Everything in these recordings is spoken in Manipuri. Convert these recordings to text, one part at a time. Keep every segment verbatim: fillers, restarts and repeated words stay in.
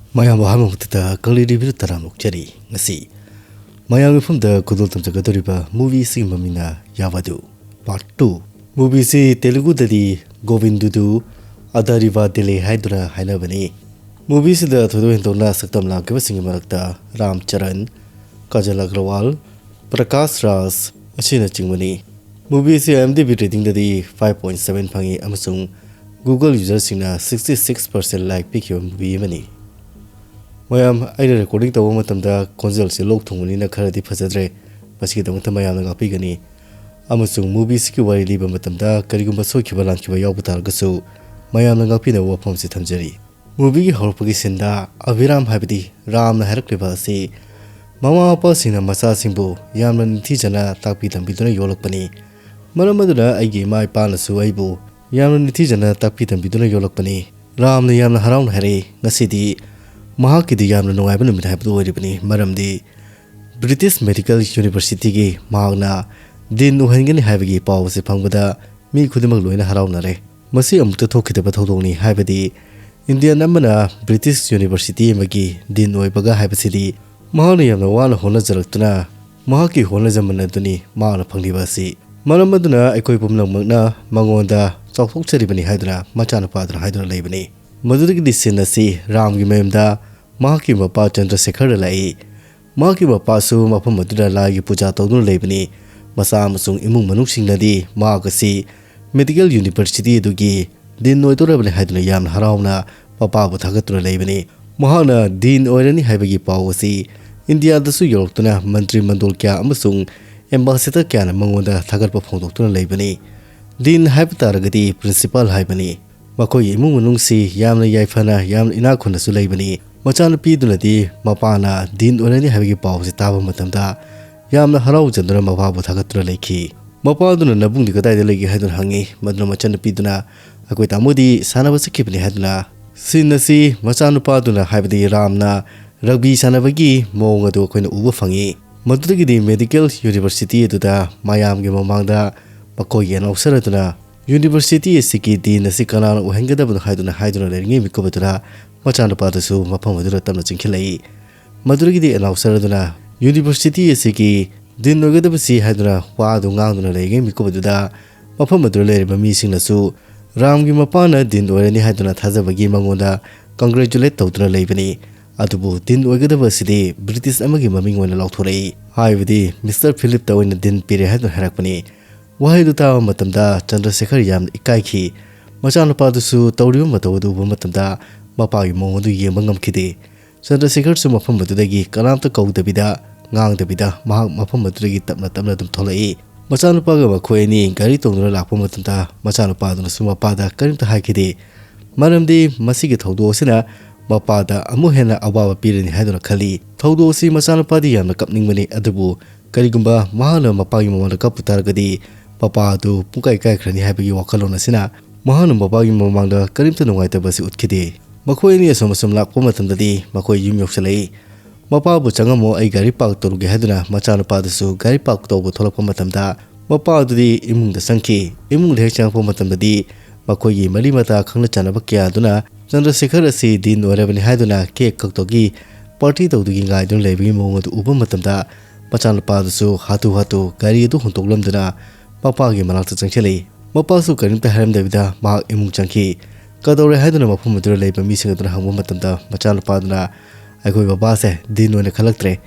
ꯃꯌꯥꯝꯕꯨ ꯑꯍꯥꯟꯕ ꯃꯛꯇꯗ ꯀꯪꯂꯩ ꯔꯤꯚꯤꯌꯨ ꯇꯔꯥꯝꯅ ꯑꯣꯛꯆꯔꯤ꯫ ꯉꯁꯤ ꯃꯌꯥꯝꯒꯤ ꯃꯐꯝꯗ ꯈꯨꯗꯣꯜ ꯇꯝꯖꯒꯗꯧꯔꯤꯕ movie ꯑꯁꯤꯒꯤ ꯃꯃꯤꯡꯅ ꯌꯥꯋꯥꯗꯨ Part two꯫ Movie ꯑꯁꯤ ꯇꯦꯂꯨꯒꯨꯗꯗꯤ ꯒꯣꯕꯤꯟꯗꯨꯗꯨ ꯑꯗꯥꯔꯤꯕꯥ ꯗꯤꯂꯦ ꯍꯥꯏꯗꯨꯅ ꯍꯥꯏꯅꯕꯅꯤ꯫ Movie ꯑꯁꯤꯗ ꯊꯣꯏꯗꯣꯛ ꯍꯦꯟꯗꯣꯛꯅ ꯁꯛꯇꯝ ꯂꯥꯡꯈꯤꯕꯁꯤꯡꯒꯤ ꯃꯔꯛꯇ ꯔꯥꯝ ꯆꯔꯟ, ꯀꯥꯖꯜ ꯑꯒ꯭ꯔꯋꯥꯜ, ꯄ꯭ꯔꯀꯥꯁ ꯔꯥꯖ ꯑꯁꯤꯅꯆꯤꯡꯕꯅꯤ꯫ Movie ꯑꯁꯤ IMDb ratingꯗꯗꯤ five point seven ꯐꯪꯉꯤ ꯑꯃꯁꯨꯡ Google userꯁꯤꯡꯅ sixty six percent like ꯄꯤꯈꯤꯕ movie ꯑꯃꯅꯤ꯫ ꯃꯌꯥꯝ, ꯑꯩꯅ recording ꯇꯧꯕ ꯃꯇꯝꯗ ꯈꯣꯟꯖꯦꯜꯁꯤ ꯂꯣꯛ ꯊꯨꯡꯕꯅꯤꯅ ꯈꯔꯗꯤ ꯐꯖꯗ꯭ꯔꯦ꯫ ꯃꯁꯤꯒꯤꯗꯃꯛꯇ ꯃꯌꯥꯝꯅ ꯉꯥꯛꯄꯤꯒꯅꯤ꯫ ꯑꯃꯁꯨꯡ movie ꯑꯁꯤꯒꯤ ꯋꯥꯔꯤ ꯂꯤꯕ ꯃꯇꯝꯗ ꯀꯔꯤꯒꯨꯝꯕ ꯁꯣꯏꯈꯤꯕ ꯂꯥꯟꯈꯤꯕ ꯌꯥꯎꯕ ꯇꯥꯔꯒꯁꯨ ꯃꯌꯥꯝꯅ ꯉꯥꯛꯄꯤꯅꯕ ꯋꯥꯐꯝꯁꯤ ꯊꯝꯖꯔꯤ꯫ Movieꯒꯤ ꯍꯧꯔꯛꯄꯒꯤ sceneꯗ ꯑꯚꯤꯔꯥꯝ ꯍꯥꯏꯕꯗꯤ ꯔꯥꯝꯅ ꯍꯥꯏꯔꯛꯂꯤꯕ ꯑꯁꯤ ꯃꯃꯥ ꯃꯄꯥꯁꯤꯡꯅ ꯃꯆꯥꯁꯤꯡꯕꯨ ꯌꯥꯝꯅ ꯅꯤꯡꯊꯤꯖꯅ ꯇꯥꯛꯄꯤ ꯇꯝꯕꯤꯗꯨꯅ ꯌꯣꯛꯂꯛꯄꯅꯤ꯫ ꯃꯔꯝ ꯑꯗꯨꯅ ꯑꯩꯒꯤ ꯏꯃꯥ ꯏꯄꯥꯅꯁꯨ ꯑꯩꯕꯨ ꯌꯥꯝꯅ ꯅꯤꯡꯊꯤꯖꯅ ꯇꯥꯛꯄꯤ ꯇꯝꯕꯤꯗꯨꯅ ꯌꯣꯛꯂꯛꯄꯅꯤ꯫ ꯔꯥꯝꯅ ꯌꯥꯝꯅ ꯍꯔꯥꯎꯅ ꯍꯥꯏꯔꯛꯏ, "ꯉꯁꯤꯗꯤ ꯃꯍꯥꯛꯀꯤꯗꯤ ꯌꯥꯝꯅ ꯅꯨꯡꯉꯥꯏꯕ ꯅꯨꯃꯤꯠ ꯍꯥꯏꯕꯗꯨ ꯑꯣꯏꯔꯤꯕꯅꯤ, ꯃꯔꯝꯗꯤ British Medical Universityꯒꯤ ꯃꯍꯥꯛꯅ Dean ꯑꯣꯏꯍꯟꯒꯅꯤ ꯍꯥꯏꯕꯒꯤ ꯄꯥꯎ ꯑꯁꯤ ꯐꯪꯕꯗ ꯃꯤ ꯈꯨꯗꯤꯡꯃꯛ ꯂꯣꯏꯅ ꯍꯔꯥꯎꯅꯔꯦ꯫ ꯃꯁꯤ ꯑꯃꯨꯛꯇ ꯊꯣꯛꯈꯤꯗꯕ ꯊꯧꯗꯣꯛꯅꯤ, ꯍꯥꯏꯕꯗꯤ Indian ꯑꯃꯅ British University ꯑꯃꯒꯤ Dean ꯑꯣꯏꯕꯒ ꯍꯥꯏꯕꯁꯤꯗꯤ ꯃꯍꯥꯛꯅ ꯌꯥꯝꯅ ꯋꯥꯅ ꯍꯣꯠꯅꯖꯔꯛꯇꯨꯅ ꯃꯍꯥꯛꯀꯤ ꯍꯣꯠꯅꯖꯃꯟ ꯑꯗꯨꯅꯤ ꯃꯍꯥꯛꯅ ꯐꯪꯂꯤꯕ ꯑꯁꯤ꯫ ꯃꯔꯝ ꯑꯗꯨꯅ ꯑꯩꯈꯣꯏ ꯄꯨꯝꯅꯃꯛꯅ ꯃꯉꯣꯟꯗ ꯆꯥꯎꯊꯣꯛꯆꯔꯤꯕꯅꯤ" ꯍꯥꯏꯗꯨꯅ ꯃꯆꯥꯅꯨꯄꯥ ꯑꯗꯨꯅ ꯍꯥꯏꯗꯨꯅ ꯂꯩꯕꯅꯤ꯫ ꯃꯗꯨꯗꯒꯤꯗꯤ scene ꯑꯁꯤ ꯔꯥꯝꯒꯤ ꯃꯌꯨꯝꯗ ꯃꯍꯥꯛꯀꯤ ꯃꯄꯥ ꯆꯟꯗ꯭ꯔꯁꯦꯈꯔꯗ ꯂꯥꯛꯏ꯫ ꯃꯍꯥꯛꯀꯤ ꯃꯄꯥꯁꯨ ꯃꯐꯝ ꯑꯗꯨꯗ ꯂꯥꯏꯒꯤ ꯄꯨꯖꯥ ꯇꯧꯗꯨꯅ ꯂꯩꯕꯅꯤ꯫ ꯃꯆꯥ ꯑꯃꯁꯨꯡ ꯏꯃꯨꯡ ꯃꯅꯨꯡꯁꯤꯡꯅꯗꯤ ꯃꯍꯥꯛ ꯑꯁꯤ Medical University ꯑꯗꯨꯒꯤ Dean ꯑꯣꯏꯗꯧꯔꯕꯅꯤ ꯍꯥꯏꯗꯨꯅ ꯌꯥꯝꯅ ꯍꯔꯥꯎꯅ ꯃꯄꯥꯕꯨ ꯊꯥꯒꯠꯇꯨꯅ ꯂꯩꯕꯅꯤ꯫ ꯃꯍꯥꯛꯅ Dean ꯑꯣꯏꯔꯅꯤ ꯍꯥꯏꯕꯒꯤ ꯄꯥꯎ ꯑꯁꯤ ꯏꯟꯗꯤꯌꯥꯗꯁꯨ ꯌꯧꯔꯛꯇꯨꯅ ꯃꯟꯇ꯭ꯔꯤ ꯃꯟꯗꯣꯜ ꯀꯌꯥ ꯑꯃꯁꯨꯡ ambassador ꯀꯌꯥꯅ ꯃꯉꯣꯟꯗ ꯊꯥꯒꯠꯄ ꯐꯣꯡꯗꯣꯛꯇꯨꯅ ꯂꯩꯕꯅꯤ꯫ Dean ꯍꯥꯏꯕ ꯇꯥꯔꯒꯗꯤ principal ꯍꯥꯏꯕꯅꯤ꯫ ꯃꯈꯣꯏꯒꯤ ꯏꯃꯨꯡ ꯃꯅꯨꯡꯁꯤ ꯌꯥꯝꯅ ꯌꯥꯏꯐꯅ, ꯌꯥꯝꯅ ꯏꯅꯥꯛ ꯈꯨꯟꯅꯁꯨ ꯂꯩꯕꯅꯤ꯫ ꯃꯆꯥꯅꯨꯄꯤꯗꯨꯅꯗꯤ ꯃꯄꯥꯅ Dean ꯑꯣꯏꯔꯅꯤ ꯍꯥꯏꯕꯒꯤ ꯄꯥꯎꯁꯤ ꯇꯥꯕ ꯃꯇꯝꯗ ꯌꯥꯝꯅ ꯍꯔꯥꯎꯖꯗꯨꯅ ꯃꯄꯥꯕꯨ ꯊꯥꯒꯠꯇꯨꯅ ꯂꯩꯈꯤ꯫ ꯃꯄꯥꯗꯨꯅ "ꯅꯕꯨꯡꯗꯤ ꯀꯗꯥꯏꯗ ꯂꯩꯒꯦ?" ꯍꯥꯏꯗꯨꯅ ꯍꯪꯉꯤ꯫ ꯃꯗꯨꯅ ꯃꯆꯟꯅꯨꯄꯤꯗꯨꯅ "ꯑꯩꯈꯣꯏ ꯇꯥꯃꯣꯗꯤ ꯁꯥꯟꯅꯕ ꯆꯠꯈꯤꯕꯅꯤ" ꯍꯥꯏꯗꯨꯅ, scene ꯑꯁꯤ ꯃꯆꯥꯅꯨꯄꯥꯗꯨꯅ, ꯍꯥꯏꯕꯗꯤ ꯔꯥꯝꯅ rugby ꯁꯥꯟꯅꯕꯒꯤ ꯃꯑꯣꯡ ꯑꯗꯨ ꯑꯩꯈꯣꯏꯅ ꯎꯕ ꯐꯪꯉꯤ꯫ ꯃꯗꯨꯗꯒꯤꯗꯤ Medical University ꯑꯗꯨꯗ ꯃꯌꯥꯝꯒꯤ ꯃꯃꯥꯡꯗ ꯃꯈꯣꯏꯒꯤ announcer ꯑꯗꯨꯅ University ꯑꯁꯤꯒꯤ Dean ꯑꯁꯤ ꯀꯅꯥꯅ ꯑꯣꯏꯍꯟꯒꯗꯕꯅꯣ ꯍꯥꯏꯗꯨꯅ ꯍꯥꯏꯗꯨꯅ ꯂꯩꯔꯤꯉꯩ ꯃꯤꯀꯨꯞ ꯑꯗꯨꯗ ꯃꯆꯥꯅꯨꯄꯥꯗꯨꯁꯨ ꯃꯐꯝ ꯑꯗꯨꯗ ꯇꯞꯅ ꯆꯪꯁꯤꯜꯂꯛꯏ꯫ ꯃꯗꯨꯗꯒꯤꯗꯤ ꯑꯦꯅꯥꯎꯟꯁꯔ ꯑꯗꯨꯅ ꯌꯨꯅꯤꯚꯔꯁꯤꯇꯤ ꯑꯁꯤꯒꯤ ꯗꯤꯟ ꯑꯣꯏꯒꯗꯕꯁꯤ ꯍꯥꯏꯗꯨꯅ ꯋꯥ ꯑꯗꯨ ꯉꯥꯡꯗꯨꯅ ꯂꯩꯔꯤꯉꯩ ꯃꯤꯀꯨꯞ ꯑꯗꯨꯗ ꯃꯐꯝ ꯑꯗꯨꯗ ꯂꯩꯔꯤꯕ ꯃꯤꯁꯤꯡꯅꯁꯨ ꯔꯥꯝꯒꯤ ꯃꯄꯥꯅ ꯗꯤꯟ ꯑꯣꯏꯔꯅꯤ ꯍꯥꯏꯗꯨꯅ ꯊꯥꯖꯕꯒꯤ ꯃꯉꯣꯟꯗ ꯀꯪꯒ꯭ꯔꯦꯆꯨꯂꯦꯠ ꯇꯧꯗꯨꯅ ꯂꯩꯕꯅꯤ꯫ ꯑꯗꯨꯕꯨ ꯗꯤꯟ ꯑꯣꯏꯒꯗꯕ ꯑꯁꯤꯗꯤ ꯕ꯭ꯔꯤꯇꯤꯁ ꯑꯃꯒꯤ ꯃꯃꯤꯡ ꯑꯣꯏꯅ ꯂꯥꯎꯊꯣꯔꯛꯏ꯫ ꯍꯥꯏꯕꯗꯤ ꯃꯤꯁꯇꯔ ꯐꯤꯂꯤꯞꯇ ꯑꯣꯏꯅ ꯗꯤꯟ ꯄꯤꯔꯦ ꯍꯥꯏꯗꯨꯅ ꯍꯥꯏꯔꯛꯄꯅꯤ꯫ ꯋꯥꯍꯩꯗꯨ ꯇꯥꯕ ꯃꯇꯝꯗ ꯆꯟꯗ꯭ꯔꯁꯦꯈꯔ ꯌꯥꯝꯅ ꯏꯀꯥꯏꯈꯤ꯫ ꯃꯆꯥꯅꯨꯄꯥꯗꯨꯁꯨ ꯇꯧꯔꯤꯕ ꯃꯇꯧ ꯑꯗꯨ ꯎꯕ ꯃꯇꯝꯗ ꯃꯄꯥꯒꯤ ꯃꯑꯣꯡ ꯑꯗꯨ ꯌꯦꯡꯕ ꯉꯝꯈꯤꯗꯦ꯫ ꯆꯟꯗ꯭ꯔꯁꯦꯈꯔꯁꯨ ꯃꯐꯝ ꯑꯗꯨꯗꯒꯤ ꯀꯅꯥꯝꯇ ꯀꯧꯗꯕꯤꯗ, ꯉꯥꯡꯗꯕꯤꯗ ꯃꯍꯥꯛ ꯃꯐꯝ ꯑꯗꯨꯗꯒꯤ ꯇꯞꯅ ꯇꯞꯅ ꯑꯗꯨꯝ ꯊꯣꯛꯂꯛꯏ꯫ ꯃꯆꯥꯅꯨꯄꯥꯒ ꯃꯈꯣꯏ ꯑꯅꯤ ꯒꯥꯔꯤ ꯇꯣꯡꯗꯨꯅ ꯂꯥꯛꯄ ꯃꯇꯝꯗ ꯃꯆꯥꯅꯨꯄꯥꯗꯨꯅꯁꯨ ꯃꯄꯥꯗ ꯀꯔꯤꯝꯇ ꯍꯥꯏꯈꯤꯗꯦ꯫ ꯃꯔꯝꯗꯤ ꯃꯁꯤꯒꯤ ꯊꯧꯗꯣꯛ ꯑꯁꯤꯅ ꯃꯄꯥꯗ ꯑꯃꯨꯛ ꯍꯦꯟꯅ ꯑꯋꯥꯕ ꯄꯤꯔꯅꯤ ꯍꯥꯏꯗꯨꯅ ꯈꯜꯂꯤ꯫ ꯊꯧꯗꯣꯛ ꯑꯁꯤ ꯃꯆꯥꯅꯨꯄꯥꯗꯤ ꯌꯥꯝꯅ ꯀꯞꯅꯤꯡꯕꯅꯤ, ꯑꯗꯨꯕꯨ ꯀꯔꯤꯒꯨꯝꯕ ꯃꯍꯥꯛꯅ ꯃꯄꯥꯒꯤ ꯃꯃꯥꯡꯗ ꯀꯞꯄꯨ ꯇꯥꯔꯒꯗꯤ ꯃꯄꯥ ꯑꯗꯨ ꯄꯨꯡꯀꯥꯏ ꯀꯥꯏꯈ꯭ꯔꯅꯤ ꯍꯥꯏꯕꯒꯤ ꯋꯥꯈꯜꯂꯣꯟ ꯑꯁꯤꯅ ꯃꯍꯥꯛꯅ ꯃꯄꯥꯒꯤ ꯃꯃꯥꯡꯗ ꯀꯔꯤꯝꯇ ꯅꯨꯡꯉꯥꯏꯇꯕ ꯑꯁꯤ ꯎꯠꯈꯤꯗꯦ꯫ ꯃꯈꯣꯏ ꯑꯅꯤ ꯑꯁꯨꯝ ꯑꯁꯨꯝ ꯂꯥꯛꯄ ꯃꯇꯝꯗꯗꯤ ꯃꯈꯣꯏ ꯌꯨꯝ ꯌꯧꯁꯤꯜꯂꯛꯏ꯫ "ꯃꯄꯥꯕꯨ ꯆꯪꯉꯝꯃꯣ, ꯑꯩ ꯒꯥꯔꯤ ꯄꯥꯔꯛ ꯇꯧꯔꯨꯒꯦ" ꯍꯥꯏꯗꯨꯅ ꯃꯆꯥꯅꯨꯄꯥꯗꯨꯁꯨ ꯒꯥꯔꯤ ꯄꯥꯔꯛ ꯇꯧꯕ ꯊꯣꯛꯂꯛꯄ ꯃꯇꯝꯗ ꯃꯄꯥ ꯑꯗꯨꯗꯤ ꯏꯃꯨꯡꯗ ꯆꯪꯈꯤ꯫ ꯏꯃꯨꯡꯗ ꯍꯦꯛ ꯆꯪꯉꯛꯄ ꯃꯇꯝꯗꯗꯤ ꯃꯈꯣꯏꯒꯤ ꯃꯔꯤ ꯃꯇꯥ ꯈꯪꯅ ꯆꯥꯟꯅꯕ ꯀꯌꯥ ꯑꯗꯨꯅ ꯆꯟꯗ꯭ꯔꯁꯦꯈꯔ ꯑꯁꯤ ꯗꯤꯟ ꯑꯣꯏꯔꯕꯅꯤ ꯍꯥꯏꯗꯨꯅ ꯀꯦꯛ ꯀꯛꯇꯧꯒꯤ ꯄꯥꯔꯇꯤ ꯇꯧꯗꯨꯒꯤ ꯉꯥꯏꯗꯨꯅ ꯂꯩꯕꯒꯤ ꯃꯑꯣꯡ ꯑꯗꯨ ꯎꯕ ꯃꯇꯝꯗ ꯃꯆꯥꯅꯨꯄꯥꯗꯨꯁꯨ ꯍꯥꯊꯨ ꯍꯥꯊꯨ ꯒꯥꯔꯤ ꯑꯗꯨ ꯍꯣꯟꯗꯣꯛꯂꯝꯗꯨꯅ ꯃꯄꯥꯒꯤ ꯃꯅꯥꯛꯇ ꯆꯪꯁꯤꯜꯂꯛꯏ꯫ ꯃꯄꯥꯁꯨ ꯀꯔꯤꯝꯇ ꯍꯥꯏꯔꯝꯗꯕꯤꯗ ꯃꯍꯥꯛ ꯏꯃꯨꯡ ꯆꯪꯈꯤ꯫ ꯀꯗꯧꯔꯦ ꯍꯥꯏꯗꯨꯅ ꯃꯐꯝ ꯑꯗꯨꯗ ꯂꯩꯕ ꯃꯤꯁꯤꯡ ꯑꯗꯨꯅ ꯍꯪꯕ ꯃꯇꯝꯗ ꯃꯆꯥꯅꯨꯄꯥꯗꯨꯅ, "ꯑꯩꯈꯣꯏ ꯕꯕꯥꯁꯦ ꯗꯤꯟ ꯑꯣꯏꯅ ꯈꯜꯂꯛꯇ꯭ꯔꯦ,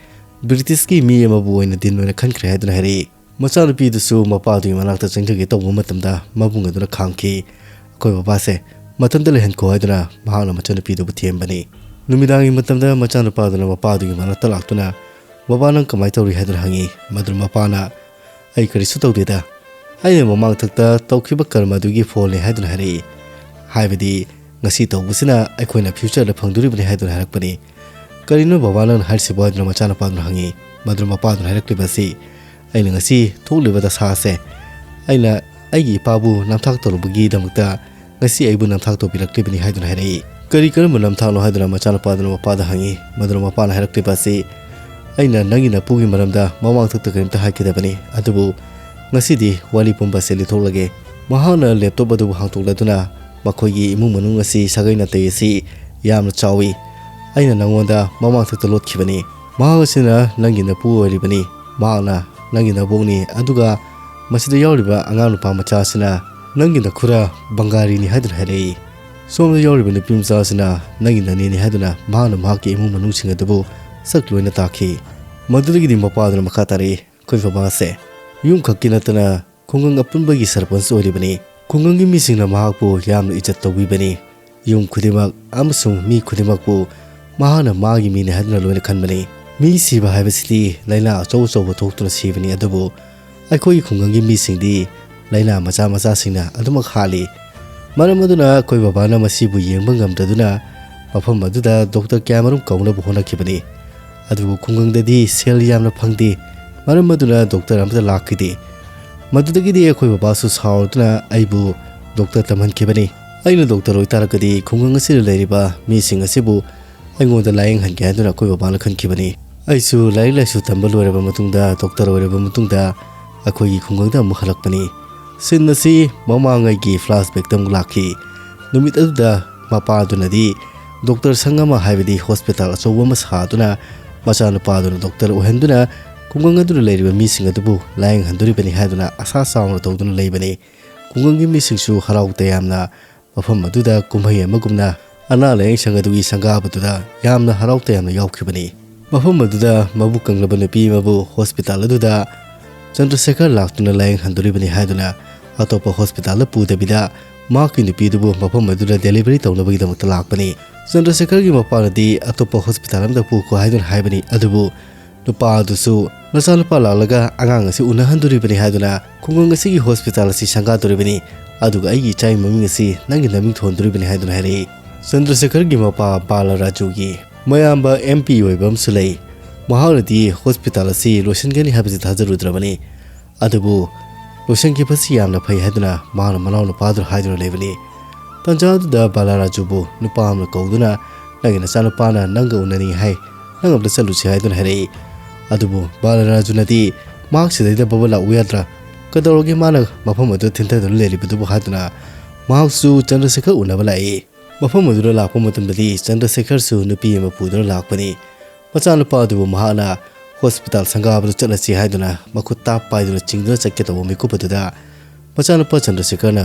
ꯕ꯭ꯔꯤꯇꯤꯁꯀꯤ ꯃꯤ ꯑꯃꯕꯨ ꯑꯣꯏꯅ ꯗꯤꯟ ꯑꯣꯏꯅ ꯈꯟꯈ꯭ꯔꯦ" ꯍꯥꯏꯗꯨꯅ ꯍꯥꯏꯔꯛꯏ꯫ ꯃꯆꯥꯅꯨꯄꯤꯗꯨꯁꯨ ꯃꯄꯥꯗꯨꯒꯤ ꯃꯅꯥꯛꯇ ꯆꯪꯖꯒꯦ ꯇꯧꯕ ꯃꯇꯝꯗ ꯃꯕꯨꯡ ꯑꯗꯨꯅ ꯈꯥꯝꯈꯤ꯫ "ꯑꯩꯈꯣꯏ ꯕꯕꯥꯁꯦ ꯃꯊꯟꯇ ꯂꯩꯍꯟꯈꯣ" ꯍꯥꯏꯗꯨꯅ ꯃꯍꯥꯛꯅ ꯃꯆꯥꯅꯨꯄꯤꯗꯨꯕꯨ ꯊꯦꯝꯕꯅꯤ꯫ ꯅꯨꯃꯤꯗꯥꯡꯒꯤ ꯃꯇꯝꯗ ꯃꯆꯥꯅꯨꯄꯥꯗꯨꯅ ꯃꯄꯥꯗꯨꯒꯤ ꯃꯅꯥꯛꯇ ꯂꯥꯛꯇꯨꯅ, "ꯕꯕꯥ, ꯅꯪ ꯀꯃꯥꯏꯅ ꯇꯧꯔꯤ?" ꯍꯥꯏꯗꯨꯅ ꯍꯪꯉꯤ꯫ ꯃꯗꯨ ꯃꯄꯥꯅ, "ꯑꯩ ꯀꯔꯤꯁꯨ ꯇꯧꯗꯦꯗ, ꯑꯩꯅ ꯃꯃꯥꯡꯊꯛꯇ ꯇꯧꯈꯤꯕ ꯀꯔꯃ ꯑꯗꯨꯒꯤ ꯐꯣꯜꯅꯤ" ꯍꯥꯏꯗꯨꯅ ꯍꯥꯏꯔꯛꯏ꯫ ꯍꯥꯏꯕꯗꯤ ꯉꯁꯤ ꯇꯧꯕꯁꯤꯅ ꯑꯩꯈꯣꯏꯅ ꯐ꯭ꯌꯨꯆꯔꯗ ꯐꯪꯗꯣꯔꯤꯕꯅꯤ ꯍꯥꯏꯗꯨꯅ ꯍꯥꯏꯔꯛꯄꯅꯤ꯫ "ꯀꯔꯤꯅꯣ ꯕꯕꯥ ꯅꯪꯅ ꯍꯥꯏꯔꯤꯁꯤꯕꯣ?" ꯍꯥꯏꯗꯨꯅ ꯃꯆꯥꯅꯨꯄꯥꯗꯨꯅ ꯍꯪꯉꯤ꯫ ꯃꯗꯨ ꯃꯄꯥꯗꯨꯅ ꯍꯥꯏꯔꯛꯂꯤꯕ ꯑꯁꯤ, "ꯑꯩꯅ ꯉꯁꯤ ꯊꯣꯛꯂꯤꯕ ꯗꯁꯥ ꯑꯁꯦ ꯑꯩꯅ ꯑꯩꯒꯤ ꯏꯄꯥꯕꯨ ꯅꯝꯊꯥꯛ ꯇꯧꯔꯨꯕꯒꯤꯗꯃꯛꯇ ꯉꯁꯤ ꯑꯩꯕꯨ ꯅꯝꯊꯥꯛ ꯇꯧꯕꯤꯔꯛꯂꯤꯕꯅꯤ" ꯍꯥꯏꯗꯨꯅ ꯍꯥꯏꯔꯛꯏ꯫ "ꯀꯔꯤ ꯀꯔꯝꯕ ꯅꯝꯊꯥꯛꯅꯣ?" ꯍꯥꯏꯗꯨꯅ ꯃꯆꯥꯅꯨꯄꯥꯗꯨꯅ ꯃꯄꯥꯗ ꯍꯪꯉꯤ꯫ ꯃꯗꯨꯅ ꯃꯄꯥꯅ ꯍꯥꯏꯔꯛꯂꯤꯕ ꯑꯁꯤ, "ꯑꯩꯅ ꯅꯪꯒꯤ ꯅꯄꯨꯒꯤ ꯃꯔꯝꯗ ꯃꯃꯥꯡꯊꯛꯇ ꯀꯔꯤꯝꯇ ꯍꯥꯏꯈꯤꯗꯕꯅꯤ, ꯑꯗꯨꯕꯨ ꯉꯁꯤꯗꯤ ꯋꯥꯔꯤ ꯄꯨꯝꯕ ꯑꯁꯤ ꯂꯤꯊꯣꯛꯂꯒꯦ"꯫ ꯃꯍꯥꯛꯅ ꯂꯦꯞꯇꯣꯞ ꯑꯗꯨꯕꯨ ꯍꯥꯡꯇꯣꯛꯂꯗꯨꯅ ꯃꯈꯣꯏꯒꯤ ꯏꯃꯨꯡ ꯃꯅꯨꯡ ꯑꯁꯤ ꯁꯥꯒꯩ ꯅꯥꯇꯩ ꯑꯁꯤ ꯌꯥꯝꯅ ꯆꯥꯎꯏ꯫ ꯑꯩꯅ ꯅꯪꯉꯣꯟꯗ ꯃꯃꯥꯡꯊꯛꯇ ꯂꯣꯠꯈꯤꯕꯅꯤ꯫ ꯃꯍꯥꯛ ꯑꯁꯤꯅ ꯅꯪꯒꯤ ꯅꯄꯨ ꯑꯣꯏꯔꯤꯕꯅꯤ꯫ ꯃꯍꯥꯛꯅ ꯅꯪꯒꯤ ꯅꯕꯣꯛꯅꯤ, ꯑꯗꯨꯒ ꯃꯁꯤꯗ ꯌꯥꯎꯔꯤꯕ ꯑꯉꯥꯡ ꯅꯨꯄꯥ ꯃꯆꯥ ꯑꯁꯤꯅ ꯅꯪꯒꯤ ꯅꯈꯨꯔꯥ ꯕꯪꯒꯥꯔꯤꯅꯤ ꯍꯥꯏꯗꯨꯅ ꯍꯥꯏꯔꯛꯏ꯫ ꯁꯣꯝꯗ ꯌꯥꯎꯔꯤꯕ ꯅꯨꯄꯤ ꯃꯆꯥ ꯑꯁꯤꯅ ꯅꯪꯒꯤ ꯅꯅꯦꯅꯤ ꯍꯥꯏꯗꯨꯅ ꯃꯍꯥꯛꯅ ꯃꯍꯥꯛꯀꯤ ꯏꯃꯨꯡ ꯃꯅꯨꯡꯁꯤꯡ ꯑꯗꯨꯕꯨ ꯁꯛ ꯂꯣꯏꯅ ꯇꯥꯛꯈꯤ꯫ ꯃꯗꯨꯗꯒꯤꯗꯤ ꯃꯄꯥꯗꯨꯅ ꯃꯈꯥ ꯇꯥꯔꯛꯏ, ꯑꯩꯈꯣꯏ ꯕꯕꯥꯁꯦ ꯌꯨꯝꯈꯛꯀꯤ ꯅꯠꯇꯅ ꯈꯨꯡꯒꯪ ꯑꯄꯨꯟꯕꯒꯤ ꯁꯔꯄꯟꯁ ꯑꯣꯏꯔꯤꯕꯅꯤ꯫ ꯈꯨꯡꯒꯪꯒꯤ ꯃꯤꯁꯤꯡꯅ ꯃꯍꯥꯛꯄꯨ ꯌꯥꯝꯅ ꯏꯖꯠ ꯇꯧꯕꯤꯕꯅꯤ꯫ ꯌꯨꯝ ꯈꯨꯗꯤꯡꯃꯛ ꯑꯃꯁꯨꯡ ꯃꯤ ꯈꯨꯗꯤꯡꯃꯛꯄꯨ ꯃꯍꯥꯛꯅ ꯃꯥꯒꯤ ꯃꯤꯅꯤ ꯍꯥꯏꯗꯨꯅ ꯂꯣꯏꯅ ꯈꯟꯕꯅꯤ꯫ ꯃꯤ ꯁꯤꯕ ꯍꯥꯏꯕꯁꯤꯗꯤ ꯂꯥꯏꯅꯥ ꯑꯆꯧ ꯑꯆꯧꯕ ꯊꯣꯛꯇꯨꯅ ꯁꯤꯕꯅꯤ, ꯑꯗꯨꯕꯨ ꯑꯩꯈꯣꯏꯒꯤ ꯈꯨꯡꯒꯪꯒꯤ ꯃꯤꯁꯤꯡꯗꯤ ꯂꯥꯏꯅꯥ ꯃꯆꯥ ꯃꯆꯥꯁꯤꯡꯅ ꯑꯗꯨꯃꯛ ꯍꯥꯠꯂꯤ꯫ ꯃꯔꯝ ꯑꯗꯨꯅ ꯑꯩꯈꯣꯏ ꯕꯕꯥꯅ ꯃꯁꯤꯕꯨ ꯌꯦꯡꯕ ꯉꯝꯗꯗꯨꯅ ꯃꯐꯝ ꯑꯗꯨꯗ ꯗꯣꯛꯇꯔ ꯀꯌꯥꯃꯔꯨꯝ ꯀꯧꯅꯕ ꯍꯣꯠꯅꯈꯤꯕꯅꯤ꯫ ꯑꯗꯨꯕꯨ ꯈꯨꯡꯒꯪꯗꯗꯤ ꯁꯦꯜ ꯌꯥꯝꯅ ꯐꯪꯗꯦ꯫ ꯃꯔꯝ ꯑꯗꯨꯅ ꯗꯣꯛꯇꯔ ꯑꯃꯠꯇ ꯂꯥꯛꯈꯤꯗꯦ꯫ ꯃꯗꯨꯗꯒꯤꯗꯤ ꯑꯩꯈꯣꯏ ꯕꯕꯥꯁꯨ ꯁꯥꯎꯔꯗꯨꯅ ꯑꯩꯕꯨ ꯗꯣꯛꯇꯔ ꯇꯝꯍꯟꯈꯤꯕꯅꯤ꯫ ꯑꯩꯅ ꯗꯣꯛꯇꯔ ꯑꯣꯏꯇꯥꯔꯒꯗꯤ ꯈꯨꯡꯒꯪ ꯑꯁꯤꯗ ꯂꯩꯔꯤꯕ ꯃꯤꯁꯤꯡ ꯑꯁꯤꯕꯨ ꯑꯩꯉꯣꯟꯗ ꯂꯥꯌꯦꯡꯍꯟꯒꯦ ꯍꯥꯏꯗꯨꯅ ꯑꯩꯈꯣꯏ ꯕꯕꯥꯅ ꯈꯟꯈꯤꯕꯅꯤ꯫ ꯑꯩꯁꯨ ꯂꯥꯏꯔꯤꯛ ꯂꯥꯏꯁꯨ ꯇꯝꯕ ꯂꯣꯏꯔꯕ ꯃꯇꯨꯡꯗ, ꯗꯣꯛꯇꯔ ꯑꯣꯏꯔꯕ ꯃꯇꯨꯡꯗ ꯑꯩꯈꯣꯏꯒꯤ ꯈꯨꯡꯒꯪꯗ ꯑꯃꯨꯛ ꯍꯜꯂꯛꯄꯅꯤ꯫ ꯁꯤꯟ ꯑꯁꯤ ꯃꯃꯥꯡꯉꯩꯒꯤ ꯐ꯭ꯂꯥꯁꯕꯦꯛꯇ ꯑꯃꯨꯛ ꯂꯥꯛꯈꯤ꯫ ꯅꯨꯃꯤꯠ ꯑꯗꯨꯗ ꯃꯄꯥꯗꯨꯅꯗꯤ ꯗꯣꯛꯇꯔ ꯁꯪ ꯑꯃ, ꯍꯥꯏꯕꯗꯤ ꯍꯣꯁꯄꯤꯇꯥꯜ ꯑꯆꯧꯕ ꯑꯃ ꯁꯥꯗꯨꯅ ꯃꯆꯥꯅꯨꯄꯥꯗꯨꯅ ꯗꯣꯛꯇꯔ ꯑꯣꯏꯍꯟꯗꯨꯅ ꯈꯨꯡꯒꯪ ꯑꯗꯨꯗ ꯂꯩꯔꯤꯕ ꯃꯤꯁꯤꯡ ꯑꯗꯨꯕꯨ ꯂꯥꯌꯦꯡꯍꯟꯗꯣꯔꯤꯕꯅꯤ ꯍꯥꯏꯗꯨꯅ ꯑꯁꯥ ꯆꯥꯎꯅ ꯇꯧꯗꯨꯅ ꯂꯩꯕꯅꯤ꯫ ꯈꯨꯡꯒꯪꯒꯤ ꯃꯤꯁꯤꯡꯁꯨ ꯍꯔꯥꯎ ꯇꯌꯥꯝꯅ ꯃꯐꯝ ꯑꯗꯨꯗ ꯀꯨꯝꯍꯩ ꯑꯃꯒꯨꯝꯅ ꯑꯅꯥ ꯂꯥꯌꯦꯡ ꯁꯪ ꯑꯗꯨꯒꯤ ꯁꯪꯒꯥꯕꯗꯨꯗ ꯌꯥꯝꯅ ꯍꯔꯥꯎ ꯇꯌꯥꯝꯅ ꯌꯥꯎꯈꯤꯕꯅꯤ꯫ ꯃꯐꯝ ꯑꯗꯨꯗ ꯃꯕꯨꯛ ꯀꯪꯂꯕ ꯅꯨꯄꯤ ꯑꯃꯕꯨ ꯍꯣꯁꯄꯤꯇꯥꯜ ꯑꯗꯨꯗ ꯆꯟꯗ꯭ꯔꯁꯦꯈꯔ ꯂꯥꯛꯇꯨꯅ ꯂꯥꯌꯦꯡꯍꯟꯗꯣꯔꯤꯕꯅꯤ ꯍꯥꯏꯗꯨꯅ ꯑꯇꯣꯞꯄ ꯍꯣꯁꯄꯤꯇꯥꯜꯗ ꯄꯨꯗꯕꯤꯗ ꯃꯍꯥꯛꯀꯤ ꯅꯨꯄꯤꯗꯨꯕꯨ ꯃꯐꯝ ꯑꯗꯨꯗ ꯗꯦꯂꯤꯚꯔꯤ ꯇꯧꯅꯕꯒꯤꯗꯃꯛꯇ ꯂꯥꯛꯄꯅꯤ꯫ ꯆꯟꯗ꯭ꯔꯁꯦꯈꯔꯒꯤ ꯃꯄꯥꯅꯗꯤ ꯑꯇꯣꯞꯄ ꯍꯣꯁꯄꯤꯇꯥꯜ ꯑꯃꯗ ꯄꯨꯈꯣ ꯍꯥꯏꯗꯨꯅ ꯍꯥꯏꯕꯅꯤ, ꯑꯗꯨꯕꯨ ꯅꯨꯄꯥ ꯑꯗꯨꯁꯨ ꯃꯆꯥꯅꯨꯄꯥ ꯂꯥꯛꯂꯒ ꯑꯉꯥꯡ ꯑꯁꯤ ꯎꯅꯍꯟꯗꯣꯔꯤꯕꯅꯤ ꯍꯥꯏꯗꯨꯅ ꯈꯨꯡꯒꯪ ꯑꯁꯤꯒꯤ ꯍꯣꯁꯄꯤꯇꯥꯜ ꯑꯁꯤ ꯁꯪꯒꯥꯗꯣꯔꯤꯕꯅꯤ, ꯑꯗꯨꯒ ꯑꯩꯒꯤ ꯏꯆꯥꯒꯤ ꯃꯃꯤꯡ ꯑꯁꯤ ꯅꯪꯒꯤ ꯅꯃꯤꯡ ꯊꯣꯟꯗꯣꯔꯤꯕꯅꯤ ꯍꯥꯏꯗꯨꯅ ꯍꯥꯏꯔꯛꯏ꯫ ꯆꯟꯗ꯭ꯔꯁꯦꯈꯔꯒꯤ ꯃꯄꯥ ꯕꯥꯂꯥꯔꯥꯖꯨꯒꯤ ꯃꯌꯥꯝꯕ ꯑꯦꯝ ꯄꯤ ꯑꯣꯏꯕ ꯑꯃꯁꯨ ꯂꯩ꯫ ꯃꯍꯥꯛꯅꯗꯤ ꯍꯣꯁꯄꯤꯇꯥꯜ ꯑꯁꯤ ꯂꯣꯏꯁꯤꯟꯒꯅꯤ ꯍꯥꯏꯕꯁꯤ ꯊꯥꯖꯔꯨꯗ꯭ꯔꯕꯅꯤ꯫ ꯑꯗꯨꯕꯨ ꯂꯣꯏꯁꯤꯟꯈꯤꯕꯁꯤ ꯌꯥꯝꯅ ꯐꯩ ꯍꯥꯏꯗꯨꯅ ꯃꯍꯥꯛꯅ ꯃꯅꯥꯎ ꯅꯨꯄꯥꯗꯨꯗ ꯍꯥꯏꯗꯨꯅ ꯂꯩꯕꯅꯤ꯫ ꯇꯟꯖꯥ ꯑꯗꯨꯗ ꯕꯥꯂꯥꯔꯥꯖꯨꯕꯨ ꯅꯨꯄꯥ ꯑꯃꯅ ꯀꯧꯗꯨꯅ, "ꯅꯪꯒꯤ ꯅꯆꯥꯅꯨꯄꯥꯅ ꯅꯪꯒ ꯎꯅꯅꯤꯡꯏ ꯍꯥꯏ, ꯅꯪ ꯑꯝꯇ ꯆꯠꯂꯨꯁꯤ" ꯍꯥꯏꯗꯨꯅ ꯍꯥꯏꯔꯛꯏ꯫ ꯑꯗꯨꯕꯨ ꯕꯥꯂꯥꯔꯥꯖꯨꯅꯗꯤ, "ꯃꯍꯥꯛ ꯁꯤꯗꯩꯗ ꯕꯕ ꯂꯥꯛꯎ ꯌꯥꯗ꯭ꯔꯥ? ꯀꯩꯗꯧꯔꯒꯦ ꯃꯥꯅ ꯃꯐꯝ ꯑꯗꯨꯗ ꯊꯤꯟꯊꯗꯨꯅ ꯂꯩꯔꯤꯕꯗꯨꯕꯨ?" ꯍꯥꯏꯗꯨꯅ ꯃꯍꯥꯛꯁꯨ ꯆꯟꯗ꯭ꯔꯁꯦꯈꯔ ꯎꯅꯕ ꯂꯥꯛꯏ꯫ ꯃꯐꯝ ꯑꯗꯨꯗ ꯂꯥꯛꯄ ꯃꯇꯝꯗꯗꯤ ꯆꯟꯗ꯭ꯔꯁꯦꯈꯔꯁꯨ ꯅꯨꯄꯤ ꯑꯃ ꯄꯨꯗꯨꯅ ꯂꯥꯛꯄꯅꯤ꯫ ꯃꯆꯥꯅꯨꯄꯥ ꯑꯗꯨꯕꯨ ꯃꯍꯥꯛꯅ ꯍꯣꯁꯄꯤꯇꯥꯜ ꯁꯪꯒꯥꯕꯗ ꯆꯠꯂꯁꯤ ꯍꯥꯏꯗꯨꯅ ꯃꯈꯨꯠ ꯇꯥꯞ ꯄꯥꯏꯗꯨꯅ ꯆꯤꯡꯗꯨꯅ ꯆꯠꯀꯦ ꯇꯧꯕ ꯃꯤꯀꯨꯞ ꯑꯗꯨꯗ ꯃꯆꯥꯅꯨꯄꯥ ꯆꯟꯗ꯭ꯔꯁꯦꯈꯔꯅ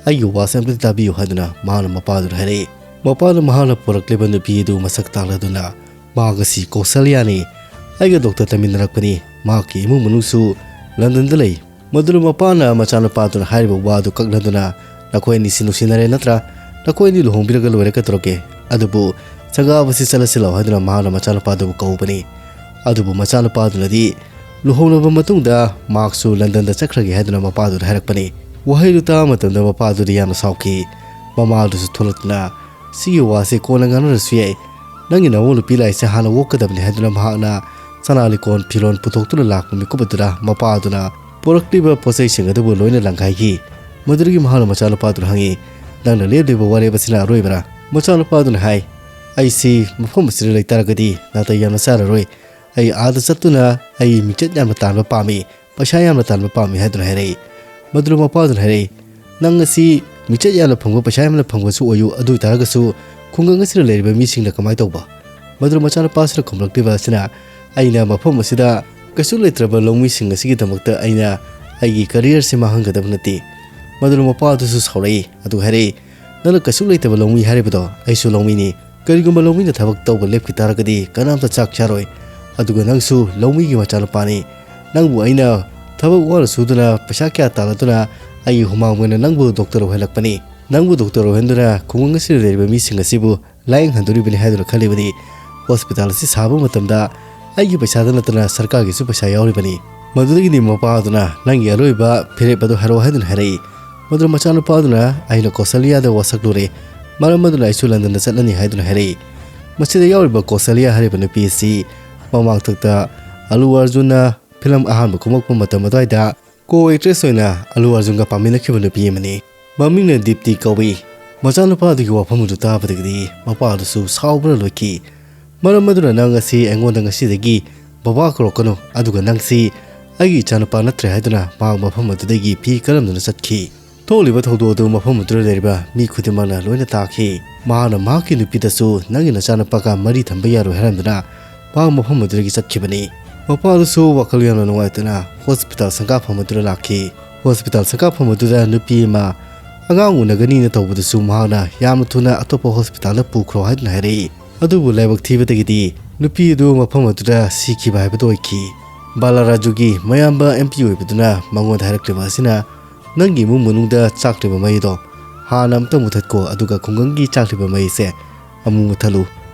"ꯑꯩꯒꯤ ꯋꯥꯁꯦ ꯑꯝꯇ ꯇꯥꯕꯤꯌꯨ" ꯍꯥꯏꯗꯨꯅ ꯃꯍꯥꯛꯅ ꯃꯄꯥꯗꯨꯗ ꯍꯥꯏꯔꯛꯏ꯫ ꯃꯄꯥꯗꯨ ꯃꯍꯥꯛꯅ ꯄꯨꯔꯛꯂꯤꯕ ꯅꯨꯄꯤ ꯑꯗꯨ ꯃꯁꯛ ꯇꯥꯛꯂꯗꯨꯅ "ꯃꯍꯥꯛ ꯑꯁꯤ ꯀꯧꯁꯜꯌꯥꯅꯤ꯫ ꯑꯩꯒ ꯗꯣꯛꯇꯔ ꯇꯝꯃꯤꯟꯅꯔꯛꯄꯅꯤ꯫ ꯃꯍꯥꯛꯀꯤ ꯏꯃꯨꯡ ꯃꯅꯨꯡꯁꯨ ꯂꯟꯗꯟꯗ ꯂꯩ"꯫ ꯃꯗꯨꯗ ꯃꯄꯥꯅ ꯃꯆꯥꯅꯨꯄꯥꯗꯨꯅ ꯍꯥꯏꯔꯤꯕ ꯋꯥꯗꯨ ꯀꯛꯅꯗꯨꯅ "ꯅꯈꯣꯏ ꯑꯅꯤꯁꯤ ꯅꯨꯡꯁꯤꯅꯔꯦ ꯅꯠꯇ꯭ꯔꯥ? ꯅꯈꯣꯏ ꯑꯅꯤ ꯂꯨꯍꯣꯡꯕꯤꯔꯒ ꯂꯣꯏꯔꯦ ꯀꯩꯗꯧꯔꯒꯦ? ꯑꯗꯨꯕꯨ ꯁꯪꯒꯥꯕꯁꯤ ꯆꯠꯂꯁꯤ ꯂꯥꯎ" ꯍꯥꯏꯗꯨꯅ ꯃꯍꯥꯛꯅ ꯃꯆꯥꯅꯨꯄꯥꯗꯨꯕꯨ ꯀꯧꯕꯅꯤ꯫ ꯑꯗꯨꯕꯨ ꯃꯆꯥꯅꯨꯄꯥꯗꯨꯅꯗꯤ ꯂꯨꯍꯣꯡꯂꯕ ꯃꯇꯨꯡꯗ ꯃꯍꯥꯛꯁꯨ ꯂꯟꯗꯟꯗ ꯆꯠꯈ꯭ꯔꯒꯦ ꯍꯥꯏꯗꯨꯅ ꯃꯄꯥꯗꯨꯗ ꯍꯥꯏꯔꯛꯄꯅꯤ꯫ ꯋꯥꯍꯩꯗꯨ ꯇꯥꯕ ꯃꯇꯝꯗ ꯃꯄꯥꯗꯨꯗꯤ ꯌꯥꯝꯅ ꯁꯥꯎꯈꯤ꯫ ꯃꯃꯥꯗꯨꯁꯨ ꯊꯣꯛꯂꯛꯇꯨꯅ "ꯁꯤꯒꯤ ꯋꯥꯁꯦ ꯀꯣꯟꯅ ꯉꯥꯡꯅꯔꯁꯨ ꯌꯥꯏ꯫ ꯅꯪꯒꯤ ꯅꯋꯣ ꯅꯨꯄꯤ ꯂꯥꯏꯁꯦ ꯍꯥꯟꯅ ꯑꯣꯛꯀꯗꯕꯅꯤ" ꯍꯥꯏꯗꯨꯅ ꯃꯍꯥꯛꯅ ꯁꯅꯥ ꯂꯤꯀꯣꯟ ꯐꯤꯔꯣꯟ ꯄꯨꯊꯣꯛꯇꯨꯅ ꯂꯥꯛꯄ ꯃꯤꯀꯨꯞ ꯑꯗꯨꯗ ꯃꯄꯥꯗꯨꯅ ꯄꯨꯔꯛꯂꯤꯕ ꯄꯣꯠꯆꯩꯁꯤꯡ ꯑꯗꯨꯕꯨ ꯂꯣꯏꯅ ꯂꯪꯈꯥꯏꯈꯤ꯫ ꯃꯗꯨꯗꯒꯤ ꯃꯍꯥꯛꯅ ꯃꯆꯥꯅꯨꯄꯥꯗꯨꯗ ꯍꯪꯉꯤ, "ꯅꯪꯅ ꯂꯦꯞꯂꯤꯕ ꯋꯥꯔꯦꯞ ꯑꯁꯤꯅ ꯑꯔꯣꯏꯕꯔꯥ?" ꯃꯆꯥꯅꯨꯄꯥꯗꯨꯅ ꯍꯥꯏ, "ꯑꯩꯁꯤ ꯃꯐꯝ ꯑꯁꯤꯗ ꯂꯩꯇꯥꯔꯒꯗꯤ ꯅꯥꯇꯩ ꯌꯥꯝꯅ ꯆꯥꯔꯔꯣꯏ꯫ ꯑꯩ ꯑꯥꯗ ꯆꯠꯇꯨꯅ ꯑꯩ ꯃꯤꯡꯆꯠ ꯌꯥꯝꯅ ꯇꯥꯟꯕ ꯄꯥꯝꯃꯤ, ꯄꯩꯁꯥ ꯌꯥꯝꯅ ꯇꯥꯟꯕ ꯄꯥꯝꯃꯤ" ꯍꯥꯏꯗꯨꯅ ꯍꯥꯏꯔꯛꯏ꯫ ꯃꯗꯨꯗ ꯃꯄꯥꯗꯨꯅ ꯍꯥꯏꯔꯛꯏ, "ꯅꯪ ꯑꯁꯤ ꯃꯤꯡꯆꯠ ꯌꯥꯝꯅ ꯐꯪꯕ, ꯄꯩꯁꯥ ꯌꯥꯝꯅ ꯐꯪꯕꯁꯨ ꯑꯣꯏꯌꯨ, ꯑꯗꯨ ꯑꯣꯏꯇꯥꯔꯒꯁꯨ ꯈꯨꯡꯒꯪ ꯑꯁꯤꯗ ꯂꯩꯔꯤꯕ ꯃꯤꯁꯤꯡꯅ ꯀꯃꯥꯏꯅ ꯇꯧꯕ?" ꯃꯗꯨꯗ ꯃꯆꯥꯅꯨꯄꯥꯁꯤꯅ ꯈꯨꯝꯂꯛꯂꯤꯕ ꯑꯁꯤꯅ, "ꯑꯩꯅ ꯃꯐꯝ ꯑꯁꯤꯗ ꯀꯩꯁꯨ ꯂꯩꯇ꯭ꯔꯕ ꯂꯧꯃꯤꯁꯤꯡ ꯑꯁꯤꯒꯤꯗꯃꯛꯇ ꯑꯩꯅ ꯑꯩꯒꯤ ꯀꯔꯤꯌꯔꯁꯤ ꯃꯥꯡꯍꯟꯒꯗꯕ ꯅꯠꯇꯦ"꯫ ꯃꯗꯨꯗ ꯃꯄꯥ ꯑꯗꯨꯁꯨ ꯁꯥꯎꯔꯛꯏ, ꯑꯗꯨꯒ ꯍꯥꯏꯔꯛꯏ, "ꯅꯪꯅ ꯀꯩꯁꯨ ꯂꯩꯇꯕ ꯂꯧꯃꯤ ꯍꯥꯏꯔꯤꯕꯗꯣ ꯑꯩꯁꯨ ꯂꯧꯃꯤꯅꯤ꯫ ꯀꯔꯤꯒꯨꯝꯕ ꯂꯧꯃꯤꯅ ꯊꯕꯛ ꯇꯧꯕ ꯂꯦꯞꯈꯤ ꯇꯥꯔꯒꯗꯤ ꯀꯅꯥꯝꯇ ꯆꯥꯛ ꯆꯥꯔꯣꯏ꯫ ꯑꯗꯨꯒ ꯅꯪꯁꯨ ꯂꯧꯃꯤꯒꯤ ꯃꯆꯥꯅꯨꯄꯥꯅꯤ꯫ ꯅꯪꯕꯨ ꯑꯩꯅ ꯊꯕꯛ ꯋꯥꯅ ꯁꯨꯗꯨꯅ ꯄꯩꯁꯥ ꯀꯌꯥ ꯇꯥꯜꯂꯗꯨꯅ ꯑꯩꯒꯤ ꯍꯨꯃꯥꯡ ꯑꯣꯏꯅ ꯅꯪꯕꯨ ꯗꯣꯛꯇꯔ ꯑꯣꯏꯍꯜꯂꯛꯄꯅꯤ꯫ ꯅꯪꯕꯨ ꯗꯣꯛꯇꯔ ꯑꯣꯏꯍꯟꯗꯨꯅ ꯈꯨꯡꯒꯪ ꯑꯁꯤꯗ ꯂꯩꯔꯤꯕ ꯃꯤꯁꯤꯡ ꯑꯁꯤꯕꯨ ꯂꯥꯌꯦꯡꯍꯟꯗꯣꯔꯤꯕꯅꯤ ꯍꯥꯏꯗꯨꯅ ꯈꯜꯂꯤꯕꯅꯤ꯫ ꯍꯣꯁꯄꯤꯇꯥꯜ ꯑꯁꯤ ꯁꯥꯕ ꯃꯇꯝꯗ ꯑꯩꯒꯤ ꯄꯩꯁꯥꯗ ꯅꯠꯇꯅ ꯁꯔꯀꯥꯔꯒꯤꯁꯨ ꯄꯩꯁꯥ ꯌꯥꯎꯔꯤꯕꯅꯤ"꯫ ꯃꯗꯨꯗꯒꯤꯗꯤ ꯃꯄꯥ ꯑꯗꯨꯅ "ꯅꯪꯒꯤ ꯑꯔꯣꯏꯕ ꯐꯤꯔꯦꯞ ꯑꯗꯨ ꯍꯥꯏꯔꯛꯑꯣ" ꯍꯥꯏꯗꯨꯅ ꯍꯥꯏꯔꯛꯏ꯫ ꯃꯗꯨꯗ ꯃꯆꯥꯅꯨꯄꯥ ꯑꯗꯨꯅ "ꯑꯩꯅ ꯀꯧꯁꯜꯌꯥꯗ ꯋꯥꯁꯛꯂꯨꯔꯦ, ꯃꯔꯝ ꯑꯗꯨꯅ ꯑꯩꯁꯨ ꯂꯟꯗꯟꯗ ꯆꯠꯂꯅꯤ" ꯍꯥꯏꯗꯨꯅ ꯍꯥꯏꯔꯛꯏ꯫ ꯃꯁꯤꯗ ꯌꯥꯎꯔꯤꯕ ꯀꯧꯁꯜꯌꯥ ꯍꯥꯏꯔꯤꯕ ꯅꯨꯄꯤ ꯑꯁꯤ ꯃꯃꯥꯡꯊꯛꯇ ꯑꯂꯨ ꯑꯔꯖꯨꯟꯅ ꯐꯤꯂꯝ ꯑꯍꯥꯟꯕ ꯀꯨꯝꯃꯛꯄ ꯃꯇꯝ ꯑꯗꯨꯋꯥꯏꯗ ꯀꯣ ꯑꯦꯛꯇ꯭ꯔꯦꯁ ꯑꯣꯏꯅ ꯑꯂꯨ ꯑꯔꯖꯨꯟꯒ ꯄꯥꯃꯤꯟꯅꯈꯤꯕ ꯅꯨꯄꯤ ꯑꯃꯅꯤ꯫ ꯃꯃꯤꯡꯅ ꯗꯤꯞꯇꯤ ꯀꯧꯏ꯫ ꯃꯆꯥꯅꯨꯄꯥ ꯑꯗꯨꯒꯤ ꯋꯥꯐꯝ ꯑꯗꯨ ꯇꯥꯕꯗꯒꯤꯗꯤ ꯃꯄꯥ ꯑꯗꯨꯁꯨ ꯁꯥꯎꯕꯅ ꯂꯣꯏꯈꯤ꯫ "ꯃꯔꯝ ꯑꯗꯨꯅ ꯅꯪ ꯑꯁꯤ ꯑꯩꯉꯣꯟꯗ ꯉꯁꯤꯗꯒꯤ ꯕꯕꯥ ꯀꯧꯔꯛꯀꯅꯨ, ꯑꯗꯨꯒ ꯅꯪꯁꯤ ꯑꯩꯒꯤ ꯏꯆꯥꯅꯨꯄꯥ ꯅꯠꯇ꯭ꯔꯦ" ꯍꯥꯏꯗꯨꯅ ꯃꯍꯥꯛ ꯃꯐꯝ ꯑꯗꯨꯗꯒꯤ ꯐꯤ ꯀꯔꯝꯗꯨꯅ ꯆꯠꯈꯤ꯫ ꯊꯣꯛꯂꯤꯕ ꯊꯧꯗꯣꯛ ꯑꯗꯨ ꯃꯐꯝ ꯑꯗꯨꯗ ꯂꯩꯔꯤꯕ ꯃꯤ ꯈꯨꯗꯤꯡꯃꯛꯅ ꯂꯣꯏꯅ ꯇꯥꯈꯤ꯫ ꯃꯍꯥꯛꯅ ꯃꯍꯥꯛꯀꯤ ꯅꯨꯄꯤꯗꯁꯨ ꯅꯪꯒꯤ ꯅꯆꯥꯅꯨꯄꯥꯒ ꯃꯔꯤ ꯊꯝꯕ ꯌꯥꯔꯣꯏ ꯍꯥꯏꯔꯝꯗꯨꯅ ꯃꯍꯥꯛ ꯃꯐꯝ ꯑꯗꯨꯗꯒꯤ ꯆꯠꯈꯤꯕꯅꯤ꯫ ꯃꯄꯥꯗꯨꯁꯨ ꯋꯥꯈꯜ ꯌꯥꯝꯅ ꯅꯨꯡꯉꯥꯏꯇꯅ ꯍꯣꯁꯄꯤꯇꯥꯜ ꯁꯪꯒꯥꯐꯝ ꯑꯗꯨꯗ ꯂꯥꯛꯈꯤ꯫ ꯍꯣꯁꯄꯤꯇꯥꯜ ꯁꯪꯒꯥꯐꯝ ꯑꯗꯨꯗ ꯅꯨꯄꯤ ꯑꯃ ꯑꯉꯥꯡ ꯎꯅꯒꯅꯤꯅ ꯇꯧꯕꯗꯨꯁꯨ ꯃꯍꯥꯛꯅ ꯌꯥꯝꯅ ꯊꯨꯅ ꯑꯇꯣꯞꯄ ꯍꯣꯁꯄꯤꯇꯥꯜꯗ ꯄꯨꯈ꯭ꯔꯣ ꯍꯥꯏꯗꯨꯅ ꯍꯥꯏꯔꯛꯏ꯫ ꯑꯗꯨꯕꯨ ꯂꯥꯏꯕꯛ ꯊꯤꯕꯗꯒꯤꯗꯤ ꯅꯨꯄꯤ ꯑꯗꯨ ꯃꯐꯝ ꯑꯗꯨꯗ ꯁꯤꯈꯤꯕ ꯍꯥꯏꯕꯗꯨ ꯑꯣꯏꯈꯤ꯫ ꯕꯥꯂꯥꯔꯥꯖꯨꯒꯤ ꯃꯌꯥꯝꯕ ꯑꯦꯝ ꯄꯤ ꯑꯣꯏꯕꯗꯨꯅ ꯃꯉꯣꯟꯗ ꯍꯥꯏꯔꯛꯂꯤꯕ ꯑꯁꯤꯅ ꯅꯪꯒꯤ ꯏꯃꯨꯡ ꯃꯅꯨꯡꯗ ꯆꯥꯛꯂꯤꯕ ꯃꯩꯗꯣ ꯍꯥꯟꯅ ꯑꯃꯨꯛꯇ ꯃꯨꯊꯠꯀꯣ, ꯑꯗꯨꯒ ꯈꯨꯡꯒꯪꯒꯤ ꯆꯥꯛꯂꯤꯕ ꯃꯩꯁꯦ ꯑꯃꯨꯛ ꯃꯨꯊꯠꯂꯨ꯫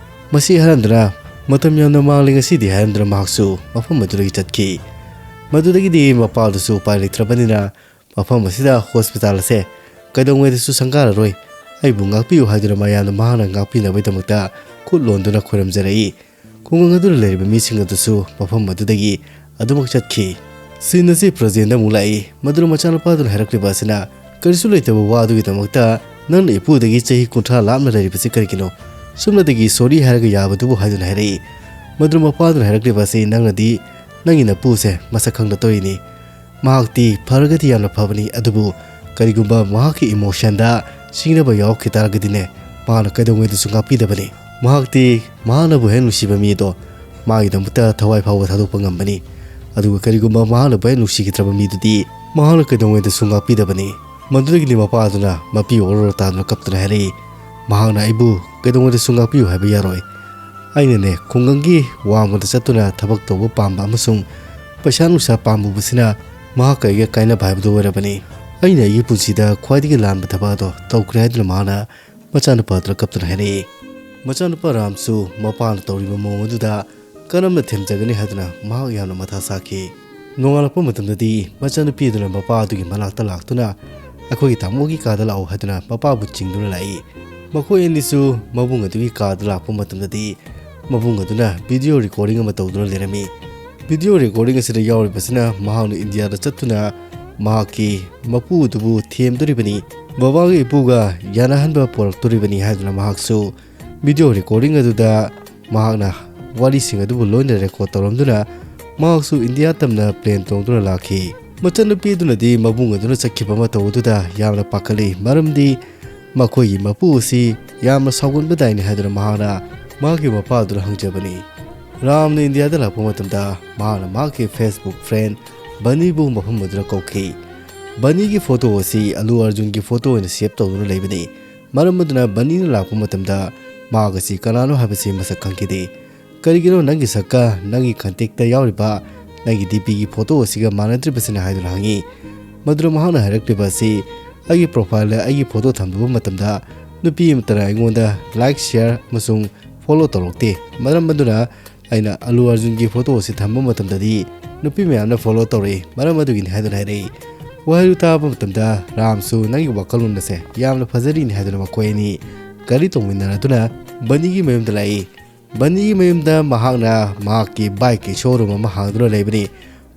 ꯃꯁꯤ ꯍꯥꯏꯔꯝꯗꯨꯅ ꯃꯇꯝ ꯌꯥꯝꯅ ꯃꯥꯡꯂꯦ ꯉꯁꯤꯗꯤ ꯍꯥꯏꯔꯝꯗꯨꯅ ꯃꯍꯥꯛꯁꯨ ꯃꯐꯝ ꯑꯗꯨꯗꯒꯤ ꯆꯠꯈꯤ꯫ ꯃꯗꯨꯗꯒꯤꯗꯤ ꯃꯄꯥꯗꯨꯁꯨ ꯎꯄꯥꯏ ꯂꯩꯇ꯭ꯔꯕꯅꯤꯅ ꯃꯐꯝ ꯑꯁꯤꯗ ꯍꯣꯁꯄꯤꯇꯥꯜ ꯑꯁꯦ ꯀꯩꯗꯧꯉꯩꯗꯁꯨ ꯁꯪꯒꯥꯔꯔꯣꯏ, ꯑꯩꯕꯨ ꯉꯥꯛꯄꯤꯌꯨ ꯍꯥꯏꯗꯨꯅ ꯃꯌꯥꯝꯅ ꯃꯍꯥꯛꯅ ꯉꯥꯛꯄꯤꯅꯕꯒꯤꯗꯃꯛꯇ ꯈꯨꯠ ꯂꯣꯟꯗꯨꯅ ꯈꯣꯏꯔꯝꯖꯔꯛꯏ꯫ ꯈꯨꯡꯒꯪ ꯑꯗꯨꯗ ꯂꯩꯔꯤꯕ ꯃꯤꯁꯤꯡ ꯑꯗꯨꯁꯨ ꯃꯐꯝ ꯑꯗꯨꯗꯒꯤ ꯑꯗꯨꯃꯛ ꯆꯠꯈꯤ꯫ ꯁꯤꯟ ꯑꯁꯤ ꯄ꯭ꯔꯖꯦꯟꯗ ꯑꯃꯨꯛ ꯂꯥꯛꯏ꯫ ꯃꯗꯨꯅ ꯃꯆꯥꯅꯨꯄꯥꯗꯨꯅ ꯍꯥꯏꯔꯛꯂꯤꯕ ꯑꯁꯤꯅ ꯀꯔꯤꯁꯨ ꯂꯩꯇꯕ ꯋꯥ ꯑꯗꯨꯒꯤꯗꯃꯛꯇ ꯅꯪꯅ ꯏꯄꯨꯗꯒꯤ ꯆꯍꯤ ꯀꯨꯟꯊ꯭ꯔꯥ ꯂꯥꯞꯅ ꯂꯩꯔꯤꯕꯁꯤ ꯀꯔꯤꯒꯤꯅꯣ? ꯁꯨꯞꯅꯇꯒꯤ ꯁꯣꯔꯤ ꯍꯥꯏꯔꯒ ꯌꯥꯕꯗꯨꯕꯨ ꯍꯥꯏꯗꯨꯅ ꯍꯥꯏꯔꯛꯏ꯫ ꯃꯗꯨꯅ ꯃꯄꯥꯗꯨꯅ ꯍꯥꯏꯔꯛꯂꯤꯕ ꯑꯁꯤ ꯅꯪꯅꯗꯤ ꯅꯪꯒꯤ ꯅꯄꯨꯁꯦ ꯃꯁꯛ ꯈꯪꯗ ꯇꯧꯔꯤꯅꯤ꯫ ꯃꯍꯥꯛꯇꯤ ꯐꯔꯒꯗꯤ ꯌꯥꯝꯅ ꯐꯕꯅꯤ, ꯑꯗꯨꯕꯨ ꯀꯔꯤꯒꯨꯝꯕ ꯃꯍꯥꯛꯀꯤ ꯏꯃꯣꯁꯟꯗ ꯁꯤꯡꯅꯕ ꯌꯥꯎꯔꯛꯈꯤ ꯇꯥꯔꯒꯗꯤꯅꯦ, ꯃꯍꯥꯛꯅ ꯀꯩꯗꯧꯉꯩꯗꯁꯨ ꯉꯥꯛꯄꯤꯗꯕꯅꯤ꯫ ꯃꯍꯥꯛꯇꯤ ꯃꯍꯥꯛꯅꯕꯨ ꯍꯦꯛ ꯅꯨꯡꯁꯤꯕ ꯃꯤ ꯑꯗꯣ ꯃꯥꯒꯤꯗꯃꯛꯇ ꯊꯋꯥꯏ ꯐꯥꯎꯕ ꯊꯥꯗꯣꯛꯄ ꯉꯝꯕꯅꯤ꯫ ꯑꯗꯨꯒ ꯀꯔꯤꯒꯨꯝꯕ ꯃꯍꯥꯛꯅꯕꯨ ꯍꯦꯛ ꯅꯨꯡꯁꯤꯈꯤꯗ꯭ꯔꯕ ꯃꯤꯗꯨꯗꯤ ꯃꯍꯥꯛꯅ ꯀꯩꯗꯧꯉꯩꯗꯁꯨ ꯉꯥꯛꯄꯤꯗꯕꯅꯤ꯫ ꯃꯗꯨꯗꯒꯤꯗꯤ ꯃꯄꯥꯗꯨꯅ ꯃꯄꯤ ꯑꯣꯔꯣ ꯇꯥꯗꯨꯅ ꯀꯞꯇꯨꯅ ꯍꯥꯏꯔꯛꯏ, ꯃꯍꯥꯛꯅ ꯑꯩꯕꯨ ꯀꯩꯗꯧꯉꯩꯗꯁꯨ ꯉꯥꯛꯄꯤꯌꯨ ꯍꯥꯏꯕ ꯌꯥꯔꯣꯏ꯫ ꯑꯩꯅꯅꯦ, ꯈꯨꯡꯒꯪꯒꯤ ꯋꯥꯡꯃꯗ ꯆꯠꯇꯨꯅ ꯊꯕꯛ ꯇꯧꯕ ꯄꯥꯝꯕ ꯑꯃꯁꯨꯡ ꯄꯩꯁꯥ ꯅꯨꯡꯁꯥ ꯄꯥꯝꯃꯨꯕꯁꯤꯅ ꯃꯍꯥꯛꯀ ꯑꯩꯒ ꯀꯥꯏꯅꯕ ꯍꯥꯏꯕꯗꯨ ꯑꯣꯏꯔꯕꯅꯤ꯫ ꯑꯩꯅ ꯑꯩꯒꯤ ꯄꯨꯟꯁꯤꯗ ꯈ꯭ꯋꯥꯏꯗꯒꯤ ꯂꯥꯟꯕ ꯊꯕꯛ ꯑꯗꯣ ꯇꯧꯈ꯭ꯔꯦ ꯍꯥꯏꯗꯨꯅ ꯃꯍꯥꯛꯅ ꯃꯆꯥꯅꯨꯄꯥꯗꯨꯗ ꯀꯞꯇꯨꯅ ꯍꯥꯏꯔꯛꯏ꯫ ꯃꯆꯥꯅꯨꯄꯥ ꯔꯥꯝꯁꯨ ꯃꯄꯥꯅ ꯇꯧꯔꯤꯕ ꯃꯑꯣꯡ ꯑꯗꯨꯗ ꯀꯔꯝꯅ ꯊꯦꯝꯖꯒꯅꯤ ꯍꯥꯏꯗꯨꯅ ꯃꯍꯥꯛ ꯌꯥꯝꯅ ꯃꯊꯥ ꯁꯥꯈꯤ꯫ ꯅꯣꯡꯉꯥꯜꯂꯛꯄ ꯃꯇꯝꯗꯗꯤ ꯃꯆꯥꯅꯨꯄꯤ ꯑꯗꯨꯅ ꯃꯄꯥ ꯑꯗꯨꯒꯤ ꯃꯅꯥꯛꯇ ꯂꯥꯛꯇꯨꯅ, "ꯑꯩꯈꯣꯏꯒꯤ ꯇꯥꯃꯣꯒꯤ ꯀꯥꯗ ꯂꯥꯛꯑꯣ" ꯍꯥꯏꯗꯨꯅ ꯃꯄꯥꯕꯨ ꯆꯤꯡꯗꯨꯅ ꯂꯥꯛꯏ꯫ ꯃꯈꯣꯏ ꯑꯅꯤꯁꯨ ꯃꯕꯨꯡ ꯑꯗꯨꯒꯤ ꯀꯥꯗ ꯂꯥꯛꯄ ꯃꯇꯝꯗꯗꯤ ꯃꯕꯨꯡ ꯑꯗꯨꯅ ꯚꯤꯗꯤꯑꯣ ꯔꯦꯀꯣꯔꯗꯤꯡ ꯑꯃ ꯇꯧꯗꯨꯅ ꯂꯩꯔꯝꯃꯤ꯫ ꯚꯤꯗꯤꯑꯣ ꯔꯦꯀꯣꯔꯗꯤꯡ ꯑꯁꯤꯗ ꯌꯥꯎꯔꯤꯕꯁꯤꯅ ꯃꯍꯥꯛꯅ ꯏꯟꯗꯤꯌꯥꯗ ꯆꯠꯇꯨꯅ ꯃꯍꯥꯛꯀꯤ ꯃꯄꯨ ꯑꯗꯨꯕꯨ ꯊꯦꯝꯗꯣꯔꯤꯕꯅꯤ, ꯕꯕꯥꯒ ꯏꯄꯨꯒ ꯌꯥꯅꯍꯟꯕ ꯄꯨꯔꯛꯇꯣꯔꯤꯕꯅꯤ ꯍꯥꯏꯗꯨꯅ ꯃꯍꯥꯛꯁꯨ ꯚꯤꯗꯤꯑꯣ ꯔꯦꯀꯣꯔꯗꯤꯡ ꯑꯗꯨꯗ ꯃꯍꯥꯛꯅ ꯋꯥꯔꯤꯁꯤꯡ ꯑꯗꯨꯕꯨ ꯂꯣꯏꯅ ꯔꯦꯀꯣꯔꯗ ꯇꯧꯔꯝꯗꯨꯅ ꯃꯍꯥꯛꯁꯨ ꯏꯟꯗꯤꯌꯥ ꯇꯝꯅ ꯄ꯭ꯂꯦꯟ ꯇꯣꯡꯗꯨꯅ ꯂꯥꯛꯈꯤ꯫ ꯃꯆꯟꯅꯨꯄꯤ ꯑꯗꯨꯅꯗꯤ ꯃꯕꯨꯡ ꯑꯗꯨꯅ ꯆꯠꯈꯤꯕ ꯃꯇꯧ ꯑꯗꯨꯗ ꯌꯥꯝꯅ ꯄꯥꯈꯠꯂꯤ, ꯃꯔꯝꯗꯤ ꯃꯈꯣꯏꯒꯤ ꯃꯄꯨ ꯑꯁꯤ ꯌꯥꯝꯅ ꯁꯥꯎꯒꯟꯕꯗꯥꯏꯅꯤ ꯍꯥꯏꯗꯨꯅ ꯃꯍꯥꯛꯅ ꯃꯍꯥꯛꯀꯤ ꯃꯄꯥ ꯑꯗꯨꯗ ꯍꯪꯖꯕꯅꯤ꯫ ꯔꯥꯝꯅ ꯏꯟꯗꯤꯌꯥꯗ ꯂꯥꯛꯄ ꯃꯇꯝꯗ ꯃꯍꯥꯛꯅ ꯃꯍꯥꯛꯀꯤ Facebook friend ꯕꯅꯤꯕꯨ ꯃꯐꯝ ꯑꯗꯨꯗ ꯀꯧꯈꯤ꯫ ꯕꯅꯤꯒꯤ ꯐꯣꯇꯣ ꯑꯁꯤ ꯑꯜꯂꯨ ꯑꯔꯖꯨꯟꯒꯤ ꯐꯣꯇꯣ ꯑꯣꯏꯅ save ꯇꯧꯗꯨꯅ ꯂꯩꯕꯅꯤ꯫ ꯃꯔꯝ ꯑꯗꯨꯅ ꯕꯅꯤꯅ ꯂꯥꯛꯄ ꯃꯇꯝꯗ ꯃꯍꯥꯛ ꯑꯁꯤ ꯀꯅꯥꯅꯣ ꯍꯥꯏꯕꯁꯤ ꯃꯁꯛ ꯈꯪꯈꯤꯗꯦ꯫ "ꯀꯔꯤꯒꯤꯅꯣ ꯅꯪꯒꯤ ꯁꯛꯀ ꯅꯪꯒꯤ contactꯇ ꯌꯥꯎꯔꯤꯕ ꯅꯪꯒꯤ DPꯒꯤ ꯐꯣꯇꯣ ꯑꯁꯤꯒ ꯃꯥꯟꯅꯗ꯭ꯔꯤꯕꯁꯤꯅ?" ꯍꯥꯏꯗꯨꯅ ꯍꯪꯉꯤ꯫ ꯃꯗꯨꯗ ꯃꯍꯥꯛꯅ ꯍꯥꯏꯔꯛꯂꯤꯕ ꯑꯁꯤ, "ꯑꯩꯒꯤ profileꯗ ꯑꯩꯒꯤ ꯐꯣꯇꯣ ꯊꯝꯂꯕ ꯃꯇꯝꯗ ꯅꯨꯄꯤ ꯑꯃꯠꯇꯅ ꯑꯩꯉꯣꯟꯗ like, share ꯑꯃꯁꯨꯡ follow ꯇꯧꯔꯛꯇꯦ꯫ ꯃꯔꯝ ꯑꯗꯨꯅ ꯑꯩꯅ ꯑꯜꯂꯨ ꯑꯔꯖꯨꯟꯒꯤ ꯐꯣꯇꯣ ꯑꯁꯤ ꯊꯝꯕ ꯃꯇꯝꯗꯗꯤ ꯅꯨꯄꯤ ꯃꯌꯥꯝꯅ follow ꯇꯧꯔꯛꯏ, ꯃꯔꯝ ꯑꯗꯨꯒꯤꯅꯤ" ꯍꯥꯏꯗꯨꯅ ꯍꯥꯏꯔꯛꯏ꯫ ꯋꯥꯍꯩꯗꯨ ꯇꯥꯕ ꯃꯇꯝꯗ ꯔꯥꯝꯁꯨ ꯅꯪꯒꯤ ꯋꯥꯈꯜꯂꯣꯟ ꯑꯁꯦ ꯌꯥꯝꯅ ꯐꯖꯔꯤꯅꯤ ꯍꯥꯏꯗꯨꯅ ꯃꯈꯣꯏ ꯑꯅꯤ ꯒꯥꯔꯤ ꯇꯣꯡꯃꯤꯟꯅꯔꯗꯨꯅ ꯕꯅꯤꯒꯤ ꯃꯌꯨꯝꯗ ꯂꯥꯛꯏ꯫ ꯕꯅꯤꯒꯤ ꯃꯌꯨꯝꯗ ꯃꯍꯥꯛꯅ ꯃꯍꯥꯛꯀꯤ bikeꯀꯤ showroom ꯑꯃ ꯍꯥꯡꯗꯨꯅ ꯂꯩꯕꯅꯤ꯫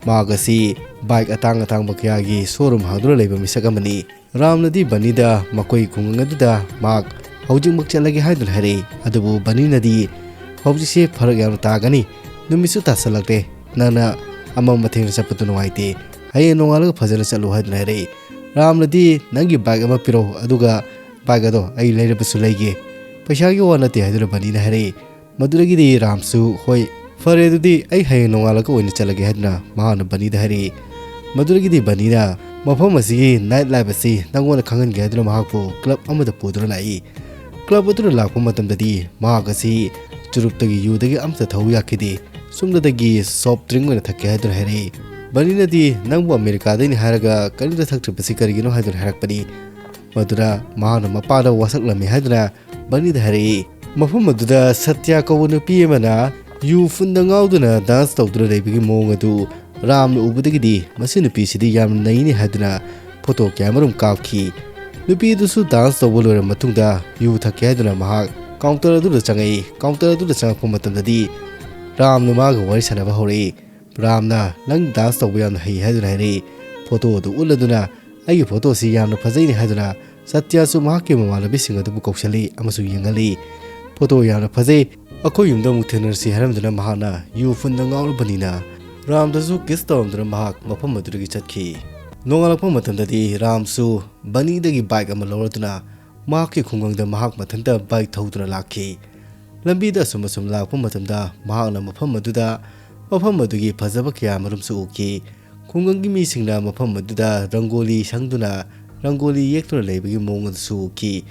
ꯃꯍꯥꯛ ꯑꯁꯤ bike ꯑꯇꯥꯡ ꯑꯇꯥꯡꯕ ꯀꯌꯥꯒꯤ showroom ꯍꯥꯡꯗꯨꯅ ꯂꯩꯕ ꯃꯤꯁꯛ ꯑꯃꯅꯤ꯫ ꯔꯥꯝꯅꯗꯤ ꯕꯅꯤꯗ ꯃꯈꯣꯏ ꯈꯨꯡꯒꯪ ꯑꯗꯨꯗ ꯃꯍꯥꯛ ꯍꯧꯖꯤꯛꯃꯛ ꯆꯠꯂꯒꯦ ꯍꯥꯏꯗꯨꯅ ꯍꯥꯏꯔꯛꯏ꯫ ꯑꯗꯨꯕꯨ ꯕꯅꯤꯅꯗꯤ, "ꯍꯧꯖꯤꯛꯁꯦ ꯐꯔꯛ ꯌꯥꯝꯅ ꯇꯥꯒꯅꯤ, ꯅꯨꯃꯤꯠꯁꯨ ꯇꯥꯁꯜꯂꯛꯂꯦ, ꯅꯪꯅ ꯑꯃꯝ ꯑꯊꯦꯡꯅ ꯆꯠꯄꯗꯨ ꯅꯨꯡꯉꯥꯏꯇꯦ, ꯍꯌꯦꯡ ꯅꯣꯡꯉꯥꯜꯂꯒ ꯐꯖꯅ ꯆꯠꯂꯨ" ꯍꯥꯏꯗꯨꯅ ꯍꯥꯏꯔꯛꯏ꯫ ꯔꯥꯝꯅꯗꯤ, "ꯅꯪꯒꯤ bike ꯑꯃ ꯄꯤꯔꯛꯎ, ꯑꯗꯨꯒ bike ꯑꯗꯣ ꯑꯩ ꯂꯩꯔꯕꯁꯨ ꯂꯩꯒꯦ, ꯄꯩꯁꯥꯒꯤ ꯋꯥ ꯅꯠꯇꯦ" ꯍꯥꯏꯗꯨꯅ ꯕꯅꯤꯅ ꯍꯥꯏꯔꯛꯏ꯫ ꯃꯗꯨꯗꯒꯤꯗꯤ ꯔꯥꯝꯁꯨ, "ꯍꯣꯏ, ꯐꯔꯦ, ꯑꯗꯨꯗꯤ ꯑꯩ ꯍꯌꯦꯡ ꯅꯣꯡꯉꯥꯜꯂꯒ ꯑꯣꯏꯅ ꯆꯠꯂꯒꯦ" ꯍꯥꯏꯗꯨꯅ ꯃꯍꯥꯛꯅ ꯕꯅꯤꯗ ꯍꯥꯏꯔꯛꯏ꯫ ꯃꯗꯨꯗꯒꯤꯗꯤ ꯕꯅꯤꯅ ꯃꯐꯝ ꯑꯁꯤꯒꯤ night life ꯑꯁꯤ ꯅꯪꯉꯣꯟꯗ ꯈꯪꯍꯟꯒꯦ ꯍꯥꯏꯗꯨꯅ ꯃꯍꯥꯛꯄꯨ club ꯑꯃꯗ ꯄꯨꯗꯨꯅ ꯂꯥꯛꯏ꯫ Club ꯑꯗꯨꯗ ꯂꯥꯛꯄ ꯃꯇꯝꯗꯗꯤ ꯃꯍꯥꯛ ꯑꯁꯤ ꯆꯨꯔꯨꯞꯇꯒꯤ ꯌꯨꯗꯒꯤ ꯑꯃꯠꯇ ꯊꯧ ꯌꯥꯈꯤꯗꯦ꯫ ꯁꯣꯝꯗꯒꯤ soft drink ꯑꯣꯏꯅ ꯊꯛꯀꯦ ꯍꯥꯏꯗꯨꯅ ꯍꯥꯏꯔꯛꯏ꯫ ꯕꯅꯤꯅꯗꯤ, "ꯅꯪꯕꯨ ꯑꯃꯦꯔꯤꯀꯥꯗꯩꯅꯤ ꯍꯥꯏꯔꯒ ꯀꯔꯤꯝꯇ ꯊꯛꯇ꯭ꯔꯤꯕꯁꯤ ꯀꯔꯤꯒꯤꯅꯣ?" ꯍꯥꯏꯗꯨꯅ ꯍꯥꯏꯔꯛꯄꯅꯤ꯫ ꯃꯗꯨꯗ ꯃꯍꯥꯛꯅ ꯃꯄꯥꯗ ꯋꯥꯁꯛꯂꯝꯃꯤ ꯍꯥꯏꯗꯨꯅ ꯕꯅꯤꯗ ꯍꯥꯏꯔꯛꯏ꯫ ꯃꯐꯝ ꯑꯗꯨꯗ ꯁꯇ꯭ꯌ ꯀꯧꯕ ꯅꯨꯄꯤ ꯑꯃꯅ ꯌꯨ ꯐꯨꯟꯗ ꯉꯥꯎꯗꯨꯅ dance ꯇꯧꯗꯨꯅ ꯂꯩꯕꯒꯤ ꯃꯑꯣꯡ ꯑꯗꯨ ꯔꯥꯝꯅ ꯎꯕꯗꯒꯤꯗꯤ ꯃꯁꯤ ꯅꯨꯄꯤꯁꯤꯗꯤ ꯌꯥꯝꯅ ꯅꯩꯅꯤ ꯍꯥꯏꯗꯨꯅ photo ꯀꯌꯥꯃꯔꯨꯝ ꯀꯥꯞꯈꯤ꯫ ꯅꯨꯄꯤ ꯑꯗꯨꯁꯨ dance ꯇꯧꯕ ꯂꯣꯏꯔꯕ ꯃꯇꯨꯡꯗ ꯌꯨ ꯊꯛꯀꯦ ꯍꯥꯏꯗꯨꯅ ꯃꯍꯥꯛ counter ꯑꯗꯨꯗ ꯆꯪꯉꯛꯏ꯫ Counter ꯑꯗꯨꯗ ꯆꯪꯉꯛꯄ ꯃꯇꯝꯗꯗꯤ ꯔꯥꯝꯅ ꯃꯥꯒ ꯋꯥꯔꯤ ꯁꯥꯟꯅꯕ ꯍꯧꯔꯛꯏ꯫ ꯔꯥꯝꯅ, "ꯅꯪ dance ꯇꯧꯕ ꯌꯥꯝꯅ ꯍꯩ" ꯍꯥꯏꯗꯨꯅ ꯍꯥꯏꯔꯛꯏ꯫ Photo ꯑꯗꯨ ꯎꯠꯂꯗꯨꯅ, "ꯑꯩꯒꯤ photo ꯑꯁꯤ ꯌꯥꯝꯅ ꯐꯖꯩꯅꯦ" ꯍꯥꯏꯗꯨꯅ ꯁꯇ꯭ꯌꯁꯨ ꯃꯍꯥꯛꯀꯤ ꯃꯃꯥꯟꯅꯕꯤꯁꯤꯡ ꯑꯗꯨꯕꯨ ꯀꯧꯁꯜꯂꯤ ꯑꯃꯁꯨꯡ ꯌꯦꯡꯍꯜꯂꯤ꯫ "Photo ꯌꯥꯝꯅ ꯐꯖꯩ, ꯑꯩꯈꯣꯏ ꯌꯨꯝꯗ ꯑꯃꯨꯛ ꯊꯦꯡꯅꯔꯁꯤ" ꯍꯥꯏꯔꯝꯗꯨꯅ ꯃꯍꯥꯛꯅ ꯌꯨ ꯐꯨꯟꯗ ꯉꯥꯎꯔꯕꯅꯤꯅ ꯔꯥꯝꯗꯁꯨ ꯀꯤꯁ ꯇꯧꯔꯝꯗꯨꯅ ꯃꯍꯥꯛ ꯃꯐꯝ ꯑꯗꯨꯗꯒꯤ ꯆꯠꯈꯤ꯫ ꯅꯣꯡꯉꯥꯜꯂꯛꯄ ꯃꯇꯝꯗꯗꯤ ꯔꯥꯝꯁꯨ ꯕꯅꯤꯗꯒꯤ ꯕꯥꯏꯛ ꯑꯃ ꯂꯧꯔꯗꯨꯅ ꯃꯍꯥꯛꯀꯤ ꯈꯨꯡꯒꯪꯗ ꯃꯍꯥꯛ ꯃꯊꯟꯇ ꯕꯥꯏꯛ ꯊꯧꯗꯨꯅ ꯂꯥꯛꯈꯤ꯫ ꯂꯝꯕꯤꯗ ꯑꯁꯨꯝ ꯑꯁꯨꯝ ꯂꯥꯛꯄ ꯃꯇꯝꯗ ꯃꯍꯥꯛꯅ ꯃꯐꯝ ꯑꯗꯨꯗ ꯃꯐꯝ ꯑꯗꯨꯒꯤ ꯐꯖꯕ ꯀꯌꯥ ꯃꯔꯨꯝꯁꯨ ꯎꯈꯤ꯫ ꯈꯨꯡꯒꯪꯒꯤ ꯃꯤꯁꯤꯡꯅ ꯃꯐꯝ ꯑꯗꯨꯗ ꯔꯪꯒꯣꯂꯤ ꯁꯪꯗꯨꯅ ꯔꯪꯒꯣꯂꯤ ꯌꯦꯛꯇꯨꯅ ꯂꯩꯕꯒꯤ ꯃꯑꯣꯡ ꯑꯗꯨꯁꯨ ꯎꯈꯤ꯫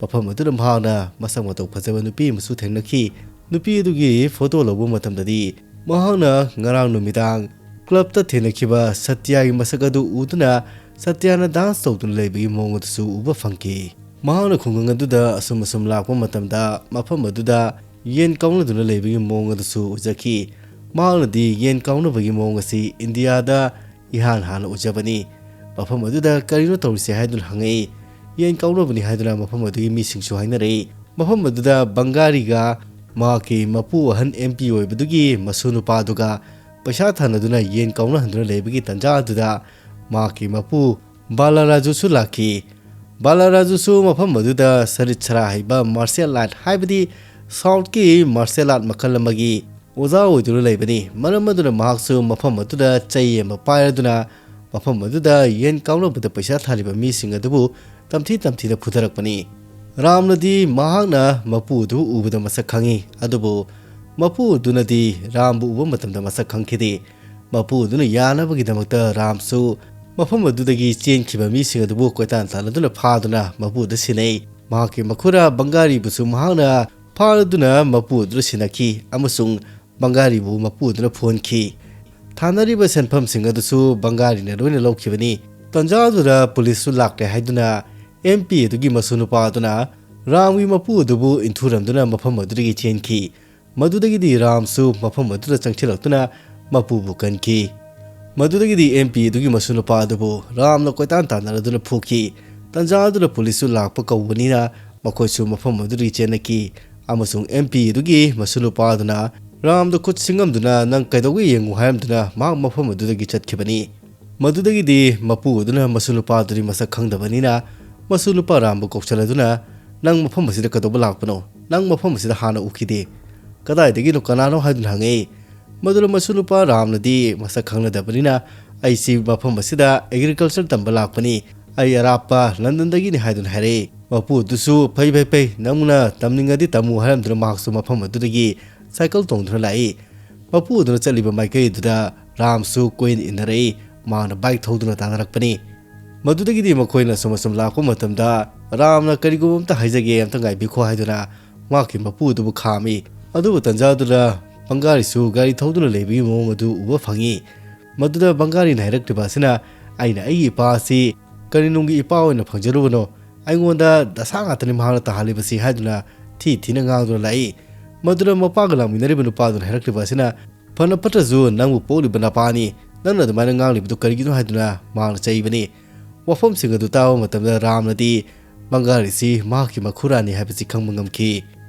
ꯃꯐꯝ ꯑꯗꯨꯗ ꯃꯍꯥꯛꯅ ꯃꯁꯛ ꯃꯇꯧ ꯐꯖꯕ ꯅꯨꯄꯤ ꯑꯃꯁꯨ ꯊꯦꯡꯅꯈꯤ꯫ ꯅꯨꯄꯤ ꯑꯗꯨꯒꯤ ꯐꯣꯇꯣ ꯂꯧꯕ ꯃꯇꯝꯗꯗꯤ ꯃꯍꯥꯛꯅ ꯉꯔꯥꯡ ꯅꯨꯃꯤꯗꯥꯡ ꯀ꯭ꯂꯕꯇ ꯊꯦꯡꯅꯈꯤꯕ ꯁꯇ꯭ꯌꯥꯒꯤ ꯃꯁꯛ ꯑꯗꯨ ꯎꯗꯨꯅ ꯁꯇ꯭ꯌꯥꯅ ꯗꯥꯟꯁ ꯇꯧꯗꯨꯅ ꯂꯩꯕꯒꯤ ꯃꯑꯣꯡ ꯑꯗꯨꯁꯨ ꯎꯕ ꯐꯪꯈꯤ꯫ ꯃꯍꯥꯛꯅ ꯈꯨꯡꯒꯪ ꯑꯗꯨꯗ ꯑꯁꯨꯝ ꯑꯁꯨꯝ ꯂꯥꯛꯄ ꯃꯇꯝꯗ ꯃꯐꯝ ꯑꯗꯨꯗ ꯌꯦꯟ ꯀꯥꯎꯅꯗꯨꯅ ꯂꯩꯕꯒꯤ ꯃꯑꯣꯡ ꯑꯗꯨꯁꯨ ꯎꯖꯈꯤ꯫ ꯃꯍꯥꯛꯅꯗꯤ ꯌꯦꯟ ꯀꯥꯎꯅꯕꯒꯤ ꯃꯑꯣꯡ ꯑꯁꯤ ꯏꯟꯗꯤꯌꯥꯗ ꯏꯍꯥꯟ ꯍꯥꯟꯅ ꯎꯖꯕꯅꯤ꯫ ꯃꯐꯝ ꯑꯗꯨꯗ ꯀꯔꯤꯅꯣ ꯇꯧꯔꯤꯁꯦ ꯍꯥꯏꯗꯨꯅ ꯍꯪꯉꯛꯏ꯫ ꯌꯦꯟ ꯀꯥꯎꯅꯕꯅꯤ ꯍꯥꯏꯗꯨꯅ ꯃꯐꯝ ꯑꯗꯨꯒꯤ ꯃꯤꯁꯤꯡꯁꯨ ꯍꯥꯏꯅꯔꯛꯏ꯫ ꯃꯐꯝ ꯑꯗꯨꯗ ꯕꯪꯒꯥꯔꯤꯒ ꯃꯍꯥꯛꯀꯤ ꯃꯄꯨ ꯑꯍꯟ ꯑꯦꯝ ꯄꯤ ꯑꯣꯏꯕꯗꯨꯒꯤ ꯃꯁꯨ ꯅꯨꯄꯥꯗꯨꯒ ꯄꯩꯁꯥ ꯊꯥꯅꯗꯨꯅ ꯌꯦꯟ ꯀꯥꯎꯅꯍꯟꯗꯨꯅ ꯂꯩꯕꯒꯤ ꯇꯥꯟꯖꯥ ꯑꯗꯨꯗ ꯃꯍꯥꯛꯀꯤ ꯃꯄꯨ ꯕꯥꯂꯥꯔꯥꯖꯨꯁꯨ ꯂꯥꯛꯈꯤ꯫ ꯕꯥꯂꯥꯔꯥꯖꯨꯁꯨ ꯃꯐꯝ ꯑꯗꯨꯗ ꯁꯔꯤꯠ ꯁꯔꯥ ꯍꯩꯕ ꯃꯥꯔꯁꯤꯌꯦꯜ ꯑꯥꯔꯠ, ꯍꯥꯏꯕꯗꯤ ꯁꯥꯎꯠꯀꯤ ꯃꯥꯔꯁꯤꯌꯦꯜ ꯑꯥꯔꯠ ꯃꯈꯜ ꯑꯃꯒꯤ ꯑꯣꯖꯥ ꯑꯣꯏꯗꯨꯅ ꯂꯩꯕꯅꯤ꯫ ꯃꯔꯝ ꯑꯗꯨꯅ ꯃꯍꯥꯛꯁꯨ ꯃꯐꯝ ꯑꯗꯨꯗ ꯆꯩ ꯑꯃ ꯄꯥꯏꯔꯗꯨꯅ ꯃꯐꯝ ꯑꯗꯨꯗ ꯌꯦꯟ ꯀꯥꯎꯅꯕꯗ ꯄꯩꯁꯥ ꯊꯥꯔꯤꯕ ꯃꯤꯁꯤꯡ ꯑꯗꯨꯕꯨ ꯇꯝꯊꯤ ꯇꯝꯊꯤꯅ ꯐꯨꯊꯔꯛꯄꯅꯤ꯫ ꯔꯥꯝꯅꯗꯤ ꯃꯍꯥꯛꯅ ꯃꯄꯨ ꯑꯗꯨ ꯎꯕꯗ ꯃꯁꯛ ꯈꯪꯏ, ꯑꯗꯨꯕꯨ ꯃꯄꯨ ꯑꯗꯨꯅꯗꯤ ꯔꯥꯝꯕꯨ ꯎꯕ ꯃꯇꯝꯗ ꯃꯁꯛ ꯈꯪꯈꯤꯗꯦ꯫ ꯃꯄꯨ ꯑꯗꯨꯅ ꯌꯥꯅꯕꯒꯤꯗꯃꯛꯇ ꯔꯥꯝꯁꯨ ꯃꯐꯝ ꯑꯗꯨꯗꯒꯤ ꯆꯦꯟꯈꯤꯕ ꯃꯤꯁꯤꯡ ꯑꯗꯨꯕꯨ ꯀꯣꯏꯇꯥꯟ ꯇꯥꯟꯅꯗꯨꯅ ꯐꯥꯗꯨꯅ ꯃꯄꯨ ꯑꯗꯨ ꯁꯤꯟꯅꯩ꯫ ꯃꯍꯥꯛꯀꯤ ꯃꯈꯨꯔꯥ ꯕꯪꯒꯥꯔꯤꯕꯨꯁꯨ ꯃꯍꯥꯛꯅ ꯐꯥꯔꯗꯨꯅ ꯃꯄꯨ ꯑꯗꯨꯗ ꯁꯤꯟꯅꯈꯤ ꯑꯃꯁꯨꯡ ꯕꯪꯒꯥꯔꯤꯕꯨ ꯃꯄꯨ ꯑꯗꯨꯅ ꯐꯨꯍꯟꯈꯤ꯫ ꯊꯥꯅꯔꯤꯕ ꯁꯦꯟꯐꯝꯁꯤꯡ ꯑꯗꯨꯁꯨ ꯕꯪꯒꯥꯔꯤꯅ ꯂꯣꯏꯅ ꯂꯧꯈꯤꯕꯅꯤ꯫ ꯇꯟꯖꯥ ꯑꯗꯨꯗ ꯄꯨꯂꯤꯁꯁꯨ ꯂꯥꯛꯂꯦ ꯍꯥꯏꯗꯨꯅ ꯑꯦꯝ ꯄꯤ ꯑꯗꯨꯒꯤ ꯃꯁꯨ ꯅꯨꯄꯥ ꯑꯗꯨꯅ ꯔꯥꯝꯒꯤ ꯃꯄꯨ ꯑꯗꯨꯕꯨ ꯏꯟꯊꯨꯔꯝꯗꯨꯅ ꯃꯐꯝ ꯑꯗꯨꯗꯒꯤ ꯆꯦꯟꯈꯤ꯫ ꯃꯗꯨꯗꯒꯤꯗꯤ ꯔꯥꯝꯁꯨ ꯃꯐꯝ ꯑꯗꯨꯗ ꯆꯪꯁꯤꯜꯂꯛꯇꯨꯅ ꯃꯄꯨꯕꯨ ꯀꯟꯈꯤ꯫ ꯃꯗꯨꯗꯒꯤꯗꯤ ꯑꯦꯝ ꯄꯤ ꯑꯗꯨꯒꯤ ꯃꯁꯨ ꯅꯨꯄꯥ ꯑꯗꯨꯕꯨ ꯔꯥꯝꯅ ꯀꯣꯏꯇꯥꯟ ꯇꯥꯟꯅꯔꯗꯨꯅ ꯐꯨꯈꯤ꯫ ꯇꯟꯖꯥ ꯑꯗꯨꯗ ꯄꯨꯂꯤꯁꯁꯨ ꯂꯥꯛꯄ ꯀꯧꯕꯅꯤꯅ ꯃꯈꯣꯏꯁꯨ ꯃꯐꯝ ꯑꯗꯨꯗꯒꯤ ꯆꯦꯟꯅꯈꯤ ꯑꯃꯁꯨꯡ ꯑꯦꯝ ꯄꯤ ꯑꯗꯨꯒꯤ ꯃꯁꯨ ꯅꯨꯄꯥ ꯑꯗꯨꯅ ꯔꯥꯝꯗ ꯈꯨꯠ ꯁꯤꯡꯉꯝꯗꯨꯅ "ꯅꯪ ꯀꯩꯗꯧꯒꯦ ꯌꯦꯡꯉꯨ" ꯍꯥꯏꯔꯝꯗꯨꯅ ꯃꯍꯥꯛ ꯃꯐꯝ ꯑꯗꯨꯗꯒꯤ ꯆꯠꯈꯤꯕꯅꯤ꯫ ꯃꯗꯨꯗꯒꯤꯗꯤ ꯃꯄꯨ ꯑꯗꯨꯅ ꯃꯁꯨ ꯅꯨꯄꯥꯗꯨꯗꯤ ꯃꯁꯛ ꯈꯪꯗꯕꯅꯤꯅ ꯃꯁꯨ ꯅꯨꯄꯥ ꯔꯥꯝꯕꯨ ꯀꯧꯁꯜꯂꯗꯨꯅ, "ꯅꯪ ꯃꯐꯝ ꯑꯁꯤꯗ ꯀꯩꯗꯧꯕ ꯂꯥꯛꯄꯅꯣ? ꯅꯪ ꯃꯐꯝ ꯑꯁꯤꯗ ꯍꯥꯟꯅ ꯎꯈꯤꯗꯦ꯫ ꯀꯗꯥꯏꯗꯒꯤꯅꯣ, ꯀꯅꯥꯅꯣ?" ꯍꯥꯏꯗꯨꯅ ꯍꯪꯉꯛꯏ꯫ ꯃꯗꯨꯗ ꯃꯁꯨ ꯅꯨꯄꯥ ꯔꯥꯝꯅꯗꯤ ꯃꯁꯛ ꯈꯪꯅꯗꯕꯅꯤꯅ, "ꯑꯩꯁꯤ ꯃꯐꯝ ꯑꯁꯤꯗ ꯑꯦꯒ꯭ꯔꯤꯀꯜꯆꯔ ꯇꯝꯕ ꯂꯥꯛꯄꯅꯤ, ꯑꯩ ꯑꯔꯥꯞꯄ ꯂꯟꯗꯟꯗꯒꯤꯅꯤ" ꯍꯥꯏꯗꯨꯅ ꯍꯥꯏꯔꯛꯏ꯫ ꯃꯄꯨ ꯑꯗꯨꯁꯨ, "ꯐꯩ ꯐꯩ ꯐꯩ, ꯅꯪꯅ ꯇꯝꯅꯤꯡꯉꯗꯤ ꯇꯝꯃꯨ" ꯍꯥꯏꯔꯝꯗꯨꯅ ꯃꯍꯥꯛꯁꯨ ꯃꯐꯝ ꯑꯗꯨꯗꯒꯤ ꯁꯥꯏꯀꯜ ꯇꯣꯡꯗꯨꯅ ꯂꯥꯛꯏ꯫ ꯃꯄꯨ ꯑꯗꯨꯅ ꯆꯠꯂꯤꯕ ꯃꯥꯏꯀꯩ ꯑꯗꯨꯗ ꯔꯥꯝꯁꯨ ꯀꯣꯏꯅ ꯏꯟꯅꯔꯛꯏ꯫ ꯃꯥꯅ ꯕꯥꯏꯛ ꯊꯧꯗꯨꯅ ꯇꯥꯟꯅꯔꯛꯄꯅꯤ꯫ ꯃꯗꯨꯗꯒꯤꯗꯤ ꯃꯈꯣꯏꯅ ꯑꯁꯨꯝ ꯑꯁꯨꯝ ꯂꯥꯛꯄ ꯃꯇꯝꯗ, "ꯔꯥꯝꯅ ꯀꯔꯤꯒꯨꯝꯕ ꯑꯝꯇ ꯍꯥꯏꯖꯒꯦ, ꯑꯝꯇ ꯉꯥꯏꯕꯤꯈꯣ" ꯍꯥꯏꯗꯨꯅ ꯃꯍꯥꯛꯀꯤ ꯃꯄꯨ ꯑꯗꯨꯕꯨ ꯈꯥꯝꯃꯤ꯫ ꯑꯗꯨꯕꯨ ꯇꯟꯖꯥꯗꯨꯗ ꯕꯪꯒꯥꯂꯤꯁꯨ ꯒꯥꯔꯤ ꯊꯧꯗꯨꯅ ꯂꯩꯕꯒꯤ ꯃꯑꯣꯡ ꯑꯗꯨ ꯎꯕ ꯐꯪꯉꯤ꯫ ꯃꯗꯨꯗ ꯕꯪꯒꯥꯂꯤꯅ ꯍꯥꯏꯔꯛꯂꯤꯕ ꯑꯁꯤꯅ, "ꯑꯩꯅ ꯑꯩꯒꯤ ꯏꯄꯥ ꯑꯁꯤ ꯀꯔꯤ ꯅꯨꯡꯒꯤ ꯏꯄꯥ ꯑꯣꯏꯅ ꯐꯪꯖꯔꯨꯕꯅꯣ? ꯑꯩꯉꯣꯟꯗ ꯗꯁꯥ ꯉꯥꯛꯇꯅꯤ ꯃꯍꯥꯛꯅ ꯇꯥꯍꯜꯂꯤꯕꯁꯤ" ꯍꯥꯏꯗꯨꯅ ꯊꯤ ꯊꯤꯅ ꯉꯥꯡꯗꯨꯅ ꯂꯥꯛꯏ꯫ ꯃꯗꯨꯗ ꯃꯄꯥꯒ ꯂꯥꯛꯃꯤꯟꯅꯔꯤꯕ ꯅꯨꯄꯥꯗꯨꯅ ꯍꯥꯏꯔꯛꯂꯤꯕ ꯑꯁꯤꯅ, "ꯐꯅ ꯐꯠꯇ꯭ꯔꯁꯨ ꯅꯪꯕꯨ ꯄꯣꯛꯂꯤꯕ ꯅꯄꯥꯅꯤ, ꯅꯪꯅ ꯑꯗꯨꯃꯥꯏꯅ ꯉꯥꯡꯂꯤꯕꯗꯨ ꯀꯔꯤꯒꯤꯅꯣ?" ꯍꯥꯏꯗꯨꯅ ꯃꯍꯥꯛꯅ ꯆꯩꯕꯅꯤ꯫ ꯋꯥꯐꯝꯁꯤꯡ ꯑꯗꯨ ꯇꯥꯕ ꯃꯇꯝꯗ ꯔꯥꯝꯅꯗꯤ ꯕꯪꯒꯥꯂꯤꯁꯤ ꯃꯍꯥꯛꯀꯤ ꯃꯈꯨꯔꯥꯅꯤ ꯍꯥꯏꯕꯁꯤ ꯈꯪꯕ ꯉꯝꯈꯤ꯫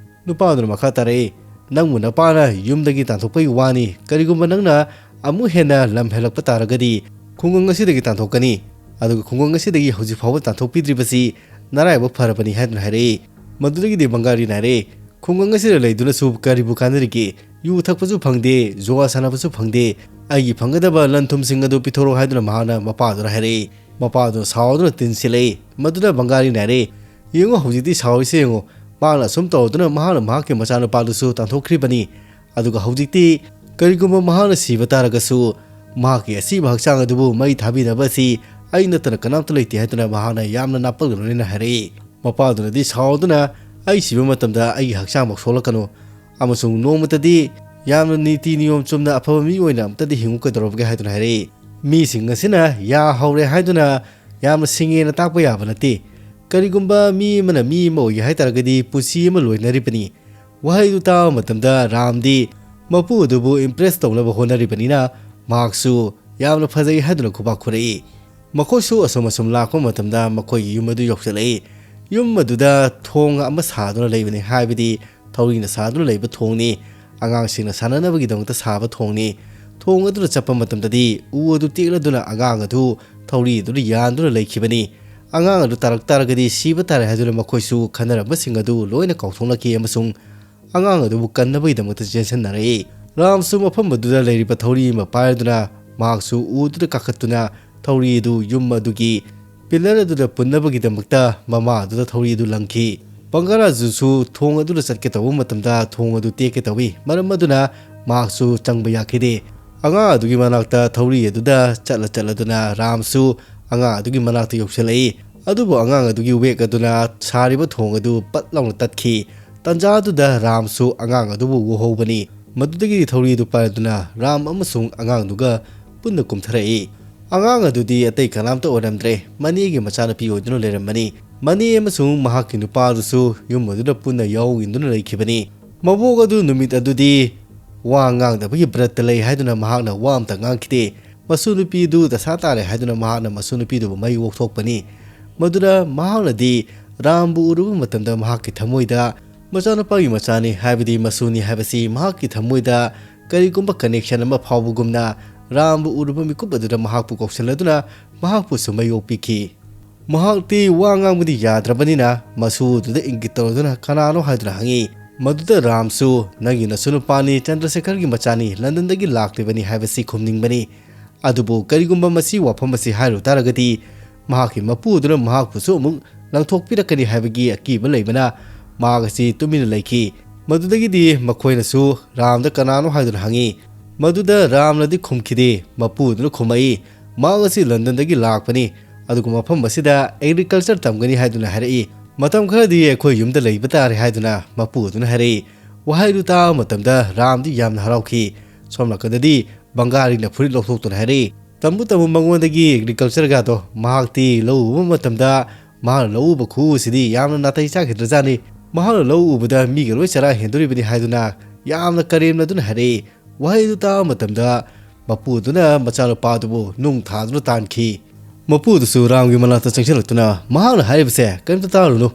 ꯅꯨꯄꯥ ꯑꯗꯨꯅ ꯃꯈꯥ ꯇꯥꯔꯛꯏ, "ꯅꯪꯕꯨ ꯅꯄꯥꯅ ꯌꯨꯝꯗꯒꯤ ꯇꯥꯟꯊꯣꯛꯄꯒꯤ ꯋꯥꯅꯤ, ꯀꯔꯤꯒꯨꯝꯕ ꯅꯪꯅ ꯑꯃꯨꯛ ꯍꯦꯟꯅ ꯂꯝ ꯍꯦꯜꯂꯛꯄ ꯇꯥꯔꯒꯗꯤ ꯈꯨꯡꯒꯪ ꯑꯁꯤꯗꯒꯤ ꯇꯥꯟꯊꯣꯛꯀꯅꯤ, ꯑꯗꯨꯒ ꯈꯨꯡꯒꯪ ꯑꯁꯤꯗꯒꯤ ꯍꯧꯖꯤꯛ ꯐꯥꯎꯕ ꯇꯥꯟꯊꯣꯛꯄꯤꯗ꯭ꯔꯤꯕꯁꯤ ꯅꯔꯥꯏꯕꯛ ꯐꯔꯕꯅꯤ" ꯍꯥꯏꯗꯨꯅ ꯍꯥꯏꯔꯛꯏ꯫ ꯃꯗꯨꯗꯒꯤꯗꯤ ꯕꯪꯒꯥꯂꯤꯅ ꯍꯥꯏꯔꯛꯏ, "ꯈꯨꯡꯒꯪ ꯑꯁꯤꯗ ꯂꯩꯗꯨꯅꯁꯨ ꯀꯔꯤꯕꯨ ꯀꯥꯟꯅꯔꯤꯒꯦ? ꯌꯨ ꯊꯛꯄꯁꯨ ꯐꯪꯗꯦ, ꯖꯨꯋꯥ ꯁꯥꯟꯅꯕꯁꯨ ꯐꯪꯗꯦ, ꯑꯩꯒꯤ ꯐꯪꯒꯗꯕ ꯂꯟ ꯊꯨꯝꯁꯤꯡ ꯑꯗꯨ ꯄꯤꯊꯣꯔꯛꯎ" ꯍꯥꯏꯗꯨꯅ ꯃꯍꯥꯛꯅ ꯃꯄꯥꯗꯨꯗ ꯍꯥꯏꯔꯛꯏ꯫ ꯃꯄꯥꯗꯨꯅ ꯁꯥꯎꯗꯨꯅ ꯇꯤꯟꯁꯤꯜꯂꯛꯏ꯫ ꯃꯗꯨꯗ ꯕꯪꯒꯥꯂꯤꯅ ꯍꯥꯏꯔꯛꯏ, "ꯌꯦꯡꯉꯨ, ꯍꯧꯖꯤꯛꯇꯤ ꯁꯥꯎꯔꯤꯁꯦ ꯌꯦꯡꯉꯨ, ꯃꯍꯥꯛꯅ ꯑꯁꯨꯝ ꯇꯧꯗꯨꯅ ꯃꯍꯥꯛꯅ ꯃꯍꯥꯛꯀꯤ ꯃꯆꯥꯅꯨꯄꯥꯗꯨꯁꯨ ꯇꯥꯟꯊꯣꯛꯈ꯭ꯔꯤꯕꯅꯤ꯫ ꯑꯗꯨꯒ ꯍꯧꯖꯤꯛꯇꯤ ꯀꯔꯤꯒꯨꯝꯕ ꯃꯍꯥꯛꯅ ꯁꯤꯕ ꯇꯥꯔꯒꯁꯨ, ꯃꯍꯥꯛꯀꯤ ꯑꯁꯤꯕ ꯍꯛꯆꯥꯡ ꯑꯗꯨꯕꯨ ꯃꯩ ꯊꯥꯕꯤꯅꯕ ꯑꯁꯤ ꯑꯩ ꯅꯠꯇꯅ ꯀꯅꯥꯝꯇ ꯂꯩꯇꯦ" ꯍꯥꯏꯗꯨꯅ ꯃꯍꯥꯛꯅ ꯌꯥꯝꯅ ꯅꯥꯄꯛꯅ ꯂꯣꯏꯅ ꯍꯥꯏꯔꯛꯏ꯫ ꯃꯄꯥꯗꯨꯅꯗꯤ ꯁꯥꯎꯗꯨꯅ, "ꯑꯩ ꯁꯤꯕ ꯃꯇꯝꯗ ꯑꯩꯒꯤ ꯍꯛꯆꯥꯡꯃꯛ ꯁꯣꯛꯂꯛꯀꯅꯨ, ꯑꯃꯁꯨꯡ ꯅꯣꯡꯃꯇꯗꯤ ꯌꯥꯝꯅ ꯅꯤꯇꯤ ꯅꯤꯌꯣꯝ ꯆꯨꯝꯅ ꯑꯐꯕ ꯃꯤ ꯑꯣꯏꯅ ꯑꯃꯇꯗꯤ ꯍꯤꯡꯉꯨ ꯀꯩꯗꯧꯔꯕꯒꯦ?" ꯍꯥꯏꯗꯨꯅ ꯍꯥꯏꯔꯛꯏ꯫ ꯃꯤꯁꯤꯡ ꯑꯁꯤꯅ ꯌꯥ ꯍꯧꯔꯦ ꯍꯥꯏꯗꯨꯅ ꯌꯥꯝꯅ ꯁꯤꯡꯉꯦꯅ ꯇꯥꯛꯄ ꯌꯥꯕ ꯅꯠꯇꯦ꯫ ꯀꯔꯤꯒꯨꯝꯕ ꯃꯤ ꯑꯃꯅ ꯃꯤ ꯑꯃ ꯑꯣꯏꯒꯦ ꯍꯥꯏ ꯇꯥꯔꯒꯗꯤ ꯄꯨꯟꯁꯤ ꯑꯃ ꯂꯣꯏꯅꯔꯤꯕꯅꯤ꯫ ꯋꯥꯍꯩꯗꯨ ꯇꯥꯕ ꯃꯇꯝꯗ ꯔꯥꯝꯗꯤ ꯃꯄꯨ ꯑꯗꯨꯕꯨ ꯏꯝꯄ꯭ꯔꯦꯁ ꯇꯧꯅꯕ ꯍꯣꯠꯅꯔꯤꯕꯅꯤꯅ ꯃꯍꯥꯛꯁꯨ ꯌꯥꯝꯅ ꯐꯖꯩ ꯍꯥꯏꯗꯨꯅ ꯈꯨꯕꯥꯛ ꯈꯨꯔꯛꯏ꯫ ꯃꯈꯣꯏꯁꯨ ꯑꯁꯨꯝ ꯑꯁꯨꯝ ꯂꯥꯛꯄ ꯃꯇꯝꯗ ꯃꯈꯣꯏꯒꯤ ꯌꯨꯝ ꯑꯗꯨ ꯌꯧꯁꯤꯜꯂꯛꯏ꯫ ꯌꯨꯝ ꯑꯗꯨꯗ ꯊꯣꯡ ꯑꯃ ꯁꯥꯗꯨꯅ ꯂꯩꯕꯅꯤ, ꯍꯥꯏꯕꯗꯤ ꯊꯧꯔꯤꯅ ꯁꯥꯗꯨꯅ ꯂꯩꯕ ꯊꯣꯡꯅꯤ꯫ ꯑꯉꯥꯡꯁꯤꯡꯅ ꯁꯥꯟꯅꯅꯕꯒꯤꯗꯃꯛꯇ ꯁꯥꯕ ꯊꯣꯡꯅꯤ꯫ ꯊꯣꯡ ꯑꯗꯨꯗ ꯆꯠꯄ ꯃꯇꯝꯗꯗꯤ ꯎ ꯑꯗꯨ ꯇꯦꯛꯂꯗꯨꯅ ꯑꯉꯥꯡ ꯑꯗꯨ ꯊꯧꯔꯤ ꯑꯗꯨꯅ ꯌꯥꯟꯗꯨꯅ ꯂꯩꯈꯤꯕꯅꯤ꯫ ꯑꯉꯥꯡ ꯑꯗꯨ ꯇꯥꯔꯛ ꯇꯥꯔꯒꯗꯤ ꯁꯤꯕ ꯇꯥꯔꯦ ꯍꯥꯏꯗꯨꯅ ꯃꯈꯣꯏꯁꯨ ꯈꯟꯅꯔꯝꯕꯁꯤꯡ ꯑꯗꯨ ꯂꯣꯏꯅ ꯀꯥꯎꯊꯣꯛꯅꯈꯤ ꯑꯃꯁꯨꯡ ꯑꯉꯥꯡ ꯑꯗꯨꯕꯨ ꯀꯟꯅꯕꯒꯤꯗꯃꯛꯇ ꯆꯦꯟꯁꯤꯟꯅꯔꯛꯏ꯫ ꯔꯥꯝꯁꯨ ꯃꯐꯝ ꯑꯗꯨꯗ ꯂꯩꯔꯤꯕ ꯊꯧꯔꯤ ꯑꯃ ꯄꯥꯏꯔꯗꯨꯅ ꯃꯍꯥꯛꯁꯨ ꯎꯗꯨꯗ ꯀꯥꯈꯠꯇꯨꯅ ꯊꯧꯔꯤ ꯑꯗꯨ ꯌꯨꯝ ꯑꯗꯨꯒꯤ ꯄꯤꯂꯔ ꯑꯗꯨꯗ ꯄꯨꯟꯅꯕꯒꯤꯗꯃꯛꯇ ꯃꯃꯥ ꯑꯗꯨꯗ ꯊꯧꯔꯤ ꯑꯗꯨ ꯂꯪꯈꯤ꯫ ꯕꯪꯒꯥꯔꯥꯖꯨꯁꯨ ꯊꯣꯡ ꯑꯗꯨꯗ ꯆꯠꯀꯦ ꯇꯧꯕ ꯃꯇꯝꯗ ꯊꯣꯡ ꯑꯗꯨ ꯇꯦꯛꯀꯦ ꯇꯧꯏ꯫ ꯃꯔꯝ ꯑꯗꯨꯅ ꯃꯍꯥꯛꯁꯨ ꯆꯪꯕ ꯌꯥꯈꯤꯗꯦ꯫ ꯑꯉꯥꯡ ꯑꯗꯨꯒꯤ ꯃꯅꯥꯛꯇ ꯊꯧꯔꯤ ꯑꯗꯨꯗ ꯆꯠꯂ ꯆꯠꯂꯗꯨꯅ ꯔꯥꯝꯁꯨ ꯑꯉꯥꯡ ꯑꯗꯨꯒꯤ ꯃꯅꯥꯛꯇ ꯌꯧꯁꯤꯜꯂꯛꯏ꯫ ꯑꯗꯨꯕꯨ ꯑꯉꯥꯡ ꯑꯗꯨꯒꯤ ꯋꯦꯒ ꯑꯗꯨꯅ ꯁꯥꯔꯤꯕ ꯊꯣꯡ ꯑꯗꯨ ꯄꯠ ꯂꯥꯎꯅ ꯇꯠꯈꯤ꯫ ꯇꯟꯖꯥ ꯑꯗꯨꯗ ꯔꯥꯝꯁꯨ ꯑꯉꯥꯡ ꯑꯗꯨꯕꯨ ꯎꯍꯧꯕꯅꯤ꯫ ꯃꯗꯨꯗꯒꯤꯗꯤ ꯊꯧꯔꯤ ꯑꯗꯨ ꯄꯥꯏꯔꯗꯨꯅ ꯔꯥꯝ ꯑꯃꯁꯨꯡ ꯑꯉꯥꯡꯗꯨꯒ ꯄꯨꯟꯅ ꯀꯨꯝꯊꯔꯛꯏ꯫ ꯑꯉꯥꯡ ꯑꯗꯨꯗꯤ ꯑꯇꯩ ꯀꯅꯥꯝꯇ ꯑꯣꯏꯔꯝꯗ꯭ꯔꯦ, ꯃꯅꯦꯒꯤ ꯃꯆꯥꯅꯨꯄꯤ ꯑꯣꯏꯗꯨꯅ ꯂꯩꯔꯝꯕꯅꯤ꯫ ꯃꯅꯦ ꯑꯃꯁꯨꯡ ꯃꯍꯥꯛꯀꯤ ꯅꯨꯄꯥꯗꯨꯁꯨ ꯌꯨꯝ ꯑꯗꯨꯗ ꯄꯨꯟꯅ ꯌꯥꯍꯧ ꯏꯟꯗꯨꯅ ꯂꯩꯈꯤꯕꯅꯤ꯫ ꯃꯕꯣꯛ ꯑꯗꯨ ꯅꯨꯃꯤꯠ ꯑꯗꯨꯗꯤ ꯋꯥ ꯉꯥꯡꯗꯕꯒꯤ ꯕ꯭ꯔꯠꯇ ꯂꯩ ꯍꯥꯏꯗꯨꯅ ꯃꯍꯥꯛꯅ ꯋꯥ ꯑꯝꯇ ꯉꯥꯡꯈꯤꯗꯦ꯫ ꯃꯁꯨ ꯅꯨꯄꯤꯗꯨ ꯗꯁꯥ ꯇꯥꯔꯦ ꯍꯥꯏꯗꯨꯅ ꯃꯍꯥꯛꯅ ꯃꯁꯨ ꯅꯨꯄꯤꯗꯨꯕꯨ ꯃꯩ ꯑꯣꯛꯊꯣꯛꯄꯅꯤ꯫ ꯃꯗꯨꯅ ꯃꯍꯥꯛꯅꯗꯤ ꯔꯥꯝꯕꯨ ꯎꯔꯨꯕ ꯃꯇꯝꯗ ꯃꯍꯥꯛꯀꯤ ꯊꯃꯣꯏꯗ ꯃꯆꯥꯅꯨꯄꯥꯒꯤ ꯃꯆꯥꯅꯤ ꯍꯥꯏꯕꯗꯤ ꯃꯁꯨꯅꯤ ꯍꯥꯏꯕꯁꯤ ꯃꯍꯥꯛꯀꯤ ꯊꯃꯣꯏꯗ ꯀꯔꯤꯒꯨꯝꯕ ꯀꯅꯦꯛꯁꯟ ꯑꯃ ꯐꯥꯎꯕꯒꯨꯝꯅ ꯔꯥꯝꯕꯨ ꯎꯔꯨꯕ ꯃꯤꯀꯨꯞ ꯑꯗꯨꯗ ꯃꯍꯥꯛꯄꯨ ꯀꯧꯁꯤꯜꯂꯗꯨꯅ ꯃꯍꯥꯛꯄꯨꯁꯨ ꯃꯩ ꯑꯣꯛꯄꯤꯈꯤ꯫ ꯃꯍꯥꯛꯇꯤ ꯋꯥ ꯉꯥꯡꯕꯗꯤ ꯌꯥꯗ꯭ꯔꯕꯅꯤꯅ ꯃꯁꯨ ꯑꯗꯨꯗ ꯏꯪꯒꯤꯠ ꯇꯧꯔꯗꯨꯅ ꯀꯅꯥꯅꯣ ꯍꯥꯏꯗꯨꯅ ꯍꯪꯉꯤ꯫ ꯃꯗꯨꯗ ꯔꯥꯝꯁꯨ "ꯅꯪꯒꯤ ꯅꯁꯨ ꯅꯨꯄꯥꯅꯤ, ꯆꯟꯗ꯭ꯔꯁꯦꯈꯔꯒꯤ ꯃꯆꯥꯅꯤ, ꯂꯟꯗꯟꯗꯒꯤ ꯂꯥꯛꯂꯤꯕꯅꯤ" ꯍꯥꯏꯕꯁꯤ ꯈꯨꯝꯅꯤꯡꯕꯅꯤ꯫ ꯑꯗꯨꯕꯨ ꯀꯔꯤꯒꯨꯝꯕ ꯃꯁꯤ ꯋꯥꯐꯝ ꯑꯁꯤ ꯍꯥꯏꯔꯨ ꯇꯥꯔꯒꯗꯤ ꯃꯍꯥꯛꯀꯤ ꯃꯄꯨ ꯑꯗꯨꯅ ꯃꯍꯥꯛꯄꯨꯁꯨ ꯑꯃꯨꯛ ꯂꯪꯊꯣꯛꯄꯤꯔꯛꯀꯅꯤ ꯍꯥꯏꯕꯒꯤ ꯑꯀꯤꯕ ꯂꯩꯕꯅ ꯃꯍꯥꯛ ꯑꯁꯤ ꯇꯨꯃꯤꯟꯅ ꯂꯩꯈꯤ꯫ ꯃꯗꯨꯗꯒꯤꯗꯤ ꯃꯈꯣꯏꯅꯁꯨ ꯔꯥꯝꯗ ꯀꯅꯥꯅꯣ ꯍꯥꯏꯗꯨꯅ ꯍꯪꯉꯤ꯫ ꯃꯗꯨꯗ ꯔꯥꯝꯅꯗꯤ ꯈꯨꯝꯈꯤꯗꯦ꯫ ꯃꯄꯨ ꯑꯗꯨꯅ ꯈꯨꯝꯃꯛꯏ, "ꯃꯍꯥꯛ ꯑꯁꯤ ꯂꯟꯗꯟꯗꯒꯤ ꯂꯥꯛꯄꯅꯤ, ꯑꯗꯨꯒ ꯃꯐꯝ ꯑꯁꯤꯗ ꯑꯦꯒ꯭ꯔꯤꯀꯜꯆꯔ ꯇꯝꯒꯅꯤ" ꯍꯥꯏꯗꯨꯅ ꯍꯥꯏꯔꯛꯏ꯫ "ꯃꯇꯝ ꯈꯔꯗꯤ ꯑꯩꯈꯣꯏ ꯌꯨꯝꯗ ꯂꯩꯕ ꯇꯥꯔꯦ" ꯍꯥꯏꯗꯨꯅ ꯃꯄꯨ ꯑꯗꯨꯅ ꯍꯥꯏꯔꯛꯏ꯫ ꯋꯥꯍꯩꯗꯨ ꯇꯥꯕ ꯃꯇꯝꯗ ꯔꯥꯝꯗꯤ ꯌꯥꯝꯅ ꯍꯔꯥꯎꯈꯤ꯫ ꯁꯣꯝ ꯅꯥꯀꯟꯗꯗꯤ ꯕꯪꯒꯥꯔꯤꯅ ꯐꯨꯔꯤꯠ ꯂꯧꯊꯣꯛꯇꯨꯅ ꯍꯥꯏꯔꯛꯏ, "ꯇꯝꯕꯨ ꯇꯝꯕꯨ ꯃꯉꯣꯟꯗꯒꯤ ꯑꯦꯒ꯭ꯔꯤꯀꯜꯆꯔꯒꯗꯣ, ꯃꯍꯥꯛꯇꯤ ꯂꯧ ꯎꯕ ꯃꯇꯝꯗ ꯃꯍꯥꯛꯅ ꯂꯧ ꯎꯕ ꯈꯨꯎꯁꯤꯗꯤ ꯌꯥꯝꯅ ꯅꯥꯇꯩ ꯆꯥꯈꯤꯗ꯭ꯔꯖꯥꯠꯅꯤ꯫ ꯃꯍꯥꯛꯅ ꯂꯧ ꯎꯕꯗ ꯃꯤꯒ ꯂꯣꯏ ꯆꯔꯥ ꯍꯦꯟꯗꯣꯔꯤꯕꯅꯤ" ꯍꯥꯏꯗꯨꯅ ꯌꯥꯝꯅ ꯀꯔꯦꯝꯅꯗꯨꯅ ꯍꯥꯏꯔꯛꯏ꯫ ꯋꯥꯍꯩꯗꯨ ꯇꯥꯕ ꯃꯇꯝꯗ ꯃꯄꯨꯗꯨꯅ ꯃꯆꯥꯅꯨꯄꯥꯗꯨꯕꯨ ꯅꯨꯡ ꯊꯥꯗꯨꯅ ꯇꯥꯟꯈꯤ꯫ ꯃꯄꯨꯗꯨꯁꯨ ꯔꯥꯝꯒꯤ ꯃꯅꯥꯛꯇ ꯆꯪꯁꯤꯜꯂꯛꯇꯨꯅ, "ꯃꯍꯥꯛꯅ ꯍꯥꯏꯔꯤꯕꯁꯦ ꯀꯔꯤꯝꯇ ꯇꯥꯔꯨꯅꯨ꯫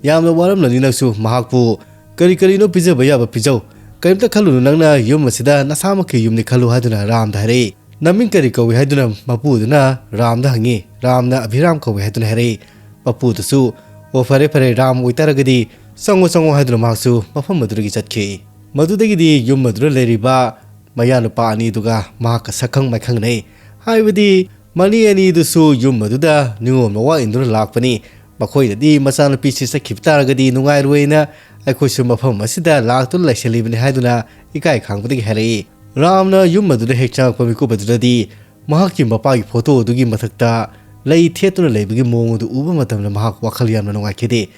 ꯌꯥꯝꯅ ꯋꯥꯔꯝꯂꯅꯤ ꯅꯪꯁꯨ꯫ ꯃꯍꯥꯛꯄꯨ ꯀꯔꯤ ꯀꯔꯤꯅꯣ ꯄꯤꯖꯕ ꯌꯥꯕ ꯄꯤꯖꯧ꯫ ꯀꯔꯤꯝꯇ ꯈꯜꯂꯨꯅꯨ, ꯅꯪꯅ ꯌꯨꯝ ꯑꯁꯤꯗ ꯅꯁꯥꯃꯛꯀꯤ ꯌꯨꯝꯅꯤ ꯈꯜꯂꯨ" ꯍꯥꯏꯗꯨꯅ ꯔꯥꯝꯗ ꯍꯥꯏꯔꯛꯏ꯫ "ꯅꯃꯤꯡ ꯀꯔꯤ ꯀꯧꯏ?" ꯍꯥꯏꯗꯨꯅ ꯃꯄꯨꯗꯨꯅ ꯔꯥꯝꯗ ꯍꯪꯉꯤ꯫ ꯔꯥꯝꯅ "ꯑꯚꯤꯔꯥꯝ ꯀꯧꯏ" ꯍꯥꯏꯗꯨꯅ ꯍꯥꯏꯔꯛꯏ꯫ ꯃꯄꯨꯗꯨꯁꯨ, "ꯑꯣ, ꯐꯔꯦ ꯐꯔꯦ, ꯔꯥꯝ ꯑꯣꯏꯇꯥꯔꯒꯗꯤ ꯆꯪꯉꯣ ꯆꯪꯉꯣ" ꯍꯥꯏꯗꯨꯅ ꯃꯍꯥꯛꯁꯨ ꯃꯐꯝ ꯑꯗꯨꯗꯒꯤ ꯆꯠꯈꯤ꯫ ꯃꯗꯨꯗꯒꯤꯗꯤ ꯌꯨꯝ ꯑꯗꯨꯗ ꯂꯩꯔꯤꯕ ꯃꯌꯥꯅꯨꯄꯥ ꯑꯅꯤꯗꯨꯒ ꯃꯍꯥꯛꯀ ꯁꯛꯈꯪ ꯃꯥꯏꯈꯪꯅꯩ꯫ ꯍꯥꯏꯕꯗꯤ ꯃꯅꯤ ꯑꯅꯤꯗꯨꯁꯨ ꯌꯨꯝ ꯑꯗꯨꯗ ꯅꯤꯉꯣꯜ ꯃꯋꯥ ꯏꯟꯗꯨꯅ ꯂꯥꯛꯄꯅꯤ꯫ ꯃꯈꯣꯏꯅꯗꯤ ꯃꯆꯥꯅꯨꯄꯤꯁꯤ ꯆꯠꯈꯤꯕ ꯇꯥꯔꯒꯗꯤ ꯅꯨꯡꯉꯥꯏꯔꯣꯏꯅ ꯑꯩꯈꯣꯏꯁꯨ ꯃꯐꯝ ꯑꯁꯤꯗ ꯂꯥꯛꯇꯨꯅ ꯂꯩꯁꯜꯂꯤꯕꯅꯤ ꯍꯥꯏꯗꯨꯅ ꯏꯀꯥꯏ ꯈꯥꯡꯕꯗꯒꯤ ꯍꯥꯏꯔꯛꯏ꯫ ꯔꯥꯝꯅ ꯌꯨꯝ ꯑꯗꯨꯗ ꯍꯦꯛ ꯆꯪꯉꯛꯄ ꯃꯤꯀꯨꯞ ꯑꯗꯨꯗꯗꯤ ꯃꯍꯥꯛꯀꯤ ꯃꯄꯥꯒꯤ ꯐꯣꯇꯣ ꯑꯗꯨꯒꯤ ꯃꯊꯛꯇ ꯂꯩ ꯊꯦꯠꯇꯨꯅ ꯂꯩꯕꯒꯤ ꯃꯑꯣꯡ ꯑꯗꯨ ꯎꯕ ꯃꯇꯝꯗ ꯃꯍꯥꯛ ꯋꯥꯈꯜ ꯌꯥꯝꯅ ꯅꯨꯡꯉꯥꯏꯈꯤꯗꯦ꯫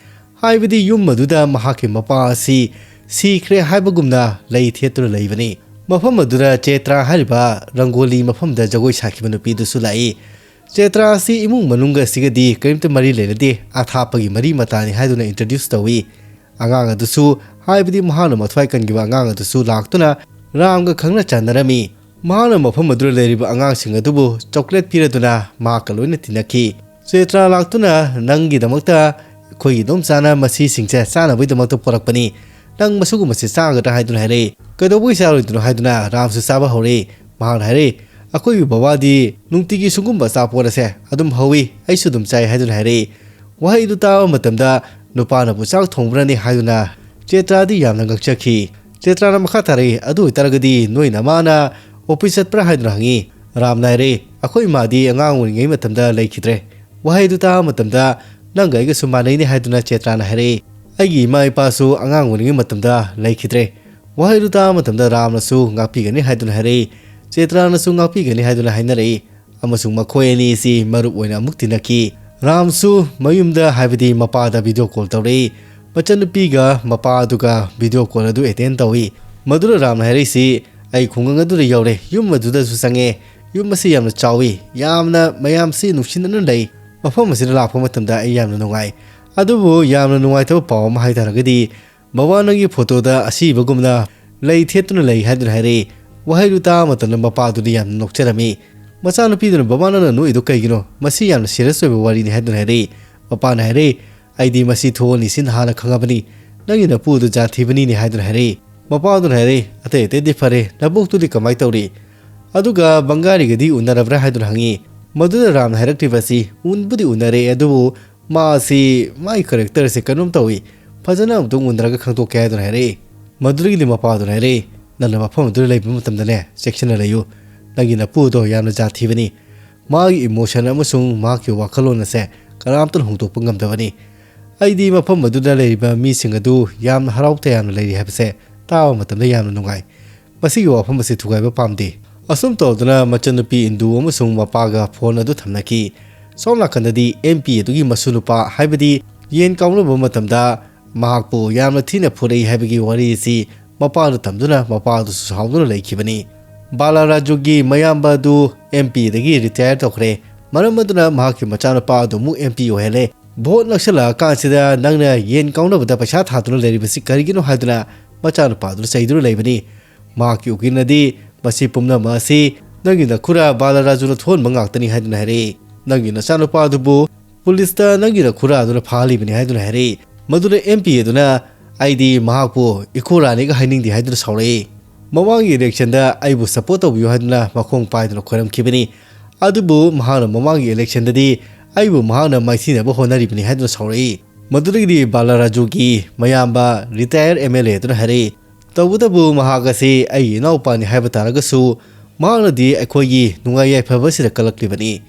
ꯍꯥꯏꯕꯗꯤ ꯌꯨꯝ ꯑꯗꯨꯗ ꯃꯍꯥꯛꯀꯤ ꯃꯄꯥ ꯑꯁꯤ ꯁꯤꯈ꯭ꯔꯦ ꯍꯥꯏꯕꯒꯨꯝꯅ ꯂꯩ ꯊꯦꯠꯇꯨꯅ ꯂꯩꯕꯅꯤ꯫ ꯃꯐꯝ ꯑꯗꯨꯗ ꯆꯦꯇ꯭ꯔꯥ ꯍꯥꯏꯔꯤꯕ ꯔꯪꯒꯣꯂꯤ ꯃꯐꯝꯗ ꯖꯒꯣꯏ ꯁꯥꯈꯤꯕ ꯅꯨꯄꯤꯗꯨꯁꯨ ꯂꯥꯛꯏ꯫ ꯆꯦꯇ꯭ꯔꯥ ꯑꯁꯤ ꯏꯃꯨꯡ ꯃꯅꯨꯡꯒ ꯑꯁꯤꯒꯗꯤ ꯀꯔꯤꯝꯇ ꯃꯔꯤ ꯂꯩꯅꯗꯦ, ꯑꯊꯥꯞꯄꯒꯤ ꯃꯔꯤ ꯃꯇꯥꯅꯤ ꯍꯥꯏꯗꯨꯅ introduce ꯇꯧꯏ꯫ ꯑꯉꯥꯡ ꯑꯗꯨꯁꯨ, ꯍꯥꯏꯕꯗꯤ ꯃꯍꯥꯛꯅ ꯃꯊ꯭ꯋꯥꯏ ꯀꯟꯈꯤꯕ ꯑꯉꯥꯡ ꯑꯗꯨꯁꯨ ꯂꯥꯛꯇꯨꯅ ꯔꯥꯝꯒ ꯈꯪꯅ ꯆꯥꯟꯅꯔꯝꯃꯤ꯫ ꯃꯍꯥꯛꯅ ꯃꯐꯝ ꯑꯗꯨꯗ ꯂꯩꯔꯤꯕ ꯑꯉꯥꯡꯁꯤꯡ ꯑꯗꯨꯕꯨ ꯆꯣꯀ꯭ꯂꯦꯠ ꯄꯤꯔꯗꯨꯅ ꯃꯍꯥꯛꯀ ꯂꯣꯏꯅ ꯇꯤꯟꯅꯈꯤ꯫ ꯆꯦꯇ꯭ꯔꯥ ꯂꯥꯛꯇꯨꯅ, "ꯅꯪꯒꯤꯗꯃꯛꯇ ꯑꯩꯈꯣꯏꯒꯤ ꯏꯗꯣꯝꯆꯥꯅ ꯃꯁꯤꯁꯤꯡꯁꯦ ꯆꯥꯅꯕꯒꯤꯗꯃꯛꯇ ꯄꯨꯔꯛꯄꯅꯤ, ꯅꯪ ꯃꯁꯤꯒꯨꯝꯕꯁꯤ ꯆꯥꯒꯗ꯭ꯔꯥ?" ꯍꯥꯏꯗꯨꯅ ꯍꯥꯏꯔꯛꯏ꯫ "ꯀꯩꯗꯧꯕꯒꯤ ꯆꯥꯔꯣꯏꯗꯣꯏꯅꯣ?" ꯍꯥꯏꯗꯨꯅ ꯔꯥꯝꯁꯨ ꯆꯥꯕ ꯍꯧꯔꯛꯏ꯫ ꯃꯍꯥꯛꯅ ꯍꯥꯏꯔꯛꯏ, "ꯑꯩꯈꯣꯏꯒꯤ ꯕꯕꯥꯗꯤ ꯅꯨꯡꯇꯤꯒꯤ ꯁꯤꯒꯨꯝꯕ ꯑꯆꯥꯄꯣꯠ ꯑꯁꯦ ꯑꯗꯨꯝ ꯍꯧꯏ, ꯑꯩꯁꯨ ꯑꯗꯨꯝ ꯆꯥꯏ" ꯍꯥꯏꯗꯨꯅ ꯍꯥꯏꯔꯛꯏ꯫ ꯋꯥꯍꯩꯗꯨ ꯇꯥꯕ ꯃꯇꯝꯗ ꯅꯨꯄꯥꯅꯕꯨ ꯆꯥꯛ ꯊꯣꯡꯕ꯭ꯔꯅꯤ ꯍꯥꯏꯗꯨꯅ ꯆꯦꯇ꯭ꯔꯥꯗꯤ ꯌꯥꯝꯅ ꯉꯛꯆꯈꯤ꯫ ꯆꯦꯇ꯭ꯔꯥꯅ ꯃꯈꯥ ꯇꯥꯔꯛꯏ, "ꯑꯗꯨ ꯑꯣꯏꯇꯥꯔꯒꯗꯤ ꯅꯣꯏ ꯅꯃꯥꯅ ꯑꯣꯐꯤꯁ ꯆꯠꯄ꯭ꯔꯥ?" ꯍꯥꯏꯗꯨꯅ ꯍꯪꯉꯤ꯫ ꯔꯥꯝꯅ ꯍꯥꯏꯔꯛꯏ, "ꯑꯩꯈꯣꯏ ꯏꯃꯥꯗꯤ ꯑꯉꯥꯡ ꯑꯣꯏꯔꯤꯉꯩ ꯃꯇꯝꯗ ꯂꯩꯈꯤꯗ꯭ꯔꯦ"꯫ ꯋꯥꯍꯩꯗꯨ ꯇꯥꯕ ꯃꯇꯝꯗ, "ꯅꯪꯒ ꯑꯩꯒꯁꯨ ꯃꯥꯟꯅꯩꯅꯦ" ꯍꯥꯏꯗꯨꯅ ꯆꯦꯇ꯭ꯔꯥꯅ ꯍꯥꯏꯔꯛꯏ꯫ "ꯑꯩꯒꯤ ꯏꯃꯥ ꯏꯄꯥꯁꯨ ꯑꯉꯥꯡ ꯑꯣꯏꯔꯤꯉꯩ ꯃꯇꯝꯗ ꯂꯩꯈꯤꯗ꯭ꯔꯦ"꯫ ꯋꯥꯍꯩꯗꯨ ꯇꯥꯕ ꯃꯇꯝꯗ ꯔꯥꯝꯅꯁꯨ ꯉꯥꯛꯄꯤꯒꯅꯤ ꯍꯥꯏꯗꯨꯅ ꯍꯥꯏꯔꯛꯏ꯫ ꯆꯦꯇ꯭ꯔꯥꯅꯁꯨ ꯉꯥꯛꯄꯤꯒꯅꯤ ꯍꯥꯏꯗꯨꯅ ꯍꯥꯏꯅꯔꯛꯏ꯫ ꯑꯃꯁꯨꯡ ꯃꯈꯣꯏ ꯑꯅꯤ ꯑꯁꯤ ꯃꯔꯨꯞ ꯑꯣꯏꯅ ꯑꯃꯨꯛ ꯇꯤꯟꯅꯈꯤ꯫ ꯔꯥꯝꯁꯨ ꯃꯌꯨꯝꯗ, ꯍꯥꯏꯕꯗꯤ ꯃꯄꯥꯗ video call ꯇꯧꯔꯛꯏ꯫ ꯃꯆꯟꯅꯨꯄꯤꯒ ꯃꯄꯥ ꯑꯗꯨꯒ video call ꯑꯗꯨ attend ꯇꯧꯏ꯫ ꯃꯗꯨꯗ ꯔꯥꯝꯅ ꯍꯥꯏꯔꯛꯏꯁꯤ, "ꯑꯩ ꯈꯨꯡꯒꯪ ꯑꯗꯨꯗ ꯌꯧꯔꯦ, ꯌꯨꯝ ꯑꯗꯨꯗꯁꯨ ꯆꯪꯉꯦ꯫ ꯌꯨꯝ ꯑꯁꯤ ꯌꯥꯝꯅ ꯆꯥꯎꯏ, ꯌꯥꯝꯅ ꯃꯌꯥꯝꯁꯤ ꯅꯨꯡꯁꯤꯅꯅ ꯂꯩ꯫ ꯃꯐꯝ ꯑꯁꯤꯗ ꯂꯥꯛꯄ ꯃꯇꯝꯗ ꯑꯩ ꯌꯥꯝꯅ ꯅꯨꯡꯉꯥꯏ꯫ ꯑꯗꯨꯕꯨ ꯌꯥꯝꯅ ꯅꯨꯡꯉꯥꯏꯇꯕ ꯄꯥꯎ ꯑꯃ ꯍꯥꯏ ꯇꯥꯔꯒꯗꯤ, ꯕꯕꯥ ꯅꯪꯒꯤ ꯐꯣꯇꯣꯗ ꯑꯁꯤꯕꯒꯨꯝꯅ ꯂꯩ ꯊꯦꯠꯇꯨꯅ ꯂꯩ" ꯍꯥꯏꯗꯨꯅ ꯍꯥꯏꯔꯛꯏ꯫ ꯋꯥꯍꯩꯗꯨ ꯇꯥꯕ ꯃꯇꯝꯗ ꯃꯄꯥꯗꯨꯗꯤ ꯌꯥꯝꯅ ꯅꯣꯛꯆꯔꯝꯃꯤ꯫ ꯃꯆꯥꯅꯨꯄꯤꯗꯨꯅ, "ꯕꯕꯥ, ꯅꯪꯅ ꯅꯣꯛꯏꯗꯣ ꯀꯩꯒꯤꯅꯣ? ꯃꯁꯤ ꯌꯥꯝꯅ serious ꯑꯣꯏꯕ ꯋꯥꯔꯤꯅꯤ" ꯍꯥꯏꯗꯨꯅ ꯍꯥꯏꯔꯛꯏ꯫ ꯃꯄꯥꯅ ꯍꯥꯏꯔꯛꯏ, "ꯑꯩꯗꯤ ꯃꯁꯤ ꯊꯣꯛꯑꯅꯤ ꯁꯤ ꯅꯍꯥꯟꯅ ꯈꯪꯉꯕꯅꯤ꯫ ꯅꯪꯒꯤ ꯅꯄꯨ ꯑꯗꯨ ꯖꯥꯠ ꯊꯤꯕꯅꯤꯅꯦ" ꯍꯥꯏꯗꯨꯅ ꯍꯥꯏꯔꯛꯏ꯫ ꯃꯄꯥꯗꯨꯅ ꯍꯥꯏꯔꯛꯏ, "ꯑꯇꯩ ꯑꯇꯩꯗꯤ ꯐꯔꯦ, ꯅꯕꯣꯛꯇꯨꯗꯤ ꯀꯃꯥꯏꯅ ꯇꯧꯔꯤ? ꯑꯗꯨꯒ ꯕꯪꯒꯥꯂꯤꯒꯗꯤ ꯎꯅꯔꯕ꯭ꯔꯥ?" ꯍꯥꯏꯗꯨꯅ ꯍꯪꯉꯤ꯫ ꯃꯗꯨꯗ ꯔꯥꯝꯅ ꯍꯥꯏꯔꯛꯂꯤꯕ ꯑꯁꯤ, "ꯎꯟꯕꯨꯗꯤ ꯎꯅꯔꯦ, ꯑꯗꯨꯕꯨ ꯃꯥ ꯑꯁꯤ, ꯃꯥꯒꯤ character ꯑꯁꯦ ꯀꯩꯅꯣꯝ ꯇꯧꯏ꯫ ꯐꯖꯅ ꯑꯃꯨꯛꯇꯪ ꯎꯅꯔꯒ ꯈꯪꯗꯣꯛꯀꯦ" ꯍꯥꯏꯗꯨꯅ ꯍꯥꯏꯔꯛꯏ꯫ ꯃꯗꯨꯗꯒꯤꯗꯤ ꯃꯄꯥꯗꯨꯅ ꯍꯥꯏꯔꯛꯏ, "ꯅꯪꯅ ꯃꯐꯝ ꯑꯗꯨꯗ ꯂꯩꯕ ꯃꯇꯝꯗꯅꯦ, ꯆꯦꯛꯁꯤꯟꯅ ꯂꯩꯌꯨ꯫ ꯅꯪꯒꯤ ꯅꯄꯨ ꯑꯗꯣ ꯌꯥꯝꯅ ꯖꯥꯠ ꯊꯤꯕꯅꯤ꯫ ꯃꯥꯒꯤ emotion ꯑꯃꯁꯨꯡ ꯃꯍꯥꯛꯀꯤ ꯋꯥꯈꯜꯂꯣꯟ ꯑꯁꯦ ꯀꯅꯥꯝꯇꯅ ꯍꯣꯡꯗꯣꯛꯄ ꯉꯝꯗꯕꯅꯤ꯫ ꯑꯩꯗꯤ ꯃꯐꯝ ꯑꯗꯨꯗ ꯂꯩꯔꯤꯕ ꯃꯤꯁꯤꯡ ꯑꯗꯨ ꯌꯥꯝꯅ ꯍꯔꯥꯎ ꯇꯌꯥꯝꯅ ꯂꯩꯔꯤ ꯍꯥꯏꯕꯁꯦ ꯇꯥꯕ ꯃꯇꯝꯗ ꯌꯥꯝꯅ ꯅꯨꯡꯉꯥꯏ꯫ ꯃꯁꯤꯒꯤ ꯋꯥꯐꯝ ꯑꯁꯤ ꯊꯨꯒꯥꯏꯕ ꯄꯥꯝꯗꯦ"꯫ ꯑꯁꯨꯝ ꯇꯧꯗꯨꯅ ꯃꯆꯟꯅꯨꯄꯤ ꯏꯟꯗꯨ ꯑꯃꯁꯨꯡ ꯃꯄꯥꯒ phone ꯑꯗꯨ ꯊꯝꯅꯈꯤ꯫ ꯁꯣꯝ ꯅꯥꯀꯟꯗꯗꯤ ꯑꯦꯝ ꯄꯤ ꯑꯗꯨꯒꯤ ꯃꯁꯨ ꯅꯨꯄꯥ, ꯍꯥꯏꯕꯗꯤ ꯌꯦꯟ ꯀꯥꯎꯅꯕ ꯃꯇꯝꯗ ꯃꯍꯥꯛꯄꯨ ꯌꯥꯝꯅ ꯊꯤꯅ ꯐꯨꯔꯛꯏ ꯍꯥꯏꯕꯒꯤ ꯋꯥꯔꯤ ꯑꯁꯤ ꯃꯄꯥꯗ ꯇꯝꯗꯨꯅ ꯃꯄꯥꯗꯨꯁꯨ ꯁꯥꯎꯗꯨꯅ ꯂꯩꯈꯤꯕꯅꯤ꯫ ꯕꯥꯂꯥꯔꯥꯖꯨꯒꯤ ꯃꯌꯥꯝꯕ ꯑꯗꯨ ꯑꯦꯝ ꯄꯤ ꯑꯗꯒꯤ retire ꯇꯧꯈ꯭ꯔꯦ꯫ ꯃꯔꯝ ꯑꯗꯨꯅ ꯃꯍꯥꯛꯀꯤ ꯃꯆꯥꯅꯨꯄꯥ ꯑꯗꯨ ꯑꯃꯨꯛ ꯑꯦꯝ ꯄꯤ ꯑꯣꯏꯍꯜꯂꯦ꯫ Vote ꯅꯛꯁꯜꯂꯛꯑꯀꯥꯟꯁꯤꯗ ꯅꯪꯅ ꯌꯦꯟ ꯀꯥꯎꯅꯕꯗ ꯄꯩꯁꯥ ꯊꯥꯗꯨꯅ ꯂꯩꯔꯤꯕꯁꯤ ꯀꯔꯤꯒꯤꯅꯣ ꯍꯥꯏꯗꯨꯅ ꯃꯆꯥꯅꯨꯄꯥꯗꯨꯅ ꯆꯩꯗꯨꯅ ꯂꯩꯕꯅꯤ꯫ ꯃꯍꯥꯛꯀꯤ ꯎꯀꯤꯜꯅꯗꯤ, "ꯃꯁꯤ ꯄꯨꯝꯅꯃꯛ ꯑꯁꯤ ꯅꯪꯒꯤ ꯅꯈꯨꯔꯥ ꯕꯥꯂꯥꯔꯥꯖꯨꯅ ꯊꯣꯛꯍꯟꯕ ꯉꯥꯛꯇꯅꯤ" ꯍꯥꯏꯗꯨꯅ ꯍꯥꯏꯔꯛꯏ꯫ "ꯅꯪꯒꯤ ꯅꯆꯥꯅꯨꯄꯥ ꯑꯗꯨꯕꯨ ꯄꯨꯂꯤꯁꯇ ꯅꯪꯒꯤ ꯅꯈꯨꯔꯥ ꯑꯗꯨꯅ ꯐꯥꯍꯜꯂꯤꯕꯅꯤ" ꯍꯥꯏꯗꯨꯅ ꯍꯥꯏꯔꯛꯏ꯫ ꯃꯗꯨꯗ ꯑꯦꯝ ꯄꯤ ꯑꯗꯨꯅ, "ꯑꯩꯗꯤ ꯃꯍꯥꯛꯄꯨ ꯏꯈꯨꯔꯥꯅꯤꯒ ꯍꯥꯏꯅꯤꯡꯗꯦ" ꯍꯥꯏꯗꯨꯅ ꯁꯥꯎꯔꯛꯏ꯫ "ꯃꯃꯥꯡꯒꯤ election ꯗ ꯑꯩꯕꯨ support ꯇꯧꯕꯤꯌꯨ" ꯍꯥꯏꯗꯨꯅ ꯃꯈꯣꯡ ꯄꯥꯏꯗꯨꯅ ꯈꯣꯏꯔꯝꯈꯤꯕꯅꯤ꯫ ꯑꯗꯨꯕꯨ ꯃꯍꯥꯛꯅ ꯃꯃꯥꯡꯒꯤ election ꯗꯗꯤ ꯑꯩꯕꯨ ꯃꯍꯥꯛꯅ ꯃꯥꯏꯊꯤꯅꯕ ꯍꯣꯠꯅꯔꯤꯕꯅꯤ ꯍꯥꯏꯗꯨꯅ ꯁꯥꯎꯔꯛꯏ꯫ ꯃꯗꯨꯗꯒꯤꯗꯤ ꯕꯥꯂꯥꯔꯥꯖꯨꯒꯤ ꯃꯌꯥꯝꯕ retire ꯑꯦꯝ ꯑꯦꯜ ꯑꯦ ꯑꯗꯨꯅ ꯍꯥꯏꯔꯛꯏ, "ꯇꯧꯕꯇꯕꯨ ꯃꯍꯥꯛ ꯑꯁꯤ ꯑꯩꯒꯤ ꯏꯅꯥꯎꯄꯥꯅꯤ ꯍꯥꯏꯕ ꯇꯥꯔꯒꯁꯨ, ꯃꯍꯥꯛꯅꯗꯤ ꯑꯩꯈꯣꯏꯒꯤ ꯅꯨꯡꯉꯥꯏ ꯌꯥꯏꯐꯕꯁꯤꯗ ꯀꯜꯂꯛꯂꯤꯕꯅꯤ"꯫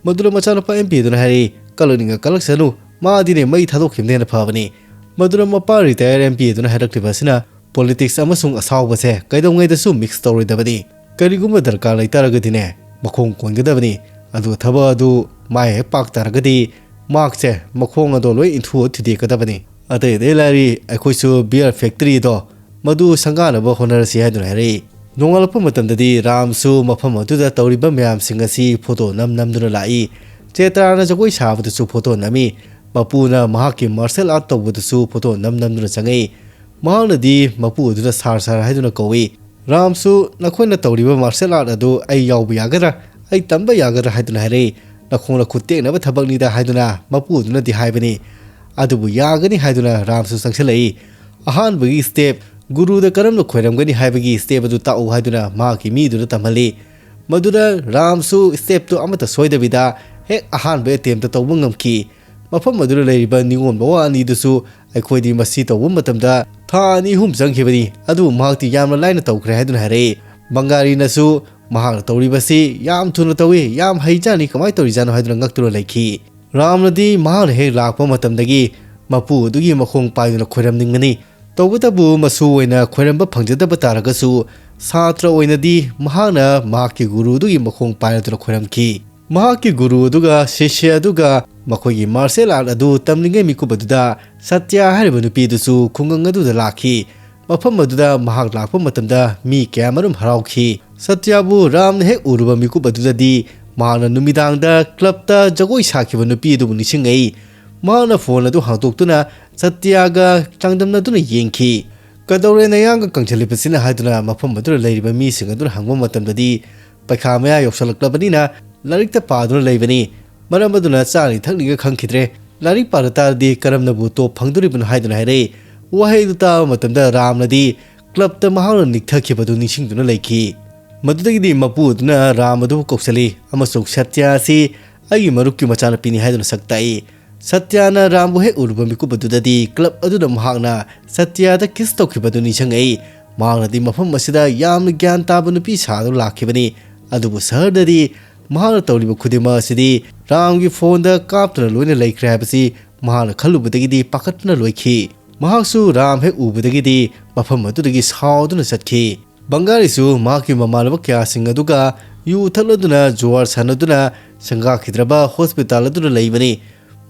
ꯃꯗꯨꯗ ꯃꯆꯥꯅꯨꯄꯥ ꯑꯦꯝ ꯄꯤ ꯑꯗꯨꯅ ꯍꯥꯏꯔꯛꯏ, "ꯀꯜꯂꯛꯅꯤꯡꯉ ꯀꯜꯂꯛꯁꯅꯨ, ꯃꯥꯗꯤꯅꯦ ꯃꯩ ꯊꯥꯗꯣꯛꯈꯤꯕꯅ ꯍꯦꯟꯅ ꯐꯕꯅꯤ"꯫ ꯃꯗꯨꯗ ꯃꯄꯥ retire ꯑꯦꯝ ꯄꯤ ꯑꯗꯨꯅ ꯍꯥꯏꯔꯛꯂꯤꯕ ꯑꯁꯤꯅ politics ꯑꯃꯁꯨꯡ ꯑꯁꯥꯎꯕꯁꯦ ꯀꯩꯗꯧꯉꯩꯗꯁꯨ mix ꯇꯧꯔꯣꯏꯗꯕꯅꯤ꯫ ꯀꯔꯤꯒꯨꯝꯕ ꯗꯔꯀꯥꯔ ꯂꯩꯇꯥꯔꯒꯗꯤꯅꯦ, ꯃꯈꯣꯡ ꯀꯣꯟꯒꯗꯕꯅꯤ꯫ ꯑꯗꯨꯒ ꯊꯕꯛ ꯑꯗꯨ ꯃꯥꯏ ꯍꯦꯛ ꯄꯥꯛ ꯇꯥꯔꯒꯗꯤ, ꯃꯍꯥꯛꯁꯦ ꯃꯈꯣꯡ ꯑꯗꯣ ꯂꯣꯏ ꯏꯟꯊꯨꯑ ꯊꯨꯗꯦꯛꯀꯗꯕꯅꯤ꯫ ꯑꯇꯩ ꯑꯇꯩ ꯂꯥꯏꯔꯤ, ꯑꯩꯈꯣꯏꯁꯨ beer factory ꯗꯣ ꯃꯗꯨ ꯁꯪꯒꯥꯅꯕ ꯍꯣꯠꯅꯔꯁꯤ ꯍꯥꯏꯗꯨꯅ ꯍꯥꯏꯔꯛꯏ꯫ ꯅꯣꯡꯉꯥꯜꯂꯛꯄ ꯃꯇꯝꯗꯗꯤ ꯔꯥꯝꯁꯨ ꯃꯐꯝ ꯑꯗꯨꯗ ꯇꯧꯔꯤꯕ ꯃꯌꯥꯝꯁꯤꯡ ꯑꯁꯤ photo ꯅꯝ ꯅꯝꯗꯨꯅ ꯂꯥꯛꯏ꯫ ꯆꯦꯇ꯭ꯔꯥꯅ ꯖꯒꯣꯏ ꯁꯥꯕꯗꯁꯨ photo ꯅꯝꯃꯤ꯫ ꯃꯄꯨꯅ ꯃꯍꯥꯛꯀꯤ martial art ꯇꯧꯕꯗꯁꯨ photo ꯅꯝ ꯅꯝꯗꯨꯅ ꯆꯪꯉꯛꯏ꯫ ꯃꯍꯥꯛꯅꯗꯤ ꯃꯄꯨ ꯑꯗꯨꯗ "ꯁꯥꯔ, ꯁꯥꯔ" ꯍꯥꯏꯗꯨꯅ ꯀꯧꯏ꯫ ꯔꯥꯝꯁꯨ, "ꯅꯈꯣꯏꯅ ꯇꯧꯔꯤꯕ martial art ꯑꯗꯨ ꯑꯩ ꯌꯥꯎꯕ ꯌꯥꯒꯗ꯭ꯔꯥ? ꯑꯩ ꯇꯝꯕ ꯌꯥꯒꯗ꯭ꯔꯥ?" ꯍꯥꯏꯗꯨꯅ ꯍꯥꯏꯔꯛꯏ꯫ "ꯅꯈꯣꯡ ꯅꯈꯨꯠ ꯇꯦꯛꯅꯕ ꯊꯕꯛꯅꯤꯗ" ꯍꯥꯏꯗꯨꯅ ꯃꯄꯨ ꯑꯗꯨꯅꯗꯤ ꯍꯥꯏꯕꯅꯤ꯫ ꯑꯗꯨꯕꯨ ꯌꯥꯒꯅꯤ ꯍꯥꯏꯗꯨꯅ ꯔꯥꯝꯁꯨ ꯆꯪꯁꯤꯜꯂꯛꯏ꯫ ꯑꯍꯥꯟꯕꯒꯤ step, ꯒꯨꯔꯨꯗ ꯀꯔꯝꯅ ꯈꯣꯏꯔꯝꯒꯅꯤ ꯍꯥꯏꯕꯒꯤ step ꯑꯗꯨ ꯇꯥꯛꯎ ꯍꯥꯏꯗꯨꯅ ꯃꯍꯥꯛꯀꯤ ꯃꯤꯗꯨꯅ ꯇꯝꯍꯜꯂꯤ꯫ ꯃꯗꯨꯗ ꯔꯥꯝꯁꯨ step ꯇꯨ ꯑꯃꯠꯇ ꯁꯣꯏꯗꯕꯤꯗ ꯍꯦꯛ ꯑꯍꯥꯟꯕ attempt ꯇ ꯇꯧꯕ ꯉꯝꯈꯤ꯫ ꯃꯐꯝ ꯑꯗꯨꯗ ꯂꯩꯔꯤꯕ ꯅꯤꯉꯣꯜ ꯃꯋꯥ ꯑꯅꯤꯗꯨꯁꯨ, "ꯑꯩꯈꯣꯏꯗꯤ ꯃꯁꯤ ꯇꯧꯕ ꯃꯇꯝꯗ ꯊꯥ ꯑꯅꯤ ꯑꯍꯨꯝ ꯆꯪꯈꯤꯕꯅꯤ, ꯑꯗꯨꯕꯨ ꯃꯍꯥꯛꯇꯤ ꯌꯥꯝꯅ ꯂꯥꯏꯅ ꯇꯧꯈ꯭ꯔꯦ ꯍꯥꯏꯗꯨꯅ ꯍꯥꯏꯔꯛꯏ꯫ ꯕꯪꯒꯥꯔꯤꯅꯁꯨ ꯃꯍꯥꯛꯅ ꯇꯧꯔꯤꯕꯁꯤ ꯌꯥꯝ ꯊꯨꯅ ꯇꯧꯏ, ꯌꯥꯝ ꯍꯩꯖꯥꯅꯤ, ꯀꯃꯥꯏꯅ ꯇꯧꯔꯤꯖꯥꯠꯅꯣ ꯍꯥꯏꯗꯨꯅ ꯉꯛꯇꯨꯅ ꯂꯩꯈꯤ꯫ ꯔꯥꯝꯅꯗꯤ ꯃꯍꯥꯛꯅ ꯍꯦꯛ ꯂꯥꯛꯄ ꯃꯇꯝꯗꯒꯤ ꯃꯄꯨ ꯑꯗꯨꯒꯤ ꯃꯈꯣꯡ ꯄꯥꯏꯗꯨꯅ ꯈꯣꯏꯔꯝꯅꯤꯡꯕꯅꯤ꯫ ꯇꯧꯕꯇꯕꯨ ꯃꯁꯨ ꯑꯣꯏꯅ ꯈꯣꯏꯔꯝꯕ ꯐꯪꯖꯗꯕ ꯇꯥꯔꯒꯁꯨ, ꯁꯥꯇ꯭ꯔ ꯑꯣꯏꯅꯗꯤ ꯃꯍꯥꯛꯅ ꯃꯍꯥꯛꯀꯤ ꯒꯨꯔꯨ ꯑꯗꯨꯒꯤ ꯃꯈꯣꯡ ꯄꯥꯏꯔꯗꯨꯅ ꯈꯣꯏꯔꯝꯈꯤ꯫ ꯃꯍꯥꯛꯀꯤ ꯒꯨꯔꯨ ꯑꯗꯨꯒ ꯁꯤꯁ꯭ꯌ ꯑꯗꯨꯒ ꯃꯈꯣꯏꯒꯤ martial art ꯑꯗꯨ ꯇꯝꯂꯤꯉꯩ ꯃꯤꯀꯨꯞ ꯑꯗꯨꯗ ꯁꯇ꯭ꯌ ꯍꯥꯏꯔꯤꯕ ꯅꯨꯄꯤ ꯑꯗꯨꯁꯨ ꯈꯨꯡꯒꯪ ꯑꯗꯨꯗ ꯂꯥꯛꯈꯤ꯫ ꯃꯐꯝ ꯑꯗꯨꯗ ꯃꯍꯥꯛ ꯂꯥꯛꯄ ꯃꯇꯝꯗ ꯃꯤ ꯀꯌꯥꯃꯔꯨꯝ ꯍꯔꯥꯎꯈꯤ꯫ ꯁꯇ꯭ꯌꯕꯨ ꯔꯥꯝꯅ ꯍꯦꯛ ꯎꯔꯨꯕ ꯃꯤꯀꯨꯞ ꯑꯗꯨꯗꯗꯤ ꯃꯍꯥꯛꯅ ꯅꯨꯃꯤꯗꯥꯡꯗ clubꯇ ꯖꯒꯣꯏ ꯁꯥꯈꯤꯕ ꯅꯨꯄꯤ ꯑꯗꯨꯕꯨ ꯅꯤꯡꯁꯤꯡꯉꯛꯏ꯫ ꯃꯍꯥꯛꯅ phone ꯑꯗꯨ ꯍꯥꯡꯗꯣꯛꯇꯨꯅ ꯁꯇ꯭ꯌꯒ ꯆꯥꯡꯗꯝꯅꯗꯨꯅ ꯌꯦꯡꯈꯤ꯫ "ꯀꯩꯗꯧꯔꯦ ꯅꯌꯥꯡꯒ ꯀꯪꯁꯤꯜꯂꯤꯕꯁꯤꯅ?" ꯍꯥꯏꯗꯨꯅ ꯃꯐꯝ ꯑꯗꯨꯗ ꯂꯩꯔꯤꯕ ꯃꯤꯁꯤꯡ ꯑꯗꯨꯅ ꯍꯪꯕ ꯃꯇꯝꯗꯗꯤ, "ꯄꯩꯈꯥ ꯃꯌꯥ ꯌꯧꯁꯤꯜꯂꯛꯂꯕꯅꯤꯅ ꯂꯥꯏꯔꯤꯛꯇ ꯄꯥꯗꯨꯅ ꯂꯩꯕꯅꯤ꯫ ꯃꯔꯝ ꯑꯗꯨꯅ ꯆꯥꯅꯤ ꯊꯛꯅꯤꯒ ꯈꯪꯈꯤꯗ꯭ꯔꯦ꯫ ꯂꯥꯏꯔꯤꯛ ꯄꯥꯗ ꯇꯥꯔꯗꯤ ꯀꯔꯝꯅꯕꯨ top ꯐꯪꯗꯣꯔꯤꯕꯅꯣ?" ꯍꯥꯏꯗꯨꯅ ꯍꯥꯏꯔꯛꯏ꯫ ꯋꯥꯍꯩ ꯑꯗꯨ ꯇꯥꯕ ꯃꯇꯝꯗ ꯔꯥꯝꯅꯗꯤ clubꯇ ꯃꯍꯥꯛꯅ ꯅꯤꯛꯊꯈꯤꯕꯗꯨ ꯅꯤꯡꯁꯤꯡꯗꯨꯅ ꯂꯩꯈꯤ꯫ ꯃꯗꯨꯗꯒꯤꯗꯤ ꯃꯄꯨ ꯑꯗꯨꯅ ꯔꯥꯝ ꯑꯗꯨꯕꯨ ꯀꯧꯁꯤꯜꯂꯤ ꯑꯃꯁꯨꯡ "ꯁꯇ꯭ꯌ ꯑꯁꯤ ꯑꯩꯒꯤ ꯃꯔꯨꯞꯀꯤ ꯃꯆꯥꯅꯨꯄꯤꯅꯤ" ꯍꯥꯏꯗꯨꯅ ꯁꯛ ꯇꯥꯛꯏ꯫ ꯁꯇ꯭ꯌꯅ ꯔꯥꯝꯕꯨ ꯍꯦꯛ ꯎꯔꯨꯕ ꯃꯤꯀꯨꯞ ꯑꯗꯨꯗꯗꯤ club ꯑꯗꯨꯗ ꯃꯍꯥꯛꯅ ꯁꯇ꯭ꯌꯗ kiss ꯇꯧꯈꯤꯕꯗꯨ ꯅꯤꯡꯁꯤꯡꯉꯛꯏ꯫ ꯃꯍꯥꯛꯅꯗꯤ ꯃꯐꯝ ꯑꯁꯤꯗ ꯌꯥꯝꯅ ꯒ꯭ꯌꯥꯟ ꯇꯥꯕ ꯅꯨꯄꯤ ꯁꯥꯗꯨꯅ ꯂꯥꯛꯈꯤꯕꯅꯤ꯫ ꯑꯗꯨꯕꯨ ꯁꯍꯔꯗꯗꯤ ꯃꯍꯥꯛꯅ ꯇꯧꯔꯤꯕ ꯈꯨꯗꯤꯡꯃꯛ ꯑꯁꯤꯗꯤ ꯔꯥꯝꯒꯤ phoneꯗ ꯀꯥꯞꯇꯨꯅ ꯂꯣꯏꯅ ꯂꯩꯈ꯭ꯔꯦ ꯍꯥꯏꯕꯁꯤ ꯃꯍꯥꯛꯅ ꯈꯜꯂꯨꯕꯗꯒꯤꯗꯤ ꯄꯥꯈꯠꯄꯅ ꯂꯣꯏꯈꯤ꯫ ꯃꯍꯥꯛꯁꯨ ꯔꯥꯝ ꯍꯦꯛ ꯎꯕꯗꯒꯤꯗꯤ ꯃꯐꯝ ꯑꯗꯨꯗꯒꯤ ꯁꯥꯎꯗꯨꯅ ꯆꯠꯈꯤ꯫ ꯕꯪꯒꯥꯔꯤꯁꯨ ꯃꯍꯥꯛꯀꯤ ꯃꯃꯥꯟꯅꯕ ꯀꯌꯥꯁꯤꯡ ꯑꯗꯨꯒ ꯌꯨ ꯊꯛꯂꯗꯨꯅ ꯖꯨꯋꯥꯔ ꯁꯥꯟꯅꯗꯨꯅ ꯁꯪꯒꯥꯈꯤꯗ꯭ꯔꯕ hospital ꯑꯗꯨꯗ ꯂꯩꯕꯅꯤ꯫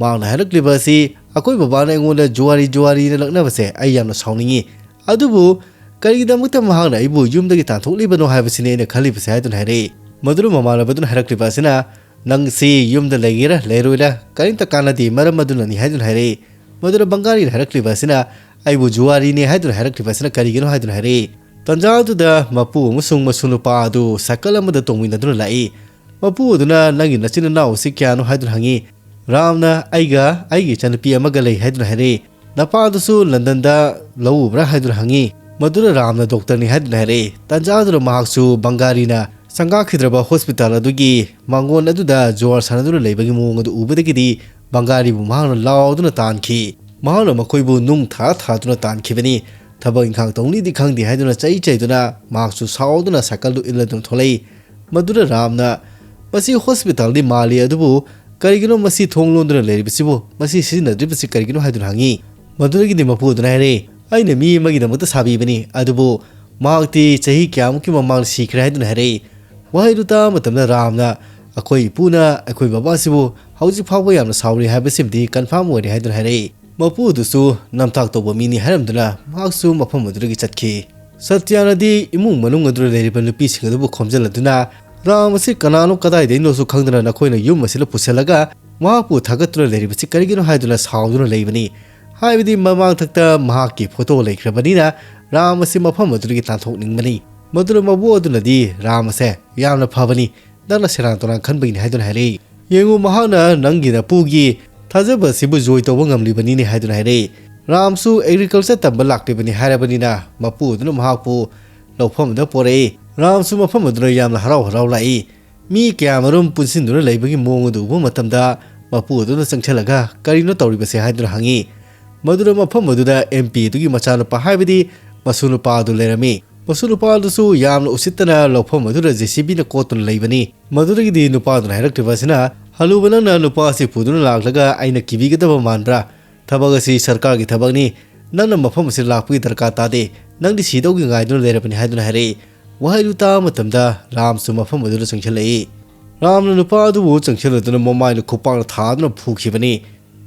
ꯃꯍꯥꯛꯅ ꯍꯥꯏꯔꯛꯂꯤꯕ ꯑꯁꯤ, "ꯑꯩꯈꯣꯏ ꯕꯕꯥꯅ ꯑꯩꯉꯣꯟꯗ ꯖꯨꯋꯥꯔꯤ ꯖꯨꯋꯥꯔꯤꯅ ꯂꯛꯅꯕꯁꯦ ꯑꯩ ꯌꯥꯝꯅ ꯁꯥꯎꯅꯤꯡꯉꯤ꯫ ꯑꯗꯨꯕꯨ ꯀꯔꯤꯒꯤꯗꯃꯛꯇ ꯃꯍꯥꯛꯅ ꯑꯩꯕꯨ ꯌꯨꯝꯗꯒꯤ ꯇꯥꯟꯊꯣꯛꯂꯤꯕꯅꯣ ꯍꯥꯏꯕꯁꯤꯅꯤ ꯑꯩꯅ ꯈꯜꯂꯤꯕꯁꯦ" ꯍꯥꯏꯗꯨꯅ ꯍꯥꯏꯔꯛꯏ꯫ ꯃꯗꯨꯅ ꯃꯃꯥꯟꯅꯕꯗꯨꯅ ꯍꯥꯏꯔꯛꯂꯤꯕ ꯑꯁꯤꯅ, "ꯅꯪꯁꯤ ꯌꯨꯝꯗ ꯂꯩꯒꯦꯔꯥ ꯂꯩꯔꯣꯏꯔꯥ ꯀꯔꯤꯝꯇ ꯀꯥꯟꯅꯗꯦ, ꯃꯔꯝ ꯑꯗꯨꯅꯅꯤ" ꯍꯥꯏꯗꯨꯅ ꯍꯥꯏꯔꯛꯏ꯫ ꯃꯗꯨꯅ ꯕꯪꯒꯥꯔꯤꯅ ꯍꯥꯏꯔꯛꯂꯤꯕ ꯑꯁꯤꯅ, "ꯑꯩꯕꯨ ꯖꯨꯋꯥꯔꯤꯅꯤ" ꯍꯥꯏꯗꯨꯅ ꯍꯥꯏꯔꯛꯂꯤꯕ ꯑꯁꯤꯅ ꯀꯔꯤꯒꯤꯅꯣ ꯍꯥꯏꯗꯨꯅ ꯍꯥꯏꯔꯛꯏ꯫ ꯇꯟꯖꯥ ꯑꯗꯨꯗ ꯃꯄꯨ ꯑꯃꯁꯨꯡ ꯃꯁꯨ ꯅꯨꯄꯥ ꯑꯗꯨ ꯁꯥꯏꯀꯜ ꯑꯃꯗ ꯇꯣꯡꯃꯤꯟꯅꯗꯨꯅ ꯂꯥꯛꯏ꯫ ꯃꯄꯨ ꯑꯗꯨꯅ, "ꯅꯪꯒꯤ ꯅꯆꯤꯟ ꯅꯅꯥꯎ ꯑꯁꯤ ꯀꯌꯥꯅꯣ?" ꯍꯥꯏꯗꯨꯅ ꯍꯪꯉꯤ꯫ ꯔꯥꯝꯅ, "ꯑꯩꯒ ꯑꯩꯒꯤ ꯏꯆꯟꯅꯨꯄꯤ ꯑꯃꯒ ꯂꯩ" ꯍꯥꯏꯗꯨꯅ ꯍꯥꯏꯔꯛꯏ꯫ "ꯅꯄꯥꯗꯨꯁꯨ ꯂꯟꯗꯟꯗ ꯂꯧ ꯎꯕ꯭ꯔꯥ?" ꯍꯥꯏꯗꯨꯅ ꯍꯪꯉꯤ꯫ ꯃꯗꯨꯅ ꯔꯥꯝꯅ doctorꯅꯤ ꯍꯥꯏꯗꯨꯅ ꯍꯥꯏꯔꯛꯏ꯫ ꯇꯟꯖꯥ ꯑꯗꯨꯗ ꯃꯍꯥꯛꯁꯨ ꯕꯪꯒꯥꯔꯤꯅ ꯁꯪꯒꯥꯈꯤꯗ꯭ꯔꯕ hospital ꯑꯗꯨꯒꯤ ꯃꯥꯡꯒꯣꯟ ꯑꯗꯨꯗ ꯖꯨꯋꯥꯔ ꯁꯥꯟꯅꯗꯨꯅ ꯂꯩꯕꯒꯤ ꯃꯑꯣꯡ ꯑꯗꯨ ꯎꯕꯗꯒꯤꯗꯤ ꯕꯪꯒꯥꯔꯤꯕꯨ ꯃꯍꯥꯛꯅ ꯂꯥꯎꯗꯨꯅ ꯇꯥꯟꯈꯤ꯫ ꯃꯍꯥꯛꯅ ꯃꯈꯣꯏꯕꯨ ꯅꯨꯡ ꯊꯥ ꯊꯥꯗꯨꯅ ꯇꯥꯟꯈꯤꯕꯅꯤ꯫ ꯊꯕꯛ ꯏꯪꯈꯥꯡ ꯇꯧꯅꯤꯗꯤ ꯈꯪꯗꯦ ꯍꯥꯏꯗꯨꯅ ꯆꯩ ꯆꯩꯗꯨꯅ ꯃꯍꯥꯛꯁꯨ ꯁꯥꯎꯗꯨꯅ ꯁꯥꯏꯀꯜꯗꯨ ꯏꯜꯂꯗꯨꯅ ꯊꯣꯛꯂꯛꯏ꯫ ꯃꯗꯨꯗ ꯔꯥꯝꯅ, "ꯃꯁꯤ ꯍꯣꯁꯄꯤꯇꯥꯜꯗꯤ ꯃꯥꯜꯂꯤ, ꯑꯗꯨꯕꯨ ꯀꯔꯤꯒꯤꯅꯣ ꯃꯁꯤ ꯊꯣꯡ ꯂꯣꯟꯗꯨꯅ ꯂꯩꯔꯤꯕꯁꯤꯕꯨ? ꯃꯁꯤ ꯁꯤꯖꯤꯟꯅꯗ꯭ꯔꯤꯕꯁꯤ ꯀꯔꯤꯒꯤꯅꯣ?" ꯍꯥꯏꯗꯨꯅ ꯍꯪꯉꯤ꯫ ꯃꯗꯨꯗꯒꯤꯗꯤ ꯃꯄꯨ ꯑꯗꯨꯅ ꯍꯥꯏꯔꯛꯏ, "ꯑꯩꯅ ꯃꯤ ꯑꯃꯒꯤꯗꯃꯛꯇ ꯁꯥꯕꯤꯕꯅꯤ, ꯑꯗꯨꯕꯨ ꯃꯍꯥꯛꯇꯤ ꯆꯍꯤ ꯀꯌꯥꯃꯨꯛꯀꯤ ꯃꯃꯥꯡꯗ ꯁꯤꯈ꯭ꯔꯦ" ꯍꯥꯏꯗꯨꯅ ꯍꯥꯏꯔꯛꯏ꯫ ꯋꯥꯍꯩꯗꯨ ꯇꯥꯕ ꯃꯇꯝꯗ ꯔꯥꯝꯅ, "ꯑꯩꯈꯣꯏ ꯏꯄꯨꯅ ꯑꯩꯈꯣꯏ ꯕꯕꯥꯁꯤꯕꯨ ꯍꯧꯖꯤꯛ ꯐꯥꯎꯕ ꯌꯥꯝꯅ ꯁꯥꯎꯔꯤ ꯍꯥꯏꯕꯁꯤꯃꯗꯤ ꯀꯟꯐꯥꯔꯝ ꯑꯣꯏꯔꯦ" ꯍꯥꯏꯗꯨꯅ ꯍꯥꯏꯔꯛꯏ꯫ ꯃꯄꯨ ꯑꯗꯨꯁꯨ ꯅꯝꯊꯥꯛ ꯇꯧꯕ ꯃꯤꯅꯤ ꯍꯥꯏꯔꯝꯗꯨꯅ ꯃꯍꯥꯛꯁꯨ ꯃꯐꯝ ꯑꯗꯨꯗꯒꯤ ꯆꯠꯈꯤ꯫ ꯁꯇ꯭ꯌꯥꯅꯗꯤ ꯏꯃꯨꯡ ꯃꯅꯨꯡ ꯑꯗꯨꯗ ꯂꯩꯔꯤꯕ ꯅꯨꯄꯤꯁꯤꯡ ꯑꯗꯨꯕꯨ ꯈꯣꯝꯖꯤꯜꯂꯗꯨꯅ, "ꯔꯥꯝ ꯑꯁꯤ ꯀꯅꯥꯅꯣ, ꯀꯗꯥꯏꯗꯒꯤꯅꯣꯁꯨ ꯈꯪꯗꯅ ꯅꯈꯣꯏꯅ ꯌꯨꯝ ꯑꯁꯤꯗ ꯄꯨꯁꯤꯜꯂꯒ ꯃꯍꯥꯛꯄꯨ ꯊꯥꯒꯠꯇꯨꯅ ꯂꯩꯔꯤꯕꯁꯤ ꯀꯔꯤꯒꯤꯅꯣ?" ꯍꯥꯏꯗꯨꯅ ꯁꯥꯎꯗꯨꯅ ꯂꯩꯕꯅꯤ꯫ ꯍꯥꯏꯕꯗꯤ ꯃꯃꯥꯡꯊꯛꯇ ꯃꯍꯥꯛꯀꯤ ꯐꯣꯇꯣ ꯂꯩꯈ꯭ꯔꯕꯅꯤꯅ ꯔꯥꯝ ꯑꯁꯤ ꯃꯐꯝ ꯑꯗꯨꯗꯒꯤ ꯇꯥꯟꯊꯣꯛꯅꯤꯡꯕꯅꯤ꯫ ꯃꯗꯨꯅ ꯃꯕꯨ ꯑꯗꯨꯅꯗꯤ ꯔꯥꯝ ꯑꯁꯦ ꯌꯥꯝꯅ ꯐꯕꯅꯤ, ꯅꯪꯅ ꯁꯦꯔꯥꯟ ꯇꯨꯔꯥꯟ ꯈꯟꯕꯒꯤꯅꯤ ꯍꯥꯏꯗꯨꯅ ꯍꯥꯏꯔꯛꯏ꯫ "ꯌꯦꯡꯉꯨ, ꯃꯍꯥꯛꯅ ꯅꯪꯒꯤ ꯅꯄꯨꯒꯤ ꯊꯥꯖꯕ ꯑꯁꯤꯕꯨ ꯖꯣꯏ ꯇꯧꯕ ꯉꯝꯂꯤꯕꯅꯤꯅꯦ" ꯍꯥꯏꯗꯨꯅ ꯍꯥꯏꯔꯛꯏ꯫ ꯔꯥꯝꯁꯨ ꯑꯦꯒ꯭ꯔꯤꯀꯜꯆꯔ ꯇꯝꯕ ꯂꯥꯛꯂꯤꯕꯅꯤ ꯍꯥꯏꯔꯕꯅꯤꯅ ꯃꯄꯨ ꯑꯗꯨꯅ ꯃꯍꯥꯛꯄꯨ ꯂꯧꯐꯝ ꯑꯗꯨꯗ ꯄꯣꯔꯛꯏ꯫ ꯔꯥꯝꯁꯨ ꯃꯐꯝ ꯑꯗꯨꯗ ꯌꯥꯝꯅ ꯍꯔꯥꯎ ꯍꯔꯥꯎ ꯂꯥꯛꯏ꯫ ꯃꯤ ꯀꯌꯥꯃꯔꯨꯝ ꯄꯨꯟꯁꯤꯟꯗꯨꯅ ꯂꯩꯕꯒꯤ ꯃꯑꯣꯡ ꯑꯗꯨ ꯎꯕ ꯃꯇꯝꯗ ꯃꯄꯨ ꯑꯗꯨꯅ ꯆꯪꯁꯤꯜꯂꯒ, "ꯀꯔꯤꯅꯣ ꯇꯧꯔꯤꯕꯁꯦ?" ꯍꯥꯏꯗꯨꯅ ꯍꯪꯉꯤ꯫ ꯃꯗꯨꯗ ꯃꯐꯝ ꯑꯗꯨꯗ ꯑꯦꯝ ꯄꯤ ꯑꯗꯨꯒꯤ ꯃꯆꯥꯅꯨꯄꯥ, ꯍꯥꯏꯕꯗꯤ ꯃꯁꯨ ꯅꯨꯄꯥ ꯑꯗꯨ ꯂꯩꯔꯝꯃꯤ꯫ ꯃꯁꯨ ꯅꯨꯄꯥ ꯑꯗꯨꯁꯨ ꯌꯥꯝꯅ ꯎꯁꯤꯠꯇꯅ ꯂꯧꯐꯝ ꯑꯗꯨꯗ ꯖꯦ ꯁꯤ ꯕꯤꯅ ꯀꯣꯠꯇꯨꯅ ꯂꯩꯕꯅꯤ꯫ ꯃꯗꯨꯗꯒꯤꯗꯤ ꯅꯨꯄꯥ ꯑꯗꯨꯅ ꯍꯥꯏꯔꯛꯂꯤꯕ ꯑꯁꯤꯅ, "ꯍꯅꯨꯕ, ꯅꯪꯅ ꯅꯨꯄꯥ ꯑꯁꯤ ꯄꯨꯗꯨꯅ ꯂꯥꯛꯂꯒ ꯑꯩꯅ ꯀꯤꯕꯤꯒꯗꯕ ꯃꯥꯟꯕ꯭ꯔꯥ? ꯊꯕꯛ ꯑꯁꯤ ꯁꯔꯀꯥꯔꯒꯤ ꯊꯕꯛꯅꯤ꯫ ꯅꯪꯅ ꯃꯐꯝ ꯑꯁꯤꯗ ꯂꯥꯛꯄꯒꯤ ꯗꯔꯀꯥꯔ ꯇꯥꯗꯦ꯫ ꯅꯪꯗꯤ ꯁꯤꯗꯧꯒꯤ ꯉꯥꯏꯗꯨꯅ ꯂꯩꯔꯕꯅꯤ" ꯍꯥꯏꯗꯨꯅ ꯍꯥꯏꯔꯛꯏ꯫ ꯋꯥꯍꯩꯗꯨ ꯇꯥꯕ ꯃꯇꯝꯗ ꯔꯥꯝꯁꯨ ꯃꯐꯝ ꯑꯗꯨꯗ ꯆꯪꯁꯤꯜꯂꯛꯏ꯫ ꯔꯥꯝꯅ ꯅꯨꯄꯥ ꯑꯗꯨꯕꯨ ꯆꯪꯁꯤꯜꯂꯗꯨꯅ ꯃꯃꯥꯏꯗ ꯈꯨꯄꯥꯛꯅ ꯊꯥꯗꯨꯅ ꯐꯨꯈꯤꯕꯅꯤ꯫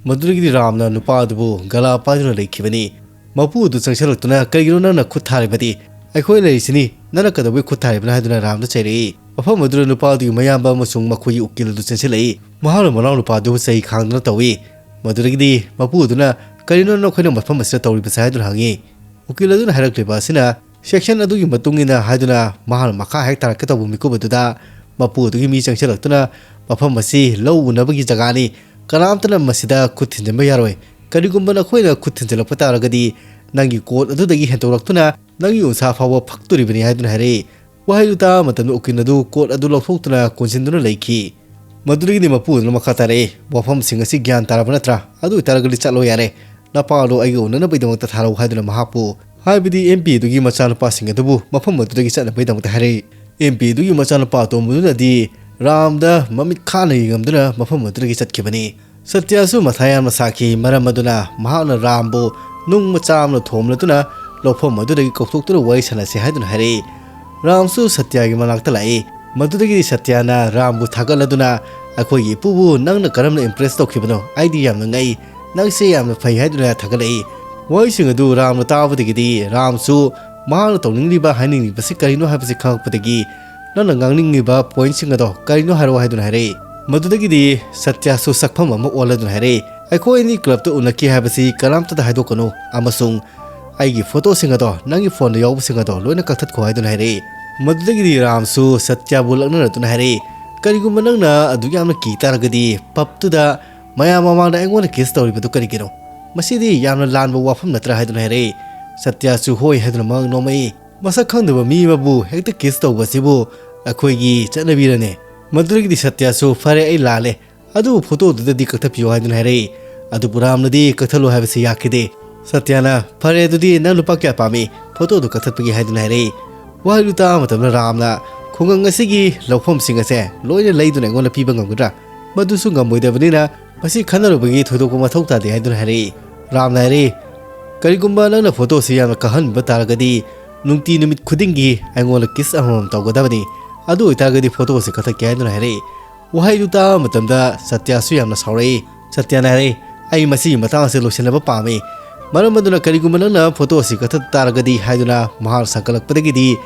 ꯃꯗꯨꯗꯒꯤꯗꯤ ꯔꯥꯝꯅ ꯅꯨꯄꯥ ꯑꯗꯨꯕꯨ ꯒꯂꯥ ꯄꯥꯏꯗꯨꯅ ꯂꯩꯈꯤꯕꯅꯤ꯫ ꯃꯄꯨ ꯑꯗꯨ ꯆꯪꯁꯤꯜꯂꯛꯇꯨꯅ, "ꯀꯔꯤꯒꯤꯅꯣ ꯅꯪꯅ ꯈꯨꯠ ꯊꯥꯔꯤꯕꯗꯤ? ꯑꯩꯈꯣꯏ ꯂꯩꯔꯤꯁꯤꯅꯤ, ꯅꯪꯅ ꯀꯩꯗꯧꯕꯩ ꯈꯨꯠ ꯊꯥꯔꯤꯕꯅꯣ?" ꯍꯥꯏꯗꯨꯅ ꯔꯥꯝꯗ ꯆꯩꯔꯛꯏ꯫ ꯃꯐꯝ ꯑꯗꯨꯗ ꯅꯨꯄꯥ ꯑꯗꯨꯒꯤ ꯃꯌꯥꯝꯕ ꯑꯃꯁꯨꯡ ꯃꯈꯣꯏꯒꯤ ꯎꯀꯤꯜ ꯑꯗꯨ ꯆꯦꯟꯁꯤꯜꯂꯛꯏ꯫ ꯃꯍꯥꯛꯅ ꯃꯅꯥꯎ ꯅꯨꯄꯥ ꯑꯗꯨꯕꯨ ꯆꯩ ꯈꯥꯡꯗꯨꯅ ꯇꯧꯏ꯫ ꯃꯗꯨꯗꯒꯤꯗꯤ ꯃꯄꯨ ꯑꯗꯨꯅ, "ꯀꯔꯤꯅꯣ ꯅꯈꯣꯏꯅ ꯃꯐꯝ ꯑꯁꯤꯗ ꯇꯧꯔꯤꯕꯁꯦ?" ꯍꯥꯏꯗꯨꯅ ꯍꯪꯉꯤ꯫ ꯎꯀꯤꯜ ꯑꯗꯨꯅ ꯍꯥꯏꯔꯛꯂꯤꯕ ꯑꯁꯤꯅ, "ꯁꯦꯛꯁꯟ ꯑꯗꯨꯒꯤ ꯃꯇꯨꯡ ꯏꯟꯅ" ꯍꯥꯏꯗꯨꯅ ꯃꯍꯥꯛꯅ ꯃꯈꯥ ꯍꯦꯛ ꯇꯥꯔꯛꯀꯦ ꯇꯧꯕ ꯃꯤꯀꯨꯞ ꯑꯗꯨꯗ ꯃꯄꯨ ꯑꯗꯨꯒꯤ ꯃꯤ ꯆꯪꯁꯤꯜꯂꯛꯇꯨꯅ, "ꯃꯐꯝ ꯑꯁꯤ ꯂꯧ ꯎꯅꯕꯒꯤ ꯖꯒꯥꯅꯤ, ꯀꯅꯥꯝꯇꯅ ꯃꯁꯤꯗ ꯈꯨꯠ ꯊꯤꯟꯖꯤꯟꯕ ꯌꯥꯔꯣꯏ꯫ ꯀꯔꯤꯒꯨꯝꯕ ꯅꯈꯣꯏꯅ ꯈꯨꯠ ꯊꯤꯟꯖꯤꯜꯂꯛꯄ ꯇꯥꯔꯒꯗꯤ ꯅꯪꯒꯤ ꯀꯣꯠ ꯑꯗꯨꯗꯒꯤ ꯍꯦꯟꯗꯣꯛꯂꯛꯇꯨꯅ ꯅꯪꯒꯤ ꯎꯟꯁꯥ ꯐꯥꯎꯕ ꯐꯛꯇꯣꯔꯤꯕꯅꯤ" ꯍꯥꯏꯗꯨꯅ ꯍꯥꯏꯔꯛꯏ꯫ ꯋꯥꯍꯩꯗꯨ ꯇꯥꯕ ꯃꯇꯝꯗ ꯎꯀꯤꯜ ꯑꯗꯨ ꯀꯣꯠ ꯑꯗꯨ ꯂꯧꯊꯣꯛꯇꯨꯅ ꯀꯣꯟꯁꯤꯟꯗꯨꯅ ꯂꯩꯈꯤ꯫ ꯃꯗꯨꯗꯒꯤꯗꯤ ꯃꯄꯨ ꯑꯗꯨꯅ ꯃꯈꯥ ꯇꯥꯔꯛꯏ, "ꯋꯥꯐꯝꯁꯤꯡ ꯑꯁꯤ ꯒ꯭ꯌꯥꯟ ꯇꯥꯔꯕ ꯅꯠꯇ꯭ꯔꯥ? ꯑꯗꯨ ꯑꯣꯏꯇꯥꯔꯒꯗꯤ ꯆꯠꯂꯣ ꯌꯥꯔꯦ꯫ ꯅꯄꯥꯗꯣ ꯑꯩꯒ ꯎꯅꯅꯕꯒꯤꯗꯃꯛꯇ ꯊꯥꯔꯛꯎ" ꯍꯥꯏꯗꯨꯅ ꯃꯍꯥꯛꯄꯨ, ꯍꯥꯏꯕꯗꯤ ꯑꯦꯝ ꯄꯤ ꯑꯗꯨꯒꯤ ꯃꯆꯥꯅꯨꯄꯥꯁꯤꯡ ꯑꯗꯨꯕꯨ ꯃꯐꯝ ꯑꯗꯨꯗꯒꯤ ꯆꯠꯅꯕꯒꯤꯗꯃꯛꯇ ꯍꯥꯏꯔꯛꯏ꯫ ꯑꯦꯝ ꯄꯤ ꯑꯗꯨꯒꯤ ꯃꯆꯥꯅꯨꯄꯥ ꯑꯇꯣꯝꯕꯗꯨꯅꯗꯤ ꯔꯥꯝꯗ ꯃꯃꯤꯠ ꯈꯥꯅ ꯌꯦꯡꯉꯝꯗꯨꯅ ꯃꯐꯝ ꯑꯗꯨꯗꯒꯤ ꯆꯠꯈꯤꯕꯅꯤ꯫ ꯁꯇ꯭ꯌꯥꯁꯨ ꯃꯊꯥ ꯌꯥꯝꯅ ꯁꯥꯈꯤ, ꯃꯔꯝ ꯑꯗꯨꯅ ꯃꯍꯥꯛꯅ ꯔꯥꯝꯕꯨ ꯅꯨꯡ ꯃꯆꯥ ꯑꯃꯅ ꯊꯣꯝꯂꯗꯨꯅ ꯂꯧꯐꯝ ꯑꯗꯨꯗꯒꯤ ꯀꯧꯊꯣꯛꯇꯨꯅ ꯋꯥꯔꯤ ꯁꯥꯟꯅꯁꯤ ꯍꯥꯏꯗꯨꯅ ꯍꯥꯏꯔꯛꯏ꯫ ꯔꯥꯝꯁꯨ ꯁꯇ꯭ꯌꯥꯒꯤ ꯃꯅꯥꯛꯇ ꯂꯥꯛꯏ꯫ ꯃꯗꯨꯗꯒꯤꯗꯤ ꯁꯇ꯭ꯌꯥꯅ ꯔꯥꯝꯕꯨ ꯊꯥꯒꯠꯂꯗꯨꯅ, "ꯑꯩꯈꯣꯏꯒꯤ ꯏꯄꯨꯕꯨ ꯅꯪꯅ ꯀꯔꯝꯅ ꯏꯝꯄ꯭ꯔꯦꯁ ꯇꯧꯈꯤꯕꯅꯣ? ꯑꯩꯗꯤ ꯌꯥꯝꯅ ꯉꯛꯏ꯫ ꯅꯪꯁꯦ ꯌꯥꯝꯅ ꯐꯩ" ꯍꯥꯏꯗꯨꯅ ꯊꯥꯒꯠꯂꯛꯏ꯫ ꯋꯥꯍꯩꯁꯤꯡ ꯑꯗꯨ ꯔꯥꯝꯅ ꯇꯥꯕꯗꯒꯤꯗꯤ ꯔꯥꯝꯁꯨ ꯃꯍꯥꯛꯅ ꯇꯧꯅꯤꯡꯂꯤꯕ, ꯍꯥꯏꯅꯤꯡꯂꯤꯕꯁꯤ ꯀꯔꯤꯅꯣ ꯍꯥꯏꯕꯁꯤ ꯈꯪꯂꯛꯄꯗꯒꯤ, "ꯅꯪꯅ ꯉꯥꯡꯅꯤꯡꯂꯤꯕ ꯄꯣꯏꯟꯠꯁꯤꯡ ꯑꯗꯣ ꯀꯔꯤꯅꯣ ꯍꯥꯏꯔꯛꯑꯣ" ꯍꯥꯏꯗꯨꯅ ꯍꯥꯏꯔꯛꯏ꯫ ꯃꯗꯨꯗꯒꯤꯗꯤ ꯁꯇ꯭ꯌꯥꯁꯨ ꯁꯛꯐꯝ ꯑꯃ ꯑꯣꯜꯂꯗꯨꯅ ꯍꯥꯏꯔꯛꯏ, "ꯑꯩꯈꯣꯏ ꯑꯅꯤ ꯀ꯭ꯂꯕꯇ ꯎꯅꯈꯤ ꯍꯥꯏꯕꯁꯤ ꯀꯅꯥꯝꯇꯗ ꯍꯥꯏꯗꯣꯛꯀꯅꯨ, ꯑꯃꯁꯨꯡ ꯑꯩꯒꯤ ꯐꯣꯇꯣꯁꯤꯡ ꯑꯗꯣ, ꯅꯪꯒꯤ ꯐꯣꯟꯗ ꯌꯥꯎꯕꯁꯤꯡ ꯑꯗꯣ ꯂꯣꯏꯅ ꯀꯛꯊꯠꯈꯣ" ꯍꯥꯏꯗꯨꯅ ꯍꯥꯏꯔꯛꯏ꯫ ꯃꯗꯨꯗꯒꯤꯗꯤ ꯔꯥꯝꯁꯨ ꯁꯇ꯭ꯌꯥꯕꯨ ꯂꯛꯅꯔꯗꯨꯅ ꯍꯥꯏꯔꯛꯏ, "ꯀꯔꯤꯒꯨꯝꯕ ꯅꯪꯅ ꯑꯗꯨꯛ ꯌꯥꯝꯅ ꯀꯤ ꯇꯥꯔꯒꯗꯤ, ꯄꯕꯇꯨꯗ ꯃꯌꯥꯝ ꯃꯃꯥꯡꯗ ꯑꯩꯉꯣꯟꯗ ꯀꯤꯁ ꯇꯧꯔꯤꯕꯗꯨ ꯀꯔꯤꯒꯤꯅꯣ? ꯃꯁꯤꯗꯤ ꯌꯥꯝꯅ ꯂꯥꯟꯕ ꯋꯥꯐꯝ ꯅꯠꯇ꯭ꯔꯥ?" ꯍꯥꯏꯗꯨꯅ ꯍꯥꯏꯔꯛꯏ꯫ ꯁꯇ꯭ꯌꯥꯁꯨ ꯍꯣꯏ ꯍꯥꯏꯗꯨꯅ ꯃꯉꯛ ꯅꯣꯝꯃꯛꯏ꯫ ꯃꯁꯛ ꯈꯪꯗꯕ ꯃꯤ ꯑꯃꯕꯨ ꯍꯦꯛꯇ ꯀꯤꯁ ꯇꯧꯕ ꯑꯁꯤꯕꯨ ꯑꯩꯈꯣꯏꯒꯤ ꯆꯠꯅꯕꯤꯔꯅꯦ? ꯃꯗꯨꯗꯒꯤꯗꯤ ꯁꯇ꯭ꯌꯥꯁꯨ, "ꯐꯔꯦ, ꯑꯩ ꯂꯥꯜꯂꯦ, ꯑꯗꯨꯕꯨ ꯐꯣꯇꯣꯗꯨꯗꯗꯤ ꯀꯛꯊꯠꯄꯤꯌꯨ" ꯍꯥꯏꯗꯨꯅ ꯍꯥꯏꯔꯛꯏ꯫ ꯑꯗꯨꯕꯨ ꯔꯥꯝꯅꯗꯤ ꯀꯛꯊꯠꯂꯨ ꯍꯥꯏꯕꯁꯤ ꯌꯥꯈꯤꯗꯦ꯫ ꯁꯇ꯭ꯌꯥꯅ, "ꯐꯔꯦ, ꯑꯗꯨꯗꯤ ꯅꯪ ꯂꯨꯄꯥ ꯀꯌꯥ ꯄꯥꯝꯃꯤ ꯐꯣꯇꯣꯗꯨ ꯀꯛꯊꯠꯄꯒꯤ?" ꯍꯥꯏꯗꯨꯅ ꯍꯥꯏꯔꯛꯏ꯫ ꯋꯥꯍꯩꯗꯨ ꯇꯥꯕ ꯃꯇꯝꯗ ꯔꯥꯝꯅ, "ꯈꯨꯡꯒꯪ ꯑꯁꯤꯒꯤ ꯂꯧꯐꯝꯁꯤꯡ ꯑꯁꯦ ꯂꯣꯏꯅ ꯂꯩꯗꯨꯅ ꯑꯩꯉꯣꯟꯗ ꯄꯤꯕ ꯉꯝꯒꯗ꯭ꯔꯥ? ꯃꯗꯨꯁꯨ ꯉꯝꯃꯣꯏꯗꯕꯅꯤꯅ ꯃꯁꯤ ꯈꯟꯅꯔꯨꯕꯒꯤ ꯊꯣꯏꯗꯣꯛꯄ ꯃꯊꯧ ꯇꯥꯗꯦ" ꯍꯥꯏꯗꯨꯅ ꯍꯥꯏꯔꯛꯏ꯫ ꯔꯥꯝꯅ ꯍꯥꯏꯔꯛꯏ, "ꯀꯔꯤꯒꯨꯝꯕ ꯅꯪꯅ ꯐꯣꯇꯣꯁꯤ ꯌꯥꯝꯅ ꯀꯛꯍꯟꯕ ꯇꯥꯔꯒꯗꯤ ꯅꯨꯡꯇꯤ ꯅꯨꯃꯤꯠ ꯈꯨꯗꯤꯡꯒꯤ ꯑꯩꯉꯣꯟꯗ ꯀꯤꯁ ꯑꯃꯃꯝ ꯇꯧꯒꯗꯕꯅꯤ꯫ ꯑꯗꯨ ꯑꯣꯏꯇꯥꯔꯒꯗꯤ ꯐꯣꯇꯣꯁꯤ ꯀꯛꯊꯠꯀꯦ" ꯍꯥꯏꯗꯨꯅ ꯍꯥꯏꯔꯛꯏ꯫ ꯋꯥꯍꯩꯗꯨ ꯇꯥꯕ ꯃꯇꯝꯗ ꯁꯇ꯭ꯌꯥꯁꯨ ꯌꯥꯝꯅ ꯁꯥꯎꯔꯛꯏ꯫ ꯁꯇ꯭ꯌꯥꯅ ꯍꯥꯏꯔꯛꯏ, "ꯑꯩ ꯃꯁꯤꯒꯤ ꯃꯇꯥꯡ ꯑꯁꯤ ꯂꯣꯏꯁꯤꯟꯅꯕ ꯄꯥꯝꯃꯤ꯫ ꯃꯔꯝ ꯑꯗꯨꯅ ꯀꯔꯤꯒꯨꯝꯕ ꯅꯪꯅ ꯐꯣꯇꯣ ꯑꯁꯤ ꯀꯛꯊꯠ ꯇꯥꯔꯒꯗꯤ" ꯍꯥꯏꯗꯨꯅ ꯃꯍꯥꯛ ꯁꯪꯒꯠꯂꯛꯄꯗꯒꯤꯗꯤ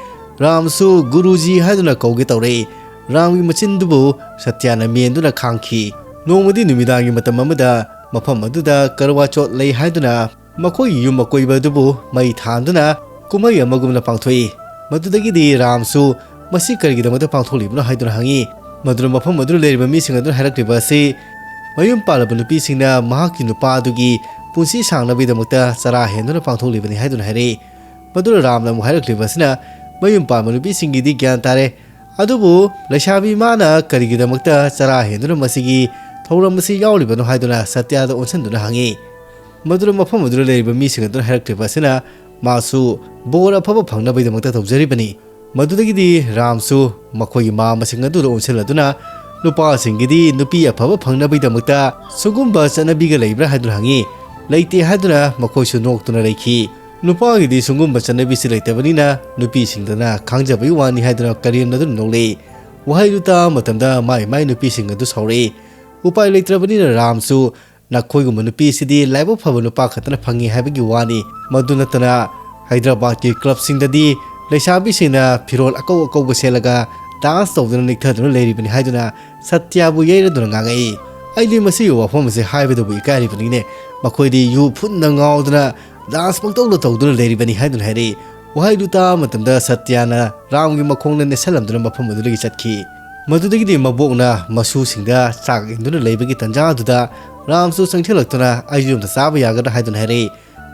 ꯔꯥꯝꯁꯨ "ꯒꯨꯔꯨꯖꯤ" ꯍꯥꯏꯗꯨꯅ ꯀꯧꯒꯦ ꯇꯧꯔꯛꯏ꯫ ꯔꯥꯝꯒꯤ ꯃꯆꯤꯟꯗꯨꯕꯨ ꯁꯇ꯭ꯌꯥꯅ ꯃꯦꯟꯗꯨꯅ ꯈꯥꯡꯈꯤ꯫ ꯅꯣꯡꯃꯗꯤ ꯅꯨꯃꯤꯗꯥꯡꯒꯤ ꯃꯇꯝ ꯑꯃꯗ ꯃꯐꯝ ꯑꯗꯨꯗ ꯀꯔꯋꯥ ꯆꯣꯠ ꯂꯩ ꯍꯥꯏꯗꯨꯅ ꯃꯈꯣꯏꯒꯤ ꯌꯨꯝ ꯑꯀꯣꯏꯕ ꯑꯗꯨꯕꯨ ꯃꯩ ꯊꯥꯟꯗꯨꯅ ꯀꯨꯝꯍꯩ ꯑꯃꯒꯨꯝꯅ ꯄꯥꯡꯊꯣꯛꯏ꯫ ꯃꯗꯨꯗꯒꯤꯗꯤ ꯔꯥꯝꯁꯨ "ꯃꯁꯤ ꯀꯔꯤꯒꯤꯗꯃꯛꯇ ꯄꯥꯡꯊꯣꯛꯂꯤꯕꯅꯣ?" ꯍꯥꯏꯗꯨꯅ ꯍꯪꯉꯤ꯫ ꯃꯗꯨꯅ ꯃꯐꯝ ꯑꯗꯨꯗ ꯂꯩꯔꯤꯕ ꯃꯤꯁꯤꯡ ꯑꯗꯨꯅ ꯍꯥꯏꯔꯛꯂꯤꯕ ꯑꯁꯤ ꯃꯌꯨꯝ ꯄꯥꯜꯂꯕ ꯅꯨꯄꯤꯁꯤꯡꯅ ꯃꯍꯥꯛꯀꯤ ꯅꯨꯄꯥ ꯑꯗꯨꯒꯤ ꯄꯨꯟꯁꯤ ꯁꯥꯡꯅꯕꯒꯤꯗꯃꯛꯇ ꯆꯔꯥ ꯍꯦꯟꯗꯨꯅ ꯄꯥꯡꯊꯣꯛꯂꯤꯕꯅꯤ ꯍꯥꯏꯗꯨꯅ ꯍꯥꯏꯔꯛꯏ꯫ ꯃꯗꯨꯅ ꯔꯥꯝꯅ ꯑꯃꯨꯛ ꯍꯥꯏꯔꯛꯂꯤꯕ ꯑꯁꯤꯅ ꯃꯌꯨꯝ ꯄꯥꯟꯕ ꯅꯨꯄꯤꯁꯤꯡꯒꯤꯗꯤ ꯒ꯭ꯌꯥꯟ ꯇꯥꯔꯦ, ꯑꯗꯨꯕꯨ ꯂꯩꯁꯥꯕꯤ ꯃꯥꯅ ꯀꯔꯤꯒꯤꯗꯃꯛꯇ ꯆꯔꯥ ꯍꯦꯟꯗꯨꯅ ꯃꯁꯤꯒꯤ ꯊꯧꯔꯝ ꯑꯁꯤ ꯌꯥꯎꯔꯤꯕꯅꯣ ꯍꯥꯏꯗꯨꯅ ꯁꯇ꯭ꯌꯥꯗ ꯑꯣꯟꯁꯤꯟꯗꯨꯅ ꯍꯪꯉꯤ꯫ ꯃꯗꯨꯗ ꯃꯐꯝ ꯑꯗꯨꯗ ꯂꯩꯔꯤꯕ ꯃꯤꯁꯤꯡ ꯑꯗꯨꯅ ꯍꯥꯏꯔꯛꯂꯤꯕ ꯑꯁꯤꯅ ꯃꯥꯁꯨ ꯕꯣꯔ ꯑꯐꯕ ꯐꯪꯅꯕꯒꯤꯗꯃꯛꯇ ꯇꯧꯖꯔꯤꯕꯅꯤ꯫ ꯃꯗꯨꯗꯒꯤꯗꯤ ꯔꯥꯝꯁꯨ ꯃꯈꯣꯏꯒꯤ ꯃꯥꯝꯃꯁꯤꯡ ꯑꯗꯨꯗ ꯑꯣꯟꯁꯤꯜꯂꯗꯨꯅ ꯅꯨꯄꯥꯁꯤꯡꯒꯤꯗꯤ ꯅꯨꯄꯤ ꯑꯐꯕ ꯐꯪꯅꯕꯒꯤꯗꯃꯛꯇ ꯁꯤꯒꯨꯝꯕ ꯆꯠꯅꯕꯤꯒ ꯂꯩꯕ꯭ꯔꯥ ꯍꯥꯏꯗꯨꯅ ꯍꯪꯉꯤ꯫ ꯂꯩꯇꯦ ꯍꯥꯏꯗꯨꯅ ꯃꯈꯣꯏꯁꯨ ꯅꯣꯛꯇꯨꯅ ꯂꯩꯈꯤ꯫ ꯅꯨꯄꯥꯒꯤꯗꯤ ꯁꯤꯒꯨꯝꯕ ꯆꯠꯅꯕꯤꯁꯤ ꯂꯩꯇꯕꯅꯤꯅ ꯅꯨꯄꯤꯁꯤꯡꯗꯅ ꯈꯥꯡꯖꯕꯒꯤ ꯋꯥꯅꯤ ꯍꯥꯏꯗꯨꯅ ꯀꯔꯦꯝꯅꯗꯨꯅ ꯅꯣꯛꯂꯛꯏ꯫ ꯋꯥꯍꯩꯗꯨ ꯇꯥꯕ ꯃꯇꯝꯗ ꯃꯥꯏ ꯃꯥꯏ ꯅꯨꯄꯤꯁꯤꯡ ꯑꯗꯨ ꯁꯥꯎꯔꯛꯏ꯫ ꯎꯄꯥꯏ ꯂꯩꯇ꯭ꯔꯕꯅꯤꯅ ꯔꯥꯝꯁꯨ "ꯅꯈꯣꯏꯒꯨꯝꯕ ꯅꯨꯄꯤꯁꯤꯗꯤ ꯂꯥꯏꯕꯛ ꯐꯕ ꯅꯨꯄꯥ ꯈꯛꯇꯅ ꯐꯪꯉꯤ ꯍꯥꯏꯕꯒꯤ ꯋꯥꯅꯤ꯫ ꯃꯗꯨ ꯅꯠꯇꯅ ꯍꯥꯏꯗ꯭ꯔꯕꯥꯗꯀꯤ ꯀ꯭ꯂꯕꯁꯤꯡꯗꯗꯤ ꯂꯩꯁꯥꯕꯤꯁꯤꯡꯅ ꯐꯤꯔꯣꯜ ꯑꯀꯧ ꯑꯀꯧꯕ ꯁꯦꯠꯂꯒ ꯗꯥꯟꯁ ꯇꯧꯗꯨꯅ ꯅꯤꯛꯊꯗꯨꯅ ꯂꯩꯔꯤꯕꯅꯤ" ꯍꯥꯏꯗꯨꯅ ꯁꯇ꯭ꯌꯥꯕꯨ ꯌꯩꯔꯗꯨꯅ ꯉꯥꯡꯉꯛꯏ꯫ "ꯑꯩꯗꯤ ꯃꯁꯤꯒꯤ ꯋꯥꯐꯝ ꯑꯁꯦ ꯍꯥꯏꯕꯗꯕꯨ ꯏꯀꯥꯏꯔꯤꯕꯅꯤꯅꯦ꯫ ꯃꯈꯣꯏꯗꯤ ꯌꯨ ꯐꯨꯟꯅ ꯉꯥꯎꯗꯨꯅ ꯗꯥꯟꯁ ꯄꯪꯇꯧꯗ ꯇꯧꯗꯨꯅ ꯂꯩꯔꯤꯕꯅꯤ" ꯍꯥꯏꯗꯨꯅ ꯍꯥꯏꯔꯛꯏ꯫ ꯋꯥꯍꯩꯗꯨ ꯇꯥꯕ ꯃꯇꯝꯗ ꯁꯇ꯭ꯌꯥꯅ ꯔꯥꯝꯒꯤ ꯃꯈꯣꯡꯗ ꯅꯦꯠꯁꯜꯂꯝꯗꯨꯅ ꯃꯐꯝ ꯑꯗꯨꯗꯒꯤ ꯆꯠꯈꯤ꯫ ꯃꯗꯨꯗꯒꯤꯗꯤ ꯃꯕꯣꯛꯅ ꯃꯁꯨꯁꯤꯡꯗ ꯆꯥꯛ ꯏꯟꯗꯨꯅ ꯂꯩꯕꯒꯤ ꯇꯟꯖꯥ ꯑꯗꯨꯗ ꯔꯥꯝꯁꯨ ꯆꯪꯁꯤꯜꯂꯛꯇꯨꯅ "ꯑꯩꯁꯨ ꯑꯝꯇ ꯆꯥꯕ ꯌꯥꯒꯗ꯭ꯔꯥ?" ꯍꯥꯏꯗꯨꯅ ꯍꯥꯏꯔꯛꯏ꯫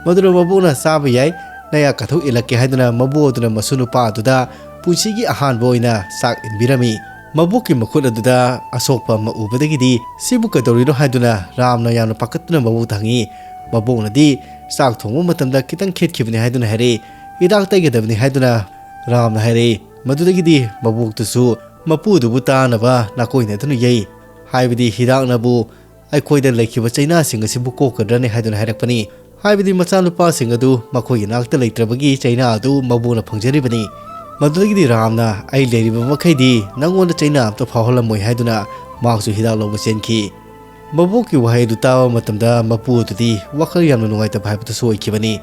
ꯃꯗꯨꯗ ꯃꯕꯣꯛꯅ "ꯆꯥꯕ ꯌꯥꯏ, ꯅꯌꯥ ꯀꯥꯊꯣꯛ ꯏꯜꯂꯛꯀꯦ" ꯍꯥꯏꯗꯨꯅ ꯃꯕꯣꯛ ꯑꯗꯨꯅ ꯃꯁꯨ ꯅꯨꯄꯥ ꯑꯗꯨꯗ ꯄꯨꯟꯁꯤꯒꯤ ꯑꯍꯥꯟꯕ ꯑꯣꯏꯅ ꯆꯥꯛ ꯏꯟꯕꯤꯔꯝꯃꯤ꯫ ꯃꯕꯣꯛꯀꯤ ꯃꯈꯨꯠ ꯑꯗꯨꯗ ꯑꯁꯣꯛꯄ ꯑꯃ ꯎꯕꯗꯒꯤꯗꯤ "ꯁꯤꯕꯨ ꯀꯩꯗꯧꯔꯤꯅꯣ?" ꯍꯥꯏꯗꯨꯅ ꯔꯥꯝꯅ ꯌꯥꯝꯅ ꯄꯥꯈꯠꯇꯨꯅ ꯃꯕꯣꯛꯇ ꯍꯪꯉꯤ꯫ ꯃꯕꯣꯛꯅꯗꯤ "ꯆꯥꯛ ꯊꯣꯡꯕ ꯃꯇꯝꯗ ꯈꯤꯇꯪ ꯈꯦꯠꯈꯤꯕꯅꯤ" ꯍꯥꯏꯗꯨꯅ ꯍꯥꯏꯔꯛꯏ꯫ "ꯍꯤꯗꯥꯛ ꯇꯩꯒꯗꯕꯅꯤ" ꯍꯥꯏꯗꯨꯅ ꯔꯥꯝꯅ ꯍꯥꯏꯔꯛꯏ꯫ ꯃꯗꯨꯗꯒꯤꯗꯤ ꯃꯕꯣꯛꯇꯨꯁꯨ ꯃꯄꯨꯗꯨꯕꯨ ꯇꯥꯅꯕ ꯅꯥꯀꯣꯏꯅꯗꯨꯅ ꯌꯩ꯫ ꯍꯥꯏꯕꯗꯤ ꯍꯤꯗꯥꯛꯅꯕꯨ ꯑꯩꯈꯣꯏꯗ ꯂꯩꯈꯤꯕ ꯆꯩꯅꯥꯁꯤꯡ ꯑꯁꯤꯕꯨ ꯀꯣꯛꯀꯗ꯭ꯔꯅꯦ ꯍꯥꯏꯗꯨꯅ ꯍꯥꯏꯔꯛꯄꯅꯤ꯫ ꯍꯥꯏꯕꯗꯤ ꯃꯆꯥꯅꯨꯄꯥꯁꯤꯡ ꯑꯗꯨ ꯃꯈꯣꯏꯒꯤ ꯅꯥꯛꯇ ꯂꯩꯇ꯭ꯔꯕꯒꯤ ꯆꯩꯅꯥ ꯑꯗꯨ ꯃꯕꯣꯛꯅ ꯐꯪꯖꯔꯤꯕꯅꯤ꯫ ꯃꯗꯨꯗꯒꯤꯗꯤ ꯔꯥꯝꯅ "ꯑꯩ ꯂꯩꯔꯤꯕ ꯃꯈꯩꯗꯤ ꯅꯪꯉꯣꯟꯗ ꯆꯩꯅꯥ ꯑꯝꯇ ꯐꯥꯎꯍꯜꯂꯝꯃꯣꯏ" ꯍꯥꯏꯗꯨꯅ ꯃꯍꯥꯛꯁꯨ ꯍꯤꯗꯥꯛ ꯂꯧꯕ ꯆꯦꯟꯈꯤ꯫ ꯃꯕꯣꯛꯀꯤ ꯋꯥꯍꯩ ꯑꯗꯨ ꯇꯥꯕ ꯃꯇꯝꯗ ꯃꯄꯨ ꯑꯗꯨꯗꯤ ꯋꯥꯈꯜ ꯌꯥꯝꯅ ꯅꯨꯡꯉꯥꯏꯇꯕ ꯍꯥꯏꯕꯗꯨꯁꯨ ꯑꯣꯏꯈꯤꯕꯅꯤ꯫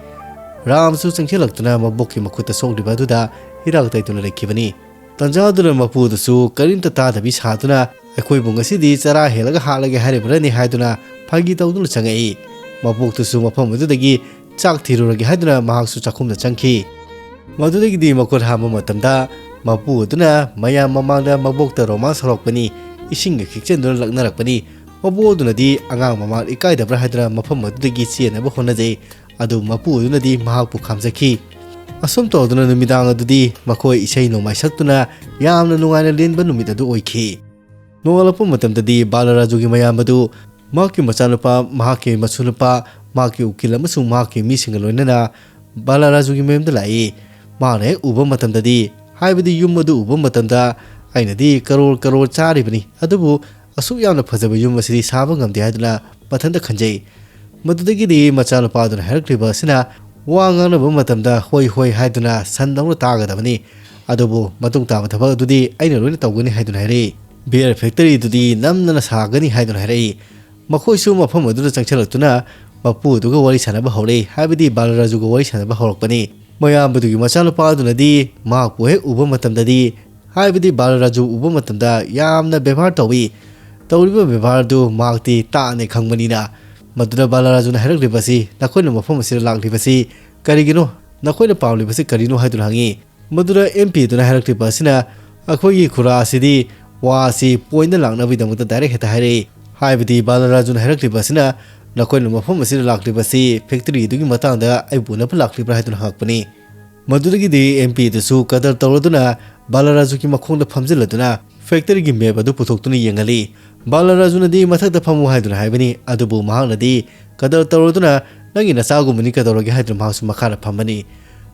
ꯔꯥꯝꯁꯨ ꯆꯪꯁꯤꯜꯂꯛꯇꯨꯅ ꯃꯕꯣꯛꯀꯤ ꯃꯈꯨꯠꯇ ꯁꯣꯛꯂꯤꯕ ꯑꯗꯨꯗ ꯍꯤꯗꯥꯛ ꯇꯩꯗꯨꯅ ꯂꯩꯈꯤꯕꯅꯤ꯫ ꯇꯟꯖꯥꯗꯨꯅ ꯃꯄꯨꯗꯨꯁꯨ ꯀꯔꯤꯝꯇ ꯇꯥꯗꯕꯤ ꯁꯥꯗꯨꯅ "ꯑꯩꯈꯣꯏꯕꯨ ꯉꯁꯤꯗꯤ ꯆꯔꯥ ꯍꯦꯜꯂꯒ ꯍꯥꯠꯂꯒꯦ ꯍꯥꯏꯔꯤꯕ꯭ꯔꯅꯦ?" ꯍꯥꯏꯗꯨꯅ ꯐꯥꯒꯤ ꯇꯧꯗꯨꯅ ꯆꯪꯉꯛꯏ꯫ ꯃꯕꯣꯛꯇꯨꯁꯨ ꯃꯐꯝ ꯑꯗꯨꯗꯒꯤ ꯆꯥꯛ ꯊꯤꯔꯨꯔꯒꯦ ꯍꯥꯏꯗꯨꯅ ꯃꯍꯥꯛꯁꯨ ꯆꯥꯛꯈꯨꯝꯗ ꯆꯪꯈꯤ꯫ ꯃꯗꯨꯗꯒꯤꯗꯤ ꯃꯈꯨꯠ ꯍꯥꯝꯕ ꯃꯇꯝꯗ ꯃꯄꯨ ꯑꯗꯨꯅ ꯃꯌꯥꯝ ꯃꯃꯥꯡꯗ ꯃꯕꯣꯛꯇ ꯔꯣꯃꯥꯟꯁ ꯍꯧꯔꯛꯄꯅꯤ꯫ ꯏꯁꯤꯡꯒ ꯈꯤꯛꯆꯟꯗꯨꯅ ꯂꯛꯅꯔꯛꯄꯅꯤ꯫ ꯃꯕꯣꯛ ꯑꯗꯨꯅꯗꯤ ꯑꯉꯥꯡ ꯃꯃꯥꯡꯗ ꯏꯀꯥꯏꯗꯕ꯭ꯔꯥ ꯍꯥꯏꯗꯨꯅ ꯃꯐꯝ ꯑꯗꯨꯗꯒꯤ ꯆꯦꯟꯅꯕ ꯍꯣꯠꯅꯖꯩ꯫ ꯑꯗꯨ ꯃꯄꯨ ꯑꯗꯨꯅꯗꯤ ꯃꯍꯥꯛꯄꯨ ꯈꯥꯝꯖꯈꯤ꯫ ꯑꯁꯨꯝ ꯇꯧꯗꯨꯅ ꯅꯨꯃꯤꯗꯥꯡ ꯑꯗꯨꯗꯤ ꯃꯈꯣꯏ ꯏꯁꯩ ꯅꯣꯡꯃꯥꯏ ꯁꯛꯇꯨꯅ ꯌꯥꯝꯅ ꯅꯨꯡꯉꯥꯏꯅ ꯂꯦꯟꯕ ꯅꯨꯃꯤꯠ ꯑꯗꯨ ꯑꯣꯏꯈꯤ꯫ ꯅꯣꯡꯉꯥꯜꯂꯛꯄ ꯃꯇꯝꯗꯗꯤ ꯕꯥꯂꯔꯥꯖꯨꯒꯤ ꯃꯌꯥꯝꯕꯗꯨ ꯃꯍꯥꯛꯀꯤ ꯃꯆꯥꯅꯨꯄꯥ, ꯃꯍꯥꯛꯀꯤ ꯃꯁꯨꯅꯨꯄꯥ, ꯃꯍꯥꯛꯀꯤ ꯎꯀꯤꯜ ꯑꯃꯁꯨꯡ ꯃꯍꯥꯛꯀꯤ ꯃꯤꯁꯤꯡꯒ ꯂꯣꯏꯅꯅ ꯕꯥꯂꯥꯔꯥꯖꯨꯒꯤ ꯃꯌꯨꯝꯗ ꯂꯥꯛꯏ꯫ ꯃꯍꯥꯛꯅ ꯍꯦꯛ ꯎꯕ ꯃꯇꯝꯗꯗꯤ, ꯍꯥꯏꯕꯗꯤ ꯌꯨꯝ ꯑꯗꯨ ꯎꯕ ꯃꯇꯝꯗ, "ꯑꯩꯅꯗꯤ ꯀꯔꯣꯔ ꯀꯔꯣꯔ ꯆꯥꯔꯤꯕꯅꯤ, ꯑꯗꯨꯕꯨ ꯑꯁꯨꯛ ꯌꯥꯝꯅ ꯐꯖꯕ ꯌꯨꯝ ꯑꯁꯤꯗꯤ ꯁꯥꯕ ꯉꯝꯗꯦ" ꯍꯥꯏꯗꯨꯅ ꯃꯊꯟꯇ ꯈꯟꯖꯩ꯫ ꯃꯗꯨꯗꯒꯤꯗꯤ ꯃꯆꯥꯅꯨꯄꯥꯗꯨꯅ ꯍꯥꯏꯔꯛꯂꯤꯕ ꯑꯁꯤꯅ ꯋꯥ ꯉꯥꯡꯅꯕ ꯃꯇꯝꯗ "ꯍꯣꯏ, ꯍꯣꯏ" ꯍꯥꯏꯗꯨꯅ ꯁꯟꯗꯧꯅ ꯇꯥꯒꯗꯕꯅꯤ꯫ ꯑꯗꯨꯕꯨ ꯃꯇꯨꯡ ꯇꯥꯕ ꯊꯕꯛ ꯑꯗꯨꯗꯤ ꯑꯩꯅ ꯂꯣꯏꯅ ꯇꯧꯒꯅꯤ ꯍꯥꯏꯗꯨꯅ ꯍꯥꯏꯔꯛꯏ꯫ ꯕꯤꯌꯔ ꯐꯦꯛꯇꯔꯤꯗꯨꯗꯤ ꯅꯝꯗꯅ ꯁꯥꯒꯅꯤ ꯍꯥꯏꯗꯨꯅ ꯍꯥꯏꯔꯛꯏ꯫ ꯃꯈꯣꯏꯁꯨ ꯃꯐꯝ ꯑꯗꯨꯗ ꯆꯪꯁꯤꯜꯂꯛꯇꯨꯅ ꯃꯄꯨ ꯑꯗꯨꯒ ꯋꯥꯔꯤ ꯁꯥꯟꯅꯕ ꯍꯧꯔꯛꯏ, ꯍꯥꯏꯕꯗꯤ ꯕꯥꯂꯔꯥꯖꯨꯒ ꯋꯥꯔꯤ ꯁꯥꯟꯅꯕ ꯍꯧꯔꯛꯄꯅꯤ꯫ ꯃꯌꯥꯝꯕꯗꯨꯒꯤ ꯃꯆꯥꯅꯨꯄꯥ ꯑꯗꯨꯅꯗꯤ ꯃꯍꯥꯛꯄꯨ ꯍꯦꯛ ꯎꯕ ꯃꯇꯝꯗꯗꯤ, ꯍꯥꯏꯕꯗꯤ ꯕꯥꯂꯔꯥꯖꯨ ꯎꯕ ꯃꯇꯝꯗ ꯌꯥꯝꯅ ꯕꯦꯕꯥꯔ ꯇꯧꯏ꯫ ꯇꯧꯔꯤꯕ ꯕꯦꯕꯥꯔꯗꯨ ꯃꯍꯥꯛꯇꯤ ꯇꯥꯅꯦ ꯈꯪꯕꯅꯤꯅ꯫ ꯃꯗꯨꯗ ꯕꯥꯂꯔꯥꯖꯨꯅ ꯍꯥꯏꯔꯛꯂꯤꯕꯁꯤ, "ꯅꯈꯣꯏꯅ ꯃꯐꯝ ꯑꯁꯤꯗ ꯂꯥꯛꯂꯤꯕꯁꯤ ꯀꯔꯤꯒꯤꯅꯣ? ꯅꯈꯣꯏꯅ ꯄꯥꯝꯂꯤꯕꯁꯤ ꯀꯔꯤꯅꯣ?" ꯍꯥꯏꯗꯨꯅ ꯍꯪꯉꯤ꯫ ꯃꯗꯨꯗ ꯑꯦꯝ ꯄꯤ ꯑꯗꯨꯅ ꯍꯥꯏꯔꯛꯂꯤꯕ ꯑꯁꯤꯅ, "ꯑꯩꯈꯣꯏꯒꯤ ꯈꯨꯔꯥ ꯑꯁꯤꯗꯤ ꯋꯥ ꯑꯁꯤ ꯄꯣꯏꯟꯗ ꯂꯥꯛꯅꯕꯒꯤꯗꯃꯛꯇ ꯗꯥꯏꯔꯦꯛ ꯍꯦꯛꯇ ꯍꯥꯏꯔꯛꯏ꯫ ꯍꯥꯏꯕꯗꯤ ꯕꯥꯂꯔꯥꯖꯨꯅ ꯍꯥꯏꯔꯛꯂꯤꯕ ꯑꯁꯤꯅ, ꯅꯈꯣꯏꯅ ꯃꯐꯝ ꯑꯁꯤꯗ ꯂꯥꯛꯂꯤꯕꯁꯤ ꯐꯦꯛꯇꯔꯤ ꯑꯗꯨꯒꯤ ꯃꯇꯥꯡꯗ ꯑꯩꯕꯨ ꯎꯅꯕ ꯂꯥꯛꯂꯤꯕ꯭ꯔꯥ?" ꯍꯥꯏꯗꯨꯅ ꯍꯪꯉꯛꯄꯅꯤ꯫ ꯃꯗꯨꯗꯒꯤꯗꯤ ꯑꯦꯝ ꯄꯤ ꯑꯗꯨꯁꯨ ꯀꯗꯔ ꯇꯧꯔꯗꯨꯅ ꯕꯥꯂꯔꯥꯖꯨꯒꯤ ꯃꯈꯣꯡꯗ ꯐꯝꯖꯤꯜꯂꯗꯨꯅ ꯐꯦꯛꯇꯔꯤꯒꯤ ꯃꯦꯞ ꯑꯗꯨ ꯄꯨꯊꯣꯛꯇꯨꯅ ꯌꯦꯡꯍꯜꯂꯤ꯫ ꯕꯥꯂꯔꯥꯖꯨꯅꯗꯤ ꯃꯊꯛꯇ ꯐꯝꯃꯨ ꯍꯥꯏꯗꯨꯅ ꯍꯥꯏꯕꯅꯤ, ꯑꯗꯨꯕꯨ ꯃꯍꯥꯛꯅꯗꯤ ꯀꯗꯔ ꯇꯧꯔꯗꯨꯅ "ꯅꯪꯒꯤ ꯅꯆꯥꯒꯨꯝꯕꯅꯤ, ꯀꯩꯗꯧꯔꯒꯦ?" ꯍꯥꯏꯗꯨꯅ ꯃꯍꯥꯛꯁꯨ ꯃꯈꯥꯗ ꯐꯝꯕꯅꯤ꯫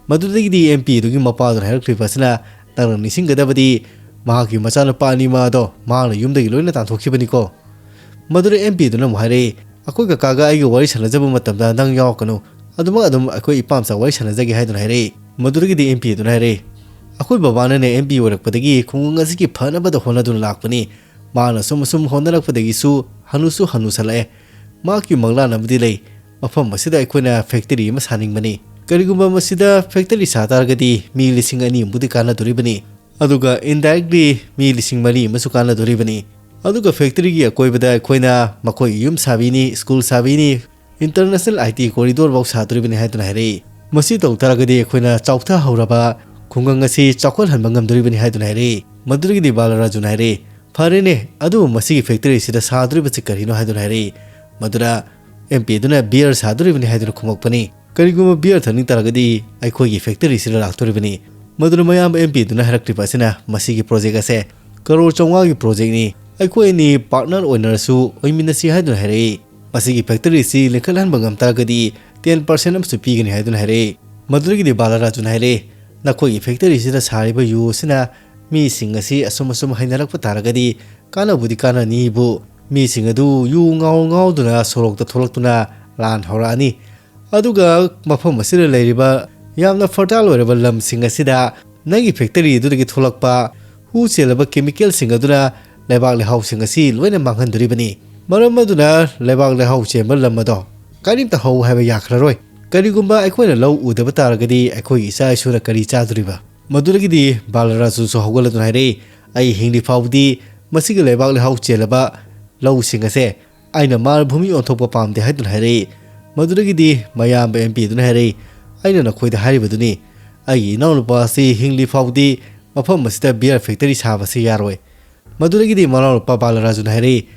ꯃꯗꯨꯗꯒꯤꯗꯤ ꯑꯦꯝ ꯄꯤ ꯑꯗꯨꯒꯤ ꯃꯄꯥꯗꯨꯅ ꯍꯥꯏꯔꯛꯂꯤꯕ ꯑꯁꯤꯅ, "ꯅꯪꯅ ꯅꯤꯡꯁꯤꯡꯒꯗꯕꯗꯤ ꯃꯍꯥꯛꯀꯤ ꯃꯆꯥꯅꯨꯄꯥ ꯑꯅꯤꯃꯛ ꯑꯗꯣ ꯃꯍꯥꯛꯅ ꯌꯨꯝꯗꯒꯤ ꯂꯣꯏꯅ ꯇꯥꯟꯊꯣꯛꯈꯤꯕꯅꯤꯀꯣ"꯫ ꯃꯗꯨꯗ ꯑꯦꯝ ꯄꯤ ꯑꯗꯨꯅ ꯑꯃꯨꯛ ꯍꯥꯏꯔꯛꯏ, "ꯑꯩꯈꯣꯏ ꯀꯀꯥꯒ ꯑꯩꯒ ꯋꯥꯔꯤ ꯁꯥꯟꯅꯖꯕ ꯃꯇꯝꯗ ꯅꯪ ꯌꯥꯎꯔꯛꯀꯅꯨ, ꯑꯗꯨꯃꯛ ꯑꯗꯨꯝ ꯑꯩꯈꯣꯏ ꯏꯄꯥꯝꯆꯥ ꯋꯥꯔꯤ ꯁꯥꯟꯅꯖꯒꯦ" ꯍꯥꯏꯗꯨꯅ ꯍꯥꯏꯔꯛꯏ꯫ ꯃꯗꯨꯗꯒꯤꯗꯤ ꯑꯦꯝ ꯄꯤ ꯑꯗꯨꯅ ꯍꯥꯏꯔꯛꯏ, "ꯑꯩꯈꯣꯏ ꯕꯕꯥꯅꯅꯦ ꯑꯦꯝ ꯄꯤ ꯑꯣꯏꯔꯛꯄꯗꯒꯤ ꯈꯨꯡꯒꯪ ꯑꯁꯤꯒꯤ ꯐꯅꯕꯗ ꯍꯣꯠꯅꯗꯨꯅ ꯂꯥꯛꯄꯅꯤ꯫ ꯃꯥꯅ ꯁꯨꯝ ꯑꯁꯨꯝ ꯍꯣꯠꯅꯔꯛꯄꯗꯒꯤꯁꯨ ꯍꯅꯨꯁꯨ ꯍꯅꯨꯁꯜꯂꯛꯑꯦ꯫ ꯃꯍꯥꯛꯀꯤ ꯃꯪꯂꯥꯟ ꯑꯃꯗꯤ ꯂꯩ꯫ ꯃꯐꯝ ꯑꯁꯤꯗ ꯑꯩꯈꯣꯏꯅ ꯐꯦꯛꯇꯔꯤ ꯑꯃ ꯁꯥꯅꯤꯡꯕꯅꯤ꯫ ꯀꯔꯤꯒꯨꯝꯕ ꯃꯁꯤꯗ ꯐꯦꯛꯇꯔꯤ ꯁꯥ ꯇꯥꯔꯒꯗꯤ ꯃꯤ ꯂꯤꯁꯤꯡ ꯑꯅꯤꯃꯨꯛꯇꯤ ꯀꯥꯟꯅꯗꯣꯔꯤꯕꯅꯤ꯫ ꯑꯗꯨꯒ indirectly ꯃꯤ ꯂꯤꯁꯤꯡ ꯃꯔꯤ ꯑꯃꯁꯨ ꯀꯥꯟꯅꯗꯣꯔꯤꯕꯅꯤ꯫ ꯑꯗꯨꯒ ꯐꯦꯛꯇꯔꯤꯒꯤ ꯑꯀꯣꯏꯕꯗ ꯑꯩꯈꯣꯏꯅ ꯃꯈꯣꯏꯒꯤ ꯌꯨꯝ ꯁꯥꯕꯤꯅꯤ, school ꯁꯥꯕꯤꯅꯤ, international I T corridor ꯐꯥꯎ ꯁꯥꯗꯣꯔꯤꯕꯅꯤ" ꯍꯥꯏꯗꯨꯅ ꯍꯥꯏꯔꯛꯏ꯫ "ꯃꯁꯤ ꯇꯧ ꯇꯥꯔꯒꯗꯤ ꯑꯩꯈꯣꯏꯅ ꯆꯥꯎꯊꯍꯧꯔꯕ ꯈꯨꯡꯒꯪ ꯑꯁꯤ ꯆꯥꯎꯈꯠꯍꯟꯕ ꯉꯝꯗꯣꯔꯤꯕꯅꯤ" ꯍꯥꯏꯗꯨꯅ ꯍꯥꯏꯔꯛꯏ꯫ ꯃꯗꯨꯗꯒꯤꯗꯤ ꯕꯥꯂꯔꯥꯖꯨꯅ ꯍꯥꯏꯔꯛꯏ, "ꯐꯔꯦꯅꯦ, ꯑꯗꯨꯕꯨ ꯃꯁꯤꯒꯤ ꯐꯦꯛꯇꯔꯤ ꯑꯁꯤꯗ ꯁꯥꯗꯣꯔꯤꯕꯁꯤ ꯀꯔꯤꯅꯣ?" ꯍꯥꯏꯗꯨꯅ ꯍꯥꯏꯔꯛꯏ꯫ ꯃꯗꯨꯗ ꯑꯦꯝ ꯄꯤ ꯑꯗꯨꯅ, "ꯕꯤꯌꯔ ꯁꯥꯗꯣꯔꯤꯕꯅꯤ" ꯍꯥꯏꯗꯨꯅ ꯈꯨꯝꯃꯛꯄꯅꯤ꯫ "ꯀꯔꯤꯒꯨꯝꯕ ꯕꯤꯌꯔ ꯊꯛꯅꯤꯡ ꯇꯥꯔꯒꯗꯤ ꯑꯩꯈꯣꯏꯒꯤ ꯐꯦꯛꯇꯔꯤꯁꯤꯗ ꯂꯥꯛꯇꯣꯔꯤꯕꯅꯤ"꯫ ꯃꯗꯨꯗ ꯃꯌꯥꯝꯕ ꯑꯦꯝ ꯄꯤ ꯑꯗꯨꯅ ꯍꯥꯏꯔꯛꯂꯤꯕ ꯑꯁꯤꯅ, "ꯃꯁꯤꯒꯤ ꯄ꯭ꯔꯣꯖꯦꯛ ꯑꯁꯦ ꯀꯔꯣꯔ ꯆꯥꯝꯃꯉꯥꯒꯤ ꯄ꯭ꯔꯣꯖꯦꯛꯅꯤ꯫ ꯑꯩꯈꯣꯏ ꯑꯅꯤ ꯄꯥꯔꯠꯅꯔ ꯑꯣꯏꯅꯔꯁꯨ ꯑꯣꯏꯃꯤꯟꯅꯁꯤ" ꯍꯥꯏꯗꯨꯅ ꯍꯥꯏꯔꯛꯏ꯫ ꯃꯁꯤꯒꯤ factory ꯑꯁꯤ ꯂꯤꯡꯈꯠꯍꯟꯕ ꯉꯝ ꯇꯥꯔꯒꯗꯤ ten percent ꯑꯃꯁꯨ ꯄꯤꯒꯅꯤ ꯍꯥꯏꯗꯨꯅ ꯍꯥꯏꯔꯛꯏ꯫ ꯃꯗꯨꯗꯒꯤꯗꯤ ꯕꯥꯂꯔꯥꯖꯨꯅ ꯍꯥꯏꯔꯛꯏ, "ꯅꯈꯣꯏꯒꯤ factory ꯑꯁꯤꯗ ꯁꯥꯔꯤꯕ ꯌꯨ ꯑꯁꯤꯅ ꯃꯤꯁꯤꯡ ꯑꯁꯤ ꯑꯁꯨꯝ ꯑꯁꯨꯝ ꯍꯩꯅꯔꯛꯄ ꯇꯥꯔꯒꯗꯤ ꯀꯥꯟꯅꯕꯨꯗꯤ ꯀꯥꯟꯅꯅꯤꯕꯨ, ꯃꯤꯁꯤꯡ ꯑꯗꯨ ꯌꯨ ꯉꯥꯎ ꯉꯥꯎꯗꯨꯅ ꯁꯣꯔꯣꯛꯇ ꯊꯣꯛꯂꯛꯇꯨꯅ ꯂꯥꯟ ꯍꯧꯔꯛꯑꯅꯤ꯫ ꯑꯗꯨꯒ ꯃꯐꯝ ꯑꯁꯤꯗ ꯂꯩꯔꯤꯕ ꯌꯥꯝꯅ fertile ꯑꯣꯏꯔꯕ ꯂꯝꯁꯤꯡ ꯑꯁꯤꯗ ꯅꯪꯒꯤ factory ꯑꯗꯨꯗꯒꯤ ꯊꯣꯛꯂꯛꯄ ꯍꯨ ꯆꯦꯜꯂꯕ chemicalꯁꯤꯡ ꯑꯗꯨꯅ ꯂꯩꯕꯥꯛ ꯂꯩꯍꯥꯎꯁꯤꯡ ꯑꯁꯤ ꯂꯣꯏꯅ ꯃꯥꯡꯍꯟꯗꯣꯔꯤꯕꯅꯤ꯫ ꯃꯔꯝ ꯑꯗꯨꯅ ꯂꯩꯕꯥꯛ ꯂꯩꯍꯥꯎ ꯆꯦꯟꯕ ꯂꯝ ꯑꯗꯣ ꯀꯔꯤꯝꯇ ꯍꯧ ꯍꯥꯏꯕ ꯌꯥꯈ꯭ꯔꯔꯣꯏ꯫ ꯀꯔꯤꯒꯨꯝꯕ ꯑꯩꯈꯣꯏꯅ ꯂꯧ ꯎꯗꯕ ꯇꯥꯔꯒꯗꯤ ꯑꯩꯈꯣꯏꯒꯤ ꯏꯆꯥ ꯏꯁꯨꯅ ꯀꯔꯤ ꯆꯥꯗꯣꯔꯤꯕ?" ꯃꯗꯨꯗꯒꯤꯗꯤ ꯕꯥꯂꯔꯥꯖꯨꯁꯨ ꯍꯧꯒꯠꯂꯗꯨꯅ ꯍꯥꯏꯔꯛꯏ, "ꯑꯩ ꯍꯤꯡꯂꯤ ꯐꯥꯎꯕꯗꯤ ꯃꯁꯤꯒꯤ ꯂꯩꯕꯥꯛ ꯂꯩꯍꯥꯎ ꯆꯦꯜꯂꯕ ꯂꯧꯁꯤꯡ ꯑꯁꯦ ꯑꯩꯅ ꯃꯥꯔꯚꯨꯃꯤ ꯑꯣꯟꯊꯣꯛꯄ ꯄꯥꯝꯗꯦ" ꯍꯥꯏꯗꯨꯅ ꯍꯥꯏꯔꯛꯏ꯫ ꯃꯗꯨꯗꯒꯤꯗꯤ ꯃꯌꯥꯝꯕ ꯑꯦꯝ ꯄꯤ ꯑꯗꯨꯅ ꯍꯥꯏꯔꯛꯏ, "ꯑꯩꯅ ꯅꯈꯣꯏꯗ ꯍꯥꯏꯔꯤꯕꯗꯨꯅꯤ, ꯑꯩꯒꯤ ꯏꯅꯥꯎꯅꯨꯄꯥ ꯑꯁꯤ ꯍꯤꯡꯂꯤ ꯐꯥꯎꯕꯗꯤ ꯃꯐꯝ ꯑꯁꯤꯗ beer factory ꯁꯥꯕꯁꯤ ꯌꯥꯔꯣꯏ꯫" ꯃꯗꯨꯗꯒꯤꯗꯤ ꯃꯅꯥꯎꯅꯨꯄꯥ ꯕꯥꯂꯔꯥꯖꯨꯅ ꯍꯥꯏꯔꯛꯏ,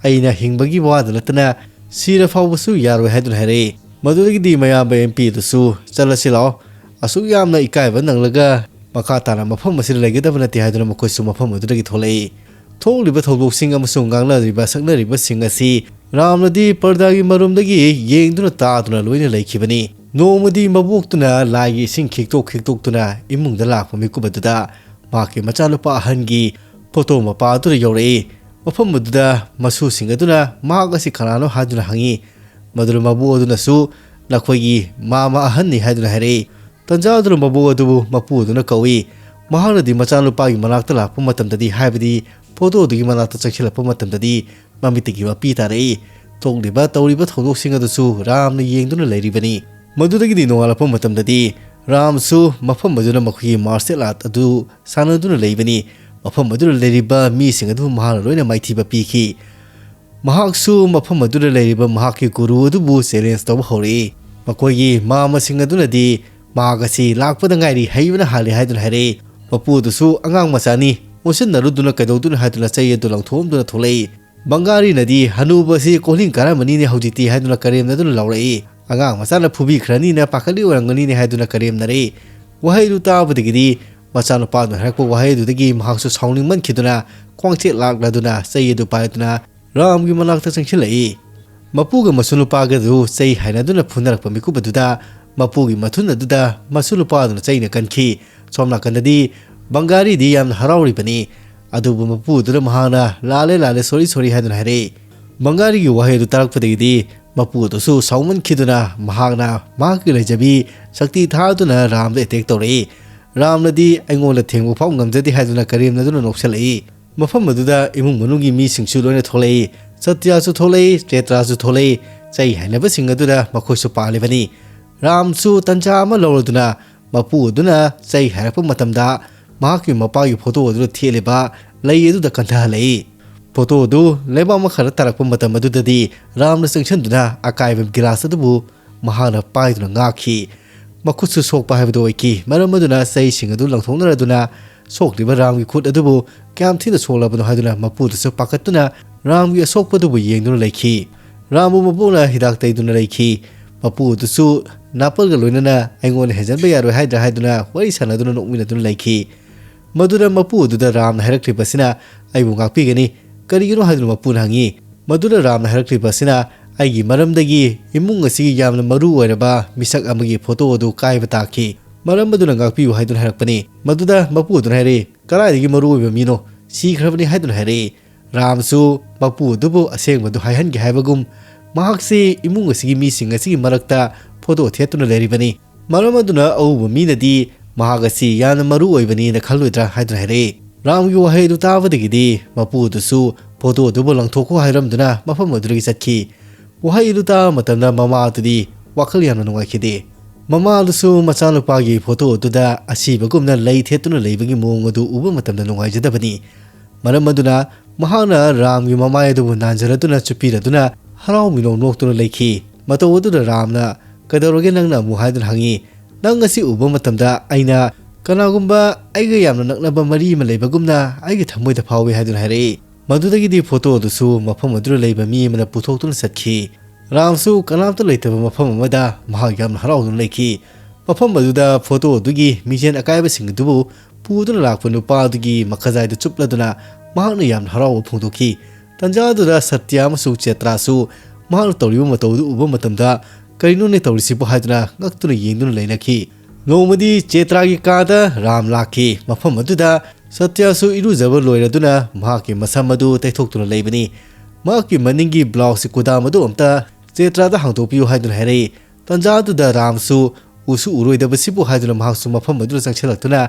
"ꯑꯩꯅ ꯍꯤꯡꯕꯒꯤ ꯋꯥꯗ ꯅꯠꯇꯅ ꯁꯤꯔ ꯐꯥꯎꯕꯁꯨ ꯌꯥꯔꯣꯏ" ꯍꯥꯏꯗꯨꯅ ꯍꯥꯏꯔꯛꯏ꯫ ꯃꯗꯨꯗꯒꯤꯗꯤ ꯃꯌꯥꯝꯕ ꯑꯦꯝ ꯄꯤ ꯑꯗꯨꯁꯨ, "ꯆꯠꯂꯁꯤ ꯂꯥꯛꯑꯣ, ꯑꯁꯨꯛ ꯌꯥꯝꯅ ꯏꯀꯥꯏꯕ ꯅꯪꯂꯒ ꯃꯈꯥ ꯇꯥꯅ ꯃꯐꯝ ꯑꯁꯤꯗ ꯂꯩꯒꯗꯕ ꯅꯠꯇꯦ" ꯍꯥꯏꯗꯨꯅ ꯃꯈꯣꯏꯁꯨ ꯃꯐꯝ ꯑꯗꯨꯗꯒꯤ ꯊꯣꯛꯂꯛꯏ꯫ ꯊꯣꯛꯂꯤꯕ ꯊꯧꯗꯣꯛꯁꯤꯡ ꯑꯃꯁꯨꯡ ꯉꯥꯡꯅꯔꯤꯕ ꯁꯛꯅꯔꯤꯕꯁꯤꯡ ꯑꯁꯤ ꯔꯥꯝꯅꯗꯤ ꯄꯔꯗꯥꯒꯤ ꯃꯔꯨꯝꯗꯒꯤ ꯌꯦꯡꯗꯨꯅ ꯇꯥꯗꯨꯅ ꯂꯣꯏꯅ ꯂꯩꯈꯤꯕꯅꯤ꯫ ꯅꯣꯡꯃꯗꯤ ꯃꯕꯣꯛꯇꯨꯅ ꯂꯥꯏꯒꯤ ꯏꯁꯤꯡ ꯈꯤꯛꯇꯣꯛ ꯈꯤꯛꯇꯣꯛꯇꯨꯅ ꯏꯃꯨꯡꯗ ꯂꯥꯛꯄ ꯃꯤꯀꯨꯞ ꯑꯗꯨꯗ ꯃꯍꯥꯛꯀꯤ ꯃꯆꯥꯅꯨꯄꯥ ꯑꯍꯟꯒꯤ ꯐꯣꯇꯣ ꯃꯄꯥ ꯑꯗꯨꯗ ꯌꯧꯔꯛꯏ꯫ ꯃꯐꯝ ꯑꯗꯨꯗ ꯃꯁꯨꯁꯤꯡ ꯑꯗꯨꯅ ꯃꯍꯥꯛ ꯑꯁꯤ ꯀꯅꯥꯅꯣ ꯍꯥꯏꯗꯨꯅ ꯍꯪꯉꯤ꯫ ꯃꯗꯨꯗ ꯃꯕꯨ ꯑꯗꯨꯅꯁꯨ "ꯅꯈꯣꯏꯒꯤ ꯃꯥꯃ ꯑꯍꯟꯅꯤ" ꯍꯥꯏꯗꯨꯅ ꯍꯥꯏꯔꯛꯏ꯫ ꯇꯟꯖꯥ ꯑꯗꯨꯗ ꯃꯕꯨ ꯑꯗꯨꯕꯨ ꯃꯄꯨ ꯑꯗꯨꯅ ꯀꯧꯏ꯫ ꯃꯍꯥꯛꯅꯗꯤ ꯃꯆꯥꯅꯨꯄꯥꯒꯤ ꯃꯅꯥꯛꯇ ꯂꯥꯛꯄ ꯃꯇꯝꯗꯗꯤ, ꯍꯥꯏꯕꯗꯤ ꯐꯣꯇꯣ ꯑꯗꯨꯒꯤ ꯃꯅꯥꯛꯇ ꯆꯪꯁꯤꯜꯂꯛꯄ ꯃꯇꯝꯗꯗꯤ, ꯃꯃꯤꯠꯇꯒꯤ ꯃꯄꯤ ꯇꯥꯔꯛꯏ꯫ ꯊꯣꯛꯂꯤꯕ ꯇꯧꯔꯤꯕ ꯊꯧꯗꯣꯛꯁꯤꯡ ꯑꯗꯨꯁꯨ ꯔꯥꯝꯅ ꯌꯦꯡꯗꯨꯅ ꯂꯩꯔꯤꯕꯅꯤ꯫ ꯃꯗꯨꯗꯒꯤꯗꯤ ꯅꯣꯡꯉꯥꯜꯂꯛꯄ ꯃꯇꯝꯗꯗꯤ ꯔꯥꯝꯁꯨ ꯃꯐꯝ ꯑꯗꯨꯗ ꯃꯈꯣꯏꯒꯤ martial art ꯑꯗꯨ ꯁꯥꯟꯅꯗꯨꯅ ꯂꯩꯕꯅꯤ꯫ ꯃꯐꯝ ꯑꯗꯨꯗ ꯂꯩꯔꯤꯕ ꯃꯤꯁꯤꯡ ꯑꯗꯨ ꯃꯍꯥꯛꯅ ꯂꯣꯏꯅ ꯃꯥꯏꯊꯤꯕ ꯄꯤꯈꯤ꯫ ꯃꯍꯥꯛꯁꯨ ꯃꯐꯝ ꯑꯗꯨꯗ ꯂꯩꯔꯤꯕ ꯃꯍꯥꯛꯀꯤ ꯒꯨꯔꯨ ꯑꯗꯨꯕꯨ challenge ꯇꯧꯕ ꯍꯧꯔꯛꯏ꯫ ꯃꯈꯣꯏꯒꯤ ꯃꯥꯃꯁꯤꯡ ꯑꯗꯨꯅꯗꯤ ꯃꯍꯥꯛ ꯑꯁꯤ ꯂꯥꯛꯄꯗ ꯉꯥꯏꯔꯤ, ꯍꯩꯕꯅ ꯍꯥꯜꯂꯤ ꯍꯥꯏꯗꯨꯅ ꯍꯥꯏꯔꯛꯏ꯫ ꯃꯄꯨ ꯑꯗꯨꯁꯨ ꯑꯉꯥꯡ ꯃꯆꯥꯅꯤ, ꯑꯣꯟꯁꯤꯟꯅꯔꯨꯗꯨꯅ ꯀꯩꯗꯧꯗꯨꯅ ꯍꯥꯏꯗꯨꯅ ꯆꯩ ꯑꯗꯨ ꯂꯪꯊꯣꯛꯑꯝꯗꯨꯅ ꯊꯣꯛꯂꯛꯏ꯫ ꯕꯪꯒꯥꯔꯤꯅꯗꯤ "ꯍꯅꯨꯕ ꯑꯁꯤ ꯀꯣꯜꯍꯤꯡ ꯀꯥꯔꯝꯃꯅꯤꯅꯦ ꯍꯧꯖꯤꯛꯇꯤ" ꯍꯥꯏꯗꯨꯅ ꯀꯔꯦꯝꯅꯗꯨꯅ ꯂꯥꯎꯔꯛꯏ꯫ "ꯑꯉꯥꯡ ꯃꯆꯥꯅ ꯐꯨꯕꯤꯈ꯭ꯔꯅꯤꯅ ꯄꯥꯈꯠꯂꯤ ꯑꯣꯏꯔꯝꯒꯅꯤꯅꯦ" ꯍꯥꯏꯗꯨꯅ ꯀꯔꯦꯝꯅꯔꯛꯏ꯫ ꯋꯥꯍꯩꯗꯨ ꯇꯥꯕꯗꯒꯤꯗꯤ ꯃꯆꯥꯅꯨꯄꯥꯗꯨꯅ ꯍꯥꯏꯔꯛꯄ ꯋꯥꯍꯩ ꯑꯗꯨꯗꯒꯤ ꯃꯍꯥꯛꯁꯨ ꯁꯥꯎꯅꯤꯡꯃꯟꯈꯤꯗꯨꯅ ꯈ꯭ꯋꯥꯡꯆꯦꯠ ꯂꯥꯛꯂꯗꯨꯅ ꯆꯩ ꯑꯗꯨ ꯄꯥꯏꯗꯨꯅ ꯔꯥꯝꯒꯤ ꯃꯅꯥꯛꯇ ꯆꯪꯁꯤꯜꯂꯛꯏ꯫ ꯃꯄꯨꯒ ꯃꯁꯨ ꯅꯨꯄꯥꯒꯗꯨ ꯆꯩ ꯍꯥꯏꯅꯗꯨꯅ ꯐꯨꯅꯔꯛꯄ ꯃꯤꯀꯨꯞ ꯑꯗꯨꯗ ꯃꯄꯨꯒꯤ ꯃꯊꯨꯟ ꯑꯗꯨꯗ ꯃꯁꯨ ꯅꯨꯄꯥꯗꯨꯅ ꯆꯩꯅ ꯀꯟꯈꯤ꯫ ꯁꯣꯝ ꯅꯥꯀꯟꯗꯗꯤ ꯕꯪꯒꯥꯔꯤꯗꯤ ꯌꯥꯝꯅ ꯍꯔꯥꯎꯔꯤꯕꯅꯤ꯫ ꯑꯗꯨꯕꯨ ꯃꯄꯨꯗꯨꯅ ꯃꯍꯥꯛꯅ "ꯂꯥꯜꯂꯦ, ꯂꯥꯜꯂꯦ, ꯁꯣꯔꯤ, ꯁꯣꯔꯤ" ꯍꯥꯏꯗꯨꯅ ꯍꯥꯏꯔꯛꯏ꯫ ꯕꯪꯒꯥꯔꯤꯒꯤ ꯋꯥꯍꯩ ꯑꯗꯨ ꯇꯥꯔꯛꯄꯗꯒꯤꯗꯤ ꯃꯄꯨ ꯑꯗꯨꯁꯨ ꯁꯥꯎꯃꯟꯈꯤꯗꯨꯅ ꯃꯍꯥꯛꯅ ꯃꯍꯥꯛꯀꯤ ꯂꯩꯖꯕꯤ ꯁꯛꯇꯤ ꯊꯥꯗꯨꯅ ꯔꯥꯝꯗ ꯑꯦꯇꯦꯛ ꯇꯧꯔꯛꯏ꯫ ꯔꯥꯝꯅꯗꯤ "ꯑꯩꯉꯣꯟꯗ ꯊꯦꯡꯕ ꯐꯥꯎ ꯉꯝꯖꯗꯦ" ꯍꯥꯏꯗꯨꯅ ꯀꯔꯦꯝꯅꯗꯨꯅ ꯅꯣꯛꯁꯜꯂꯛꯏ꯫ ꯃꯐꯝ ꯑꯗꯨꯗ ꯏꯃꯨꯡ ꯃꯅꯨꯡꯒꯤ ꯃꯤꯁꯤꯡꯁꯨ ꯂꯣꯏꯅ ꯊꯣꯛꯂꯛꯏ꯫ ꯁꯇ꯭ꯌꯥꯁꯨ ꯊꯣꯛꯂꯛꯏ, ꯆꯦꯇ꯭ꯔꯥꯁꯨ ꯊꯣꯛꯂꯛꯏ꯫ ꯆꯩ ꯍꯥꯏꯅꯕꯁꯤꯡ ꯑꯗꯨꯗ ꯃꯈꯣꯏꯁꯨ ꯄꯥꯜꯂꯤꯕꯅꯤ꯫ ꯔꯥꯝꯁꯨ ꯇꯟꯖꯥ ꯑꯃ ꯂꯧꯔꯗꯨꯅ ꯃꯄꯨ ꯑꯗꯨꯅ ꯆꯩ ꯍꯥꯏꯔꯛꯄ ꯃꯇꯝꯗ ꯃꯍꯥꯛꯀꯤ ꯃꯄꯥꯒꯤ ꯐꯣꯇꯣ ꯑꯗꯨꯗ ꯊꯦꯠꯂꯤꯕ ꯂꯩ ꯑꯗꯨꯗ ꯀꯟꯊꯍꯜꯂꯛꯏ꯫ ꯐꯣꯇꯣ ꯑꯗꯨ ꯂꯩꯕꯥꯛ ꯃꯈꯥꯗ ꯇꯥꯔꯛꯄ ꯃꯇꯝ ꯑꯗꯨꯗꯗꯤ ꯔꯥꯝꯅ ꯆꯪꯁꯤꯟꯗꯨꯅ ꯑꯀꯥꯏꯕ ꯒꯤꯂꯥꯁ ꯑꯗꯨꯕꯨ ꯃꯍꯥꯛꯅ ꯄꯥꯏꯗꯨꯅ ꯉꯥꯛꯈꯤ꯫ ꯃꯈꯨꯠꯁꯨ ꯁꯣꯛꯄ ꯍꯥꯏꯕꯗꯨ ꯑꯣꯏꯈꯤ꯫ ꯃꯔꯝ ꯑꯗꯨꯅ ꯆꯩꯁꯤꯡ ꯑꯗꯨ ꯂꯪꯊꯣꯛꯅꯔꯗꯨꯅ ꯁꯣꯛꯂꯤꯕ ꯔꯥꯝꯒꯤ ꯈꯨꯠ ꯑꯗꯨꯕꯨ ꯀꯌꯥꯝ ꯊꯤꯅ ꯁꯣꯛꯂꯕꯅꯣ ꯍꯥꯏꯗꯨꯅ ꯃꯄꯨꯗꯨꯁꯨ ꯄꯥꯈꯠꯇꯨꯅ ꯔꯥꯝꯒꯤ ꯑꯁꯣꯛꯄꯗꯨꯕꯨ ꯌꯦꯡꯗꯨꯅ ꯂꯩꯈꯤ꯫ ꯔꯥꯝꯕꯨ ꯃꯄꯨꯅ ꯍꯤꯗꯥꯛ ꯇꯩꯗꯨꯅ ꯂꯩꯈꯤ꯫ ꯃꯄꯨ ꯑꯗꯨꯁꯨ ꯅꯥꯄꯜꯒ ꯂꯣꯏꯅꯅ "ꯑꯩꯉꯣꯟꯗ ꯍꯦꯟꯖꯟꯕ ꯌꯥꯔꯣꯏ" ꯍꯥꯏꯗ꯭ꯔꯥ ꯍꯥꯏꯗꯨꯅ ꯋꯥꯔꯤ ꯁꯥꯟꯅꯗꯨꯅ ꯅꯣꯛꯃꯤꯟꯅꯗꯨꯅ ꯂꯩꯈꯤ꯫ ꯃꯗꯨꯗ ꯃꯄꯨ ꯑꯗꯨꯗ ꯔꯥꯝꯅ ꯍꯥꯏꯔꯛꯂꯤꯕꯁꯤꯅ "ꯑꯩꯕꯨ ꯉꯥꯛꯄꯤꯒꯅꯤ"꯫ ꯀꯔꯤꯒꯤꯅꯣ ꯍꯥꯏꯗꯨꯅ ꯃꯄꯨꯅ ꯍꯪꯉꯤ꯫ ꯃꯗꯨꯗ ꯔꯥꯝꯅ ꯍꯥꯏꯔꯛꯂꯤꯕꯁꯤꯅ "ꯑꯩꯒꯤ ꯃꯔꯝꯗꯒꯤ ꯏꯃꯨꯡ ꯑꯁꯤꯒꯤ ꯌꯥꯝꯅ ꯃꯔꯨ ꯑꯣꯏꯔꯕ ꯃꯤꯁꯛ ꯑꯃꯒꯤ ꯐꯣꯇꯣ ꯑꯗꯨ ꯀꯥꯏꯕ ꯇꯥꯈꯤ꯫ ꯃꯔꯝ ꯑꯗꯨꯅ ꯉꯥꯛꯄꯤꯌꯨ" ꯍꯥꯏꯗꯨꯅ ꯍꯥꯏꯔꯛꯄꯅꯤ꯫ ꯃꯗꯨꯗ ꯃꯄꯨ ꯑꯗꯨꯅ ꯍꯥꯏꯔꯛꯏ, "ꯀꯗꯥꯏꯗꯒꯤ ꯃꯔꯨ ꯑꯣꯏꯕ ꯃꯤꯅꯣ? ꯁꯤꯈ꯭ꯔꯕꯅꯤ" ꯍꯥꯏꯗꯨꯅ ꯍꯥꯏꯔꯛꯏ꯫ ꯔꯥꯝꯁꯨ ꯃꯄꯨ ꯑꯗꯨꯕꯨ ꯑꯁꯦꯡꯕꯗꯨ ꯍꯥꯏꯍꯟꯒꯦ ꯍꯥꯏꯕꯒꯨꯝ, ꯃꯍꯥꯛꯁꯤ ꯏꯃꯨꯡ ꯑꯁꯤꯒꯤ ꯃꯤꯁꯤꯡ ꯑꯁꯤꯒꯤ ꯃꯔꯛꯇ ꯐꯣꯇꯣ ꯊꯦꯠꯇꯨꯅ ꯂꯩꯔꯤꯕꯅꯤ꯫ ꯃꯔꯝ ꯑꯗꯨꯅ ꯑꯎꯕ ꯃꯤꯅꯗꯤ ꯃꯍꯥꯛ ꯑꯁꯤ ꯌꯥꯝꯅ ꯃꯔꯨ ꯑꯣꯏꯕꯅꯤꯅ ꯈꯜꯂꯣꯏꯗ꯭ꯔꯥ ꯍꯥꯏꯗꯨꯅ ꯍꯥꯏꯔꯛꯏ꯫ ꯔꯥꯝꯒꯤ ꯋꯥꯍꯩ ꯑꯗꯨ ꯇꯥꯕꯗꯒꯤꯗꯤ ꯃꯄꯨ ꯑꯗꯨꯁꯨ ꯐꯣꯇꯣ ꯑꯗꯨꯕꯨ ꯂꯪꯊꯣꯛꯈꯣ ꯍꯥꯏꯔꯝꯗꯨꯅ ꯃꯐꯝ ꯑꯗꯨꯗꯒꯤ ꯆꯠꯈꯤ꯫ ꯋꯥꯍꯩ ꯑꯗꯨ ꯇꯥꯕ ꯃꯇꯝꯗ ꯃꯃꯥ ꯑꯗꯨꯗꯤ ꯋꯥꯈꯜ ꯌꯥꯝꯅ ꯅꯨꯡꯉꯥꯏꯈꯤꯗꯦ꯫ ꯃꯃꯥ ꯑꯗꯨꯁꯨ ꯃꯆꯥꯅꯨꯄꯥꯒꯤ ꯐꯣꯇꯣ ꯑꯗꯨꯗ ꯑꯁꯤꯕꯒꯨꯝꯅ ꯂꯩ ꯊꯦꯠꯇꯨꯅ ꯂꯩꯕꯒꯤ ꯃꯑꯣꯡ ꯑꯗꯨ ꯎꯕ ꯃꯇꯝꯗ ꯅꯨꯡꯉꯥꯏꯖꯗꯕꯅꯤ꯫ ꯃꯔꯝ ꯑꯗꯨꯅ ꯃꯍꯥꯛꯅ ꯔꯥꯝꯒꯤ ꯃꯃꯥꯏ ꯑꯗꯨꯕꯨ ꯅꯥꯟꯖꯔꯗꯨꯅ ꯆꯨꯞꯄꯤꯔꯗꯨꯅ ꯍꯔꯥꯎ ꯃꯤꯅꯣꯛ ꯅꯣꯛꯇꯨꯅ ꯂꯩꯈꯤ꯫ ꯃꯇꯧ ꯑꯗꯨꯗ ꯔꯥꯝꯅ, "ꯀꯩꯗꯧꯔꯒꯦ ꯅꯪꯅ ꯑꯃꯨꯛ?" ꯍꯥꯏꯗꯨꯅ ꯍꯪꯉꯤ꯫ "ꯅꯪ ꯑꯁꯤ ꯎꯕ ꯃꯇꯝꯗ ꯑꯩꯅ ꯀꯅꯥꯒꯨꯝꯕ ꯑꯩꯒ ꯌꯥꯝꯅ ꯅꯛꯅꯕ ꯃꯔꯤ ꯑꯃ ꯂꯩꯕꯒꯨꯝꯅ ꯑꯩꯒꯤ ꯊꯃꯣꯏꯗ ꯐꯥꯎꯏ" ꯍꯥꯏꯗꯨꯅ ꯍꯥꯏꯔꯛꯏ꯫ ꯃꯗꯨꯗꯒꯤꯗꯤ ꯐꯣꯇꯣ ꯑꯗꯨꯁꯨ ꯃꯐꯝ ꯑꯗꯨꯗ ꯂꯩꯕ ꯃꯤ ꯑꯃꯅ ꯄꯨꯊꯣꯛꯇꯨꯅ ꯆꯠꯈꯤ꯫ ꯔꯥꯝꯁꯨ ꯀꯅꯥꯝꯇ ꯂꯩꯇꯕ ꯃꯐꯝ ꯑꯃꯗ ꯃꯍꯥꯛ ꯌꯥꯝꯅ ꯍꯔꯥꯎꯗꯨꯅ ꯂꯩꯈꯤ꯫ ꯃꯐꯝ ꯑꯗꯨꯗ ꯐꯣꯇꯣ ꯑꯗꯨꯒꯤ ꯃꯤꯡꯖꯦꯜ ꯑꯀꯥꯏꯕꯁꯤꯡ ꯑꯗꯨꯕꯨ ꯄꯨꯗꯨꯅ ꯂꯥꯛꯄ ꯅꯨꯄꯥ ꯑꯗꯨꯒꯤ ꯃꯈꯖꯥꯏꯗ ꯆꯨꯞꯂꯗꯨꯅ ꯃꯍꯥꯛꯅ ꯌꯥꯝꯅ ꯍꯔꯥꯎꯕ ꯐꯣꯡꯗꯣꯛꯈꯤ꯫ ꯇꯟꯖꯥ ꯑꯗꯨꯗ ꯁꯇ꯭ꯌ ꯑꯃꯁꯨꯡ ꯆꯦꯇ꯭ꯔꯥꯁꯨ ꯃꯍꯥꯛꯅ ꯇꯧꯔꯤꯕ ꯃꯇꯧ ꯑꯗꯨ ꯎꯕ ꯃꯇꯝꯗ, "ꯀꯔꯤꯅꯣꯅꯦ ꯇꯧꯔꯤꯁꯤꯕꯨ?" ꯍꯥꯏꯗꯨꯅ ꯉꯛꯇꯨꯅ ꯌꯦꯡꯗꯨꯅ ꯂꯩꯅꯈꯤ꯫ ꯅꯣꯡꯃꯗꯤ ꯆꯦꯇ꯭ꯔꯥꯒꯤ ꯀꯥꯗ ꯔꯥꯝ ꯂꯥꯛꯈꯤ꯫ ꯃꯐꯝ ꯑꯗꯨꯗ ꯁꯇ꯭ꯌꯥꯁꯨ ꯏꯔꯨꯖꯕ ꯂꯣꯏꯔꯗꯨꯅ ꯃꯍꯥꯛꯀꯤ ꯃꯁꯝ ꯑꯗꯨ ꯇꯩꯊꯣꯛꯇꯨꯅ ꯂꯩꯕꯅꯤ꯫ ꯃꯍꯥꯛꯀꯤ ꯃꯅꯤꯡꯒꯤ ꯕ꯭ꯂꯥꯎꯁꯀꯤ ꯀꯨꯗꯥꯝ ꯑꯗꯨ ꯑꯝꯇ ꯆꯦꯇ꯭ꯔꯥꯗ ꯍꯥꯡꯗꯣꯛꯄꯤꯌꯨ ꯍꯥꯏꯗꯨꯅ ꯍꯥꯏꯔꯛꯏ꯫ ꯇꯟꯖꯥ ꯑꯗꯨꯗ ꯔꯥꯝꯁꯨ, "ꯎꯁꯨ ꯎꯔꯣꯏꯗꯕꯁꯤꯕꯨ" ꯍꯥꯏꯗꯨꯅ ꯃꯍꯥꯛꯁꯨ ꯃꯐꯝ ꯑꯗꯨꯗ ꯆꯪꯁꯤꯜꯂꯛꯇꯨꯅ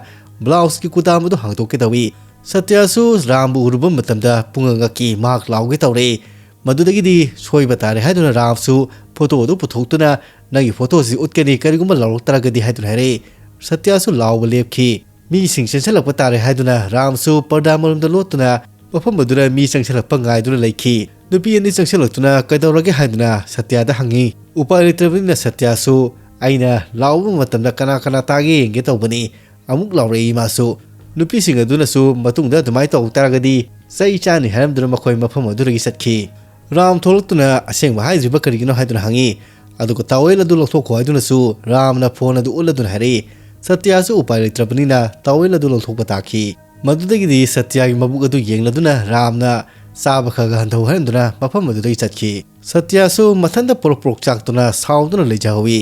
ꯕ꯭ꯂꯥꯎꯁꯀꯤ ꯀꯨꯗꯥꯝ ꯑꯗꯨ ꯍꯥꯡꯗꯣꯛꯀꯦ ꯇꯧꯏ꯫ ꯁꯇ꯭ꯌꯥꯁꯨ ꯔꯥꯝꯕꯨ ꯎꯔꯨꯕ ꯃꯇꯝꯗ ꯄꯨꯡꯉꯛ ꯉꯛꯈꯤ꯫ ꯃꯍꯥꯛ ꯂꯥꯎꯒꯦ ꯇꯧꯔꯛꯏ꯫ ꯃꯗꯨꯗꯒꯤꯗꯤ ꯁꯣꯏꯕ ꯇꯥꯔꯦ ꯍꯥꯏꯗꯨꯅ ꯔꯥꯝꯁꯨ ꯐꯣꯇꯣ ꯑꯗꯨ ꯄꯨꯊꯣꯛꯇꯨꯅ, "ꯅꯪꯒꯤ ꯐꯣꯇꯣꯁꯤ ꯎꯠꯀꯅꯤ, ꯀꯔꯤꯒꯨꯝꯕ ꯂꯥꯎꯔꯛꯇ꯭ꯔꯒꯗꯤ" ꯍꯥꯏꯗꯨꯅ ꯍꯥꯏꯔꯛꯏ꯫ ꯁꯇ꯭ꯌꯥꯁꯨ ꯂꯥꯎꯕ ꯂꯦꯞꯈꯤ꯫ ꯃꯤꯁꯤꯡ ꯆꯦꯟꯁꯤꯜꯂꯛꯄ ꯇꯥꯔꯦ ꯍꯥꯏꯗꯨꯅ ꯔꯥꯝꯁꯨ ꯄꯔꯗꯥ ꯃꯔꯨꯝꯗ ꯂꯣꯠꯇꯨꯅ ꯃꯐꯝ ꯑꯗꯨꯗ ꯃꯤ ꯆꯪꯁꯤꯜꯂꯛꯄ ꯉꯥꯏꯗꯨꯅ ꯂꯩꯈꯤ꯫ ꯅꯨꯄꯤ ꯑꯅꯤ ꯆꯪꯁꯤꯜꯂꯛꯇꯨꯅ "ꯀꯩꯗꯧꯔꯒꯦ?" ꯍꯥꯏꯗꯨꯅ ꯁꯇ꯭ꯌꯥꯗ ꯍꯪꯉꯤ꯫ ꯎꯄꯥꯏ ꯂꯩꯇ꯭ꯔꯕꯅꯤꯅ ꯁꯇ꯭ꯌꯥꯁꯨ, "ꯑꯩꯅ ꯂꯥꯎꯕ ꯃꯇꯝꯗ ꯀꯅꯥ ꯀꯅꯥ ꯇꯥꯒꯦ ꯌꯦꯡꯒꯦ ꯇꯧꯕꯅꯤ", ꯑꯃꯨꯛ ꯂꯥꯎꯔꯛꯏ ꯃꯥꯁꯨ꯫ ꯅꯨꯄꯤꯁꯤꯡ ꯑꯗꯨꯅꯁꯨ ꯃꯇꯨꯡꯗ ꯑꯗꯨꯃꯥꯏꯅ ꯇꯧ ꯇꯥꯔꯒꯗꯤ ꯆꯩ ꯆꯥꯅꯤ ꯍꯥꯏꯔꯝꯗꯨꯅ ꯃꯈꯣꯏ ꯃꯐꯝ ꯑꯗꯨꯗꯒꯤ ꯆꯠꯈꯤ꯫ ꯔꯥꯝ ꯊꯣꯛꯂꯛꯇꯨꯅ "ꯑꯁꯦꯡꯕ ꯍꯥꯏꯗ꯭ꯔꯤꯕ ꯀꯔꯤꯒꯤꯅꯣ?" ꯍꯥꯏꯗꯨꯅ ꯍꯪꯉꯤ꯫ ꯑꯗꯨꯒ "ꯇꯥꯋꯦꯜ ꯑꯗꯨ ꯂꯧꯊꯣꯛꯈꯣ" ꯍꯥꯏꯗꯨꯅꯁꯨ ꯔꯥꯝꯅ ꯐꯣꯟ ꯑꯗꯨ ꯎꯠꯂꯗꯨꯅ ꯍꯥꯏꯔꯛꯏ꯫ ꯁꯇ꯭ꯌꯥꯁꯨ ꯎꯄꯥꯏ ꯂꯩꯇ꯭ꯔꯕꯅꯤꯅ ꯇꯥꯋꯦꯜ ꯑꯗꯨ ꯂꯧꯊꯣꯛꯄ ꯇꯥꯈꯤ꯫ ꯃꯗꯨꯗꯒꯤꯗꯤ ꯁꯇ꯭ꯌꯥꯒꯤ ꯃꯕꯨꯛ ꯑꯗꯨ ꯌꯦꯡꯂꯗꯨꯅ ꯔꯥꯝꯅ ꯆꯥꯕ ꯈꯔ ꯈꯔ ꯍꯟꯊꯧ ꯍꯥꯏꯔꯝꯗꯨꯅ ꯃꯐꯝ ꯑꯗꯨꯗꯒꯤ ꯆꯠꯈꯤ꯫ ꯁꯇ꯭ꯌꯥꯁꯨ ꯃꯊꯟꯇ ꯄ꯭ꯔꯣꯛ ꯄ꯭ꯔꯣꯛ ꯆꯥꯛꯇꯨꯅ ꯁꯥꯎꯗꯨꯅ ꯂꯩꯖꯍꯧꯏ꯫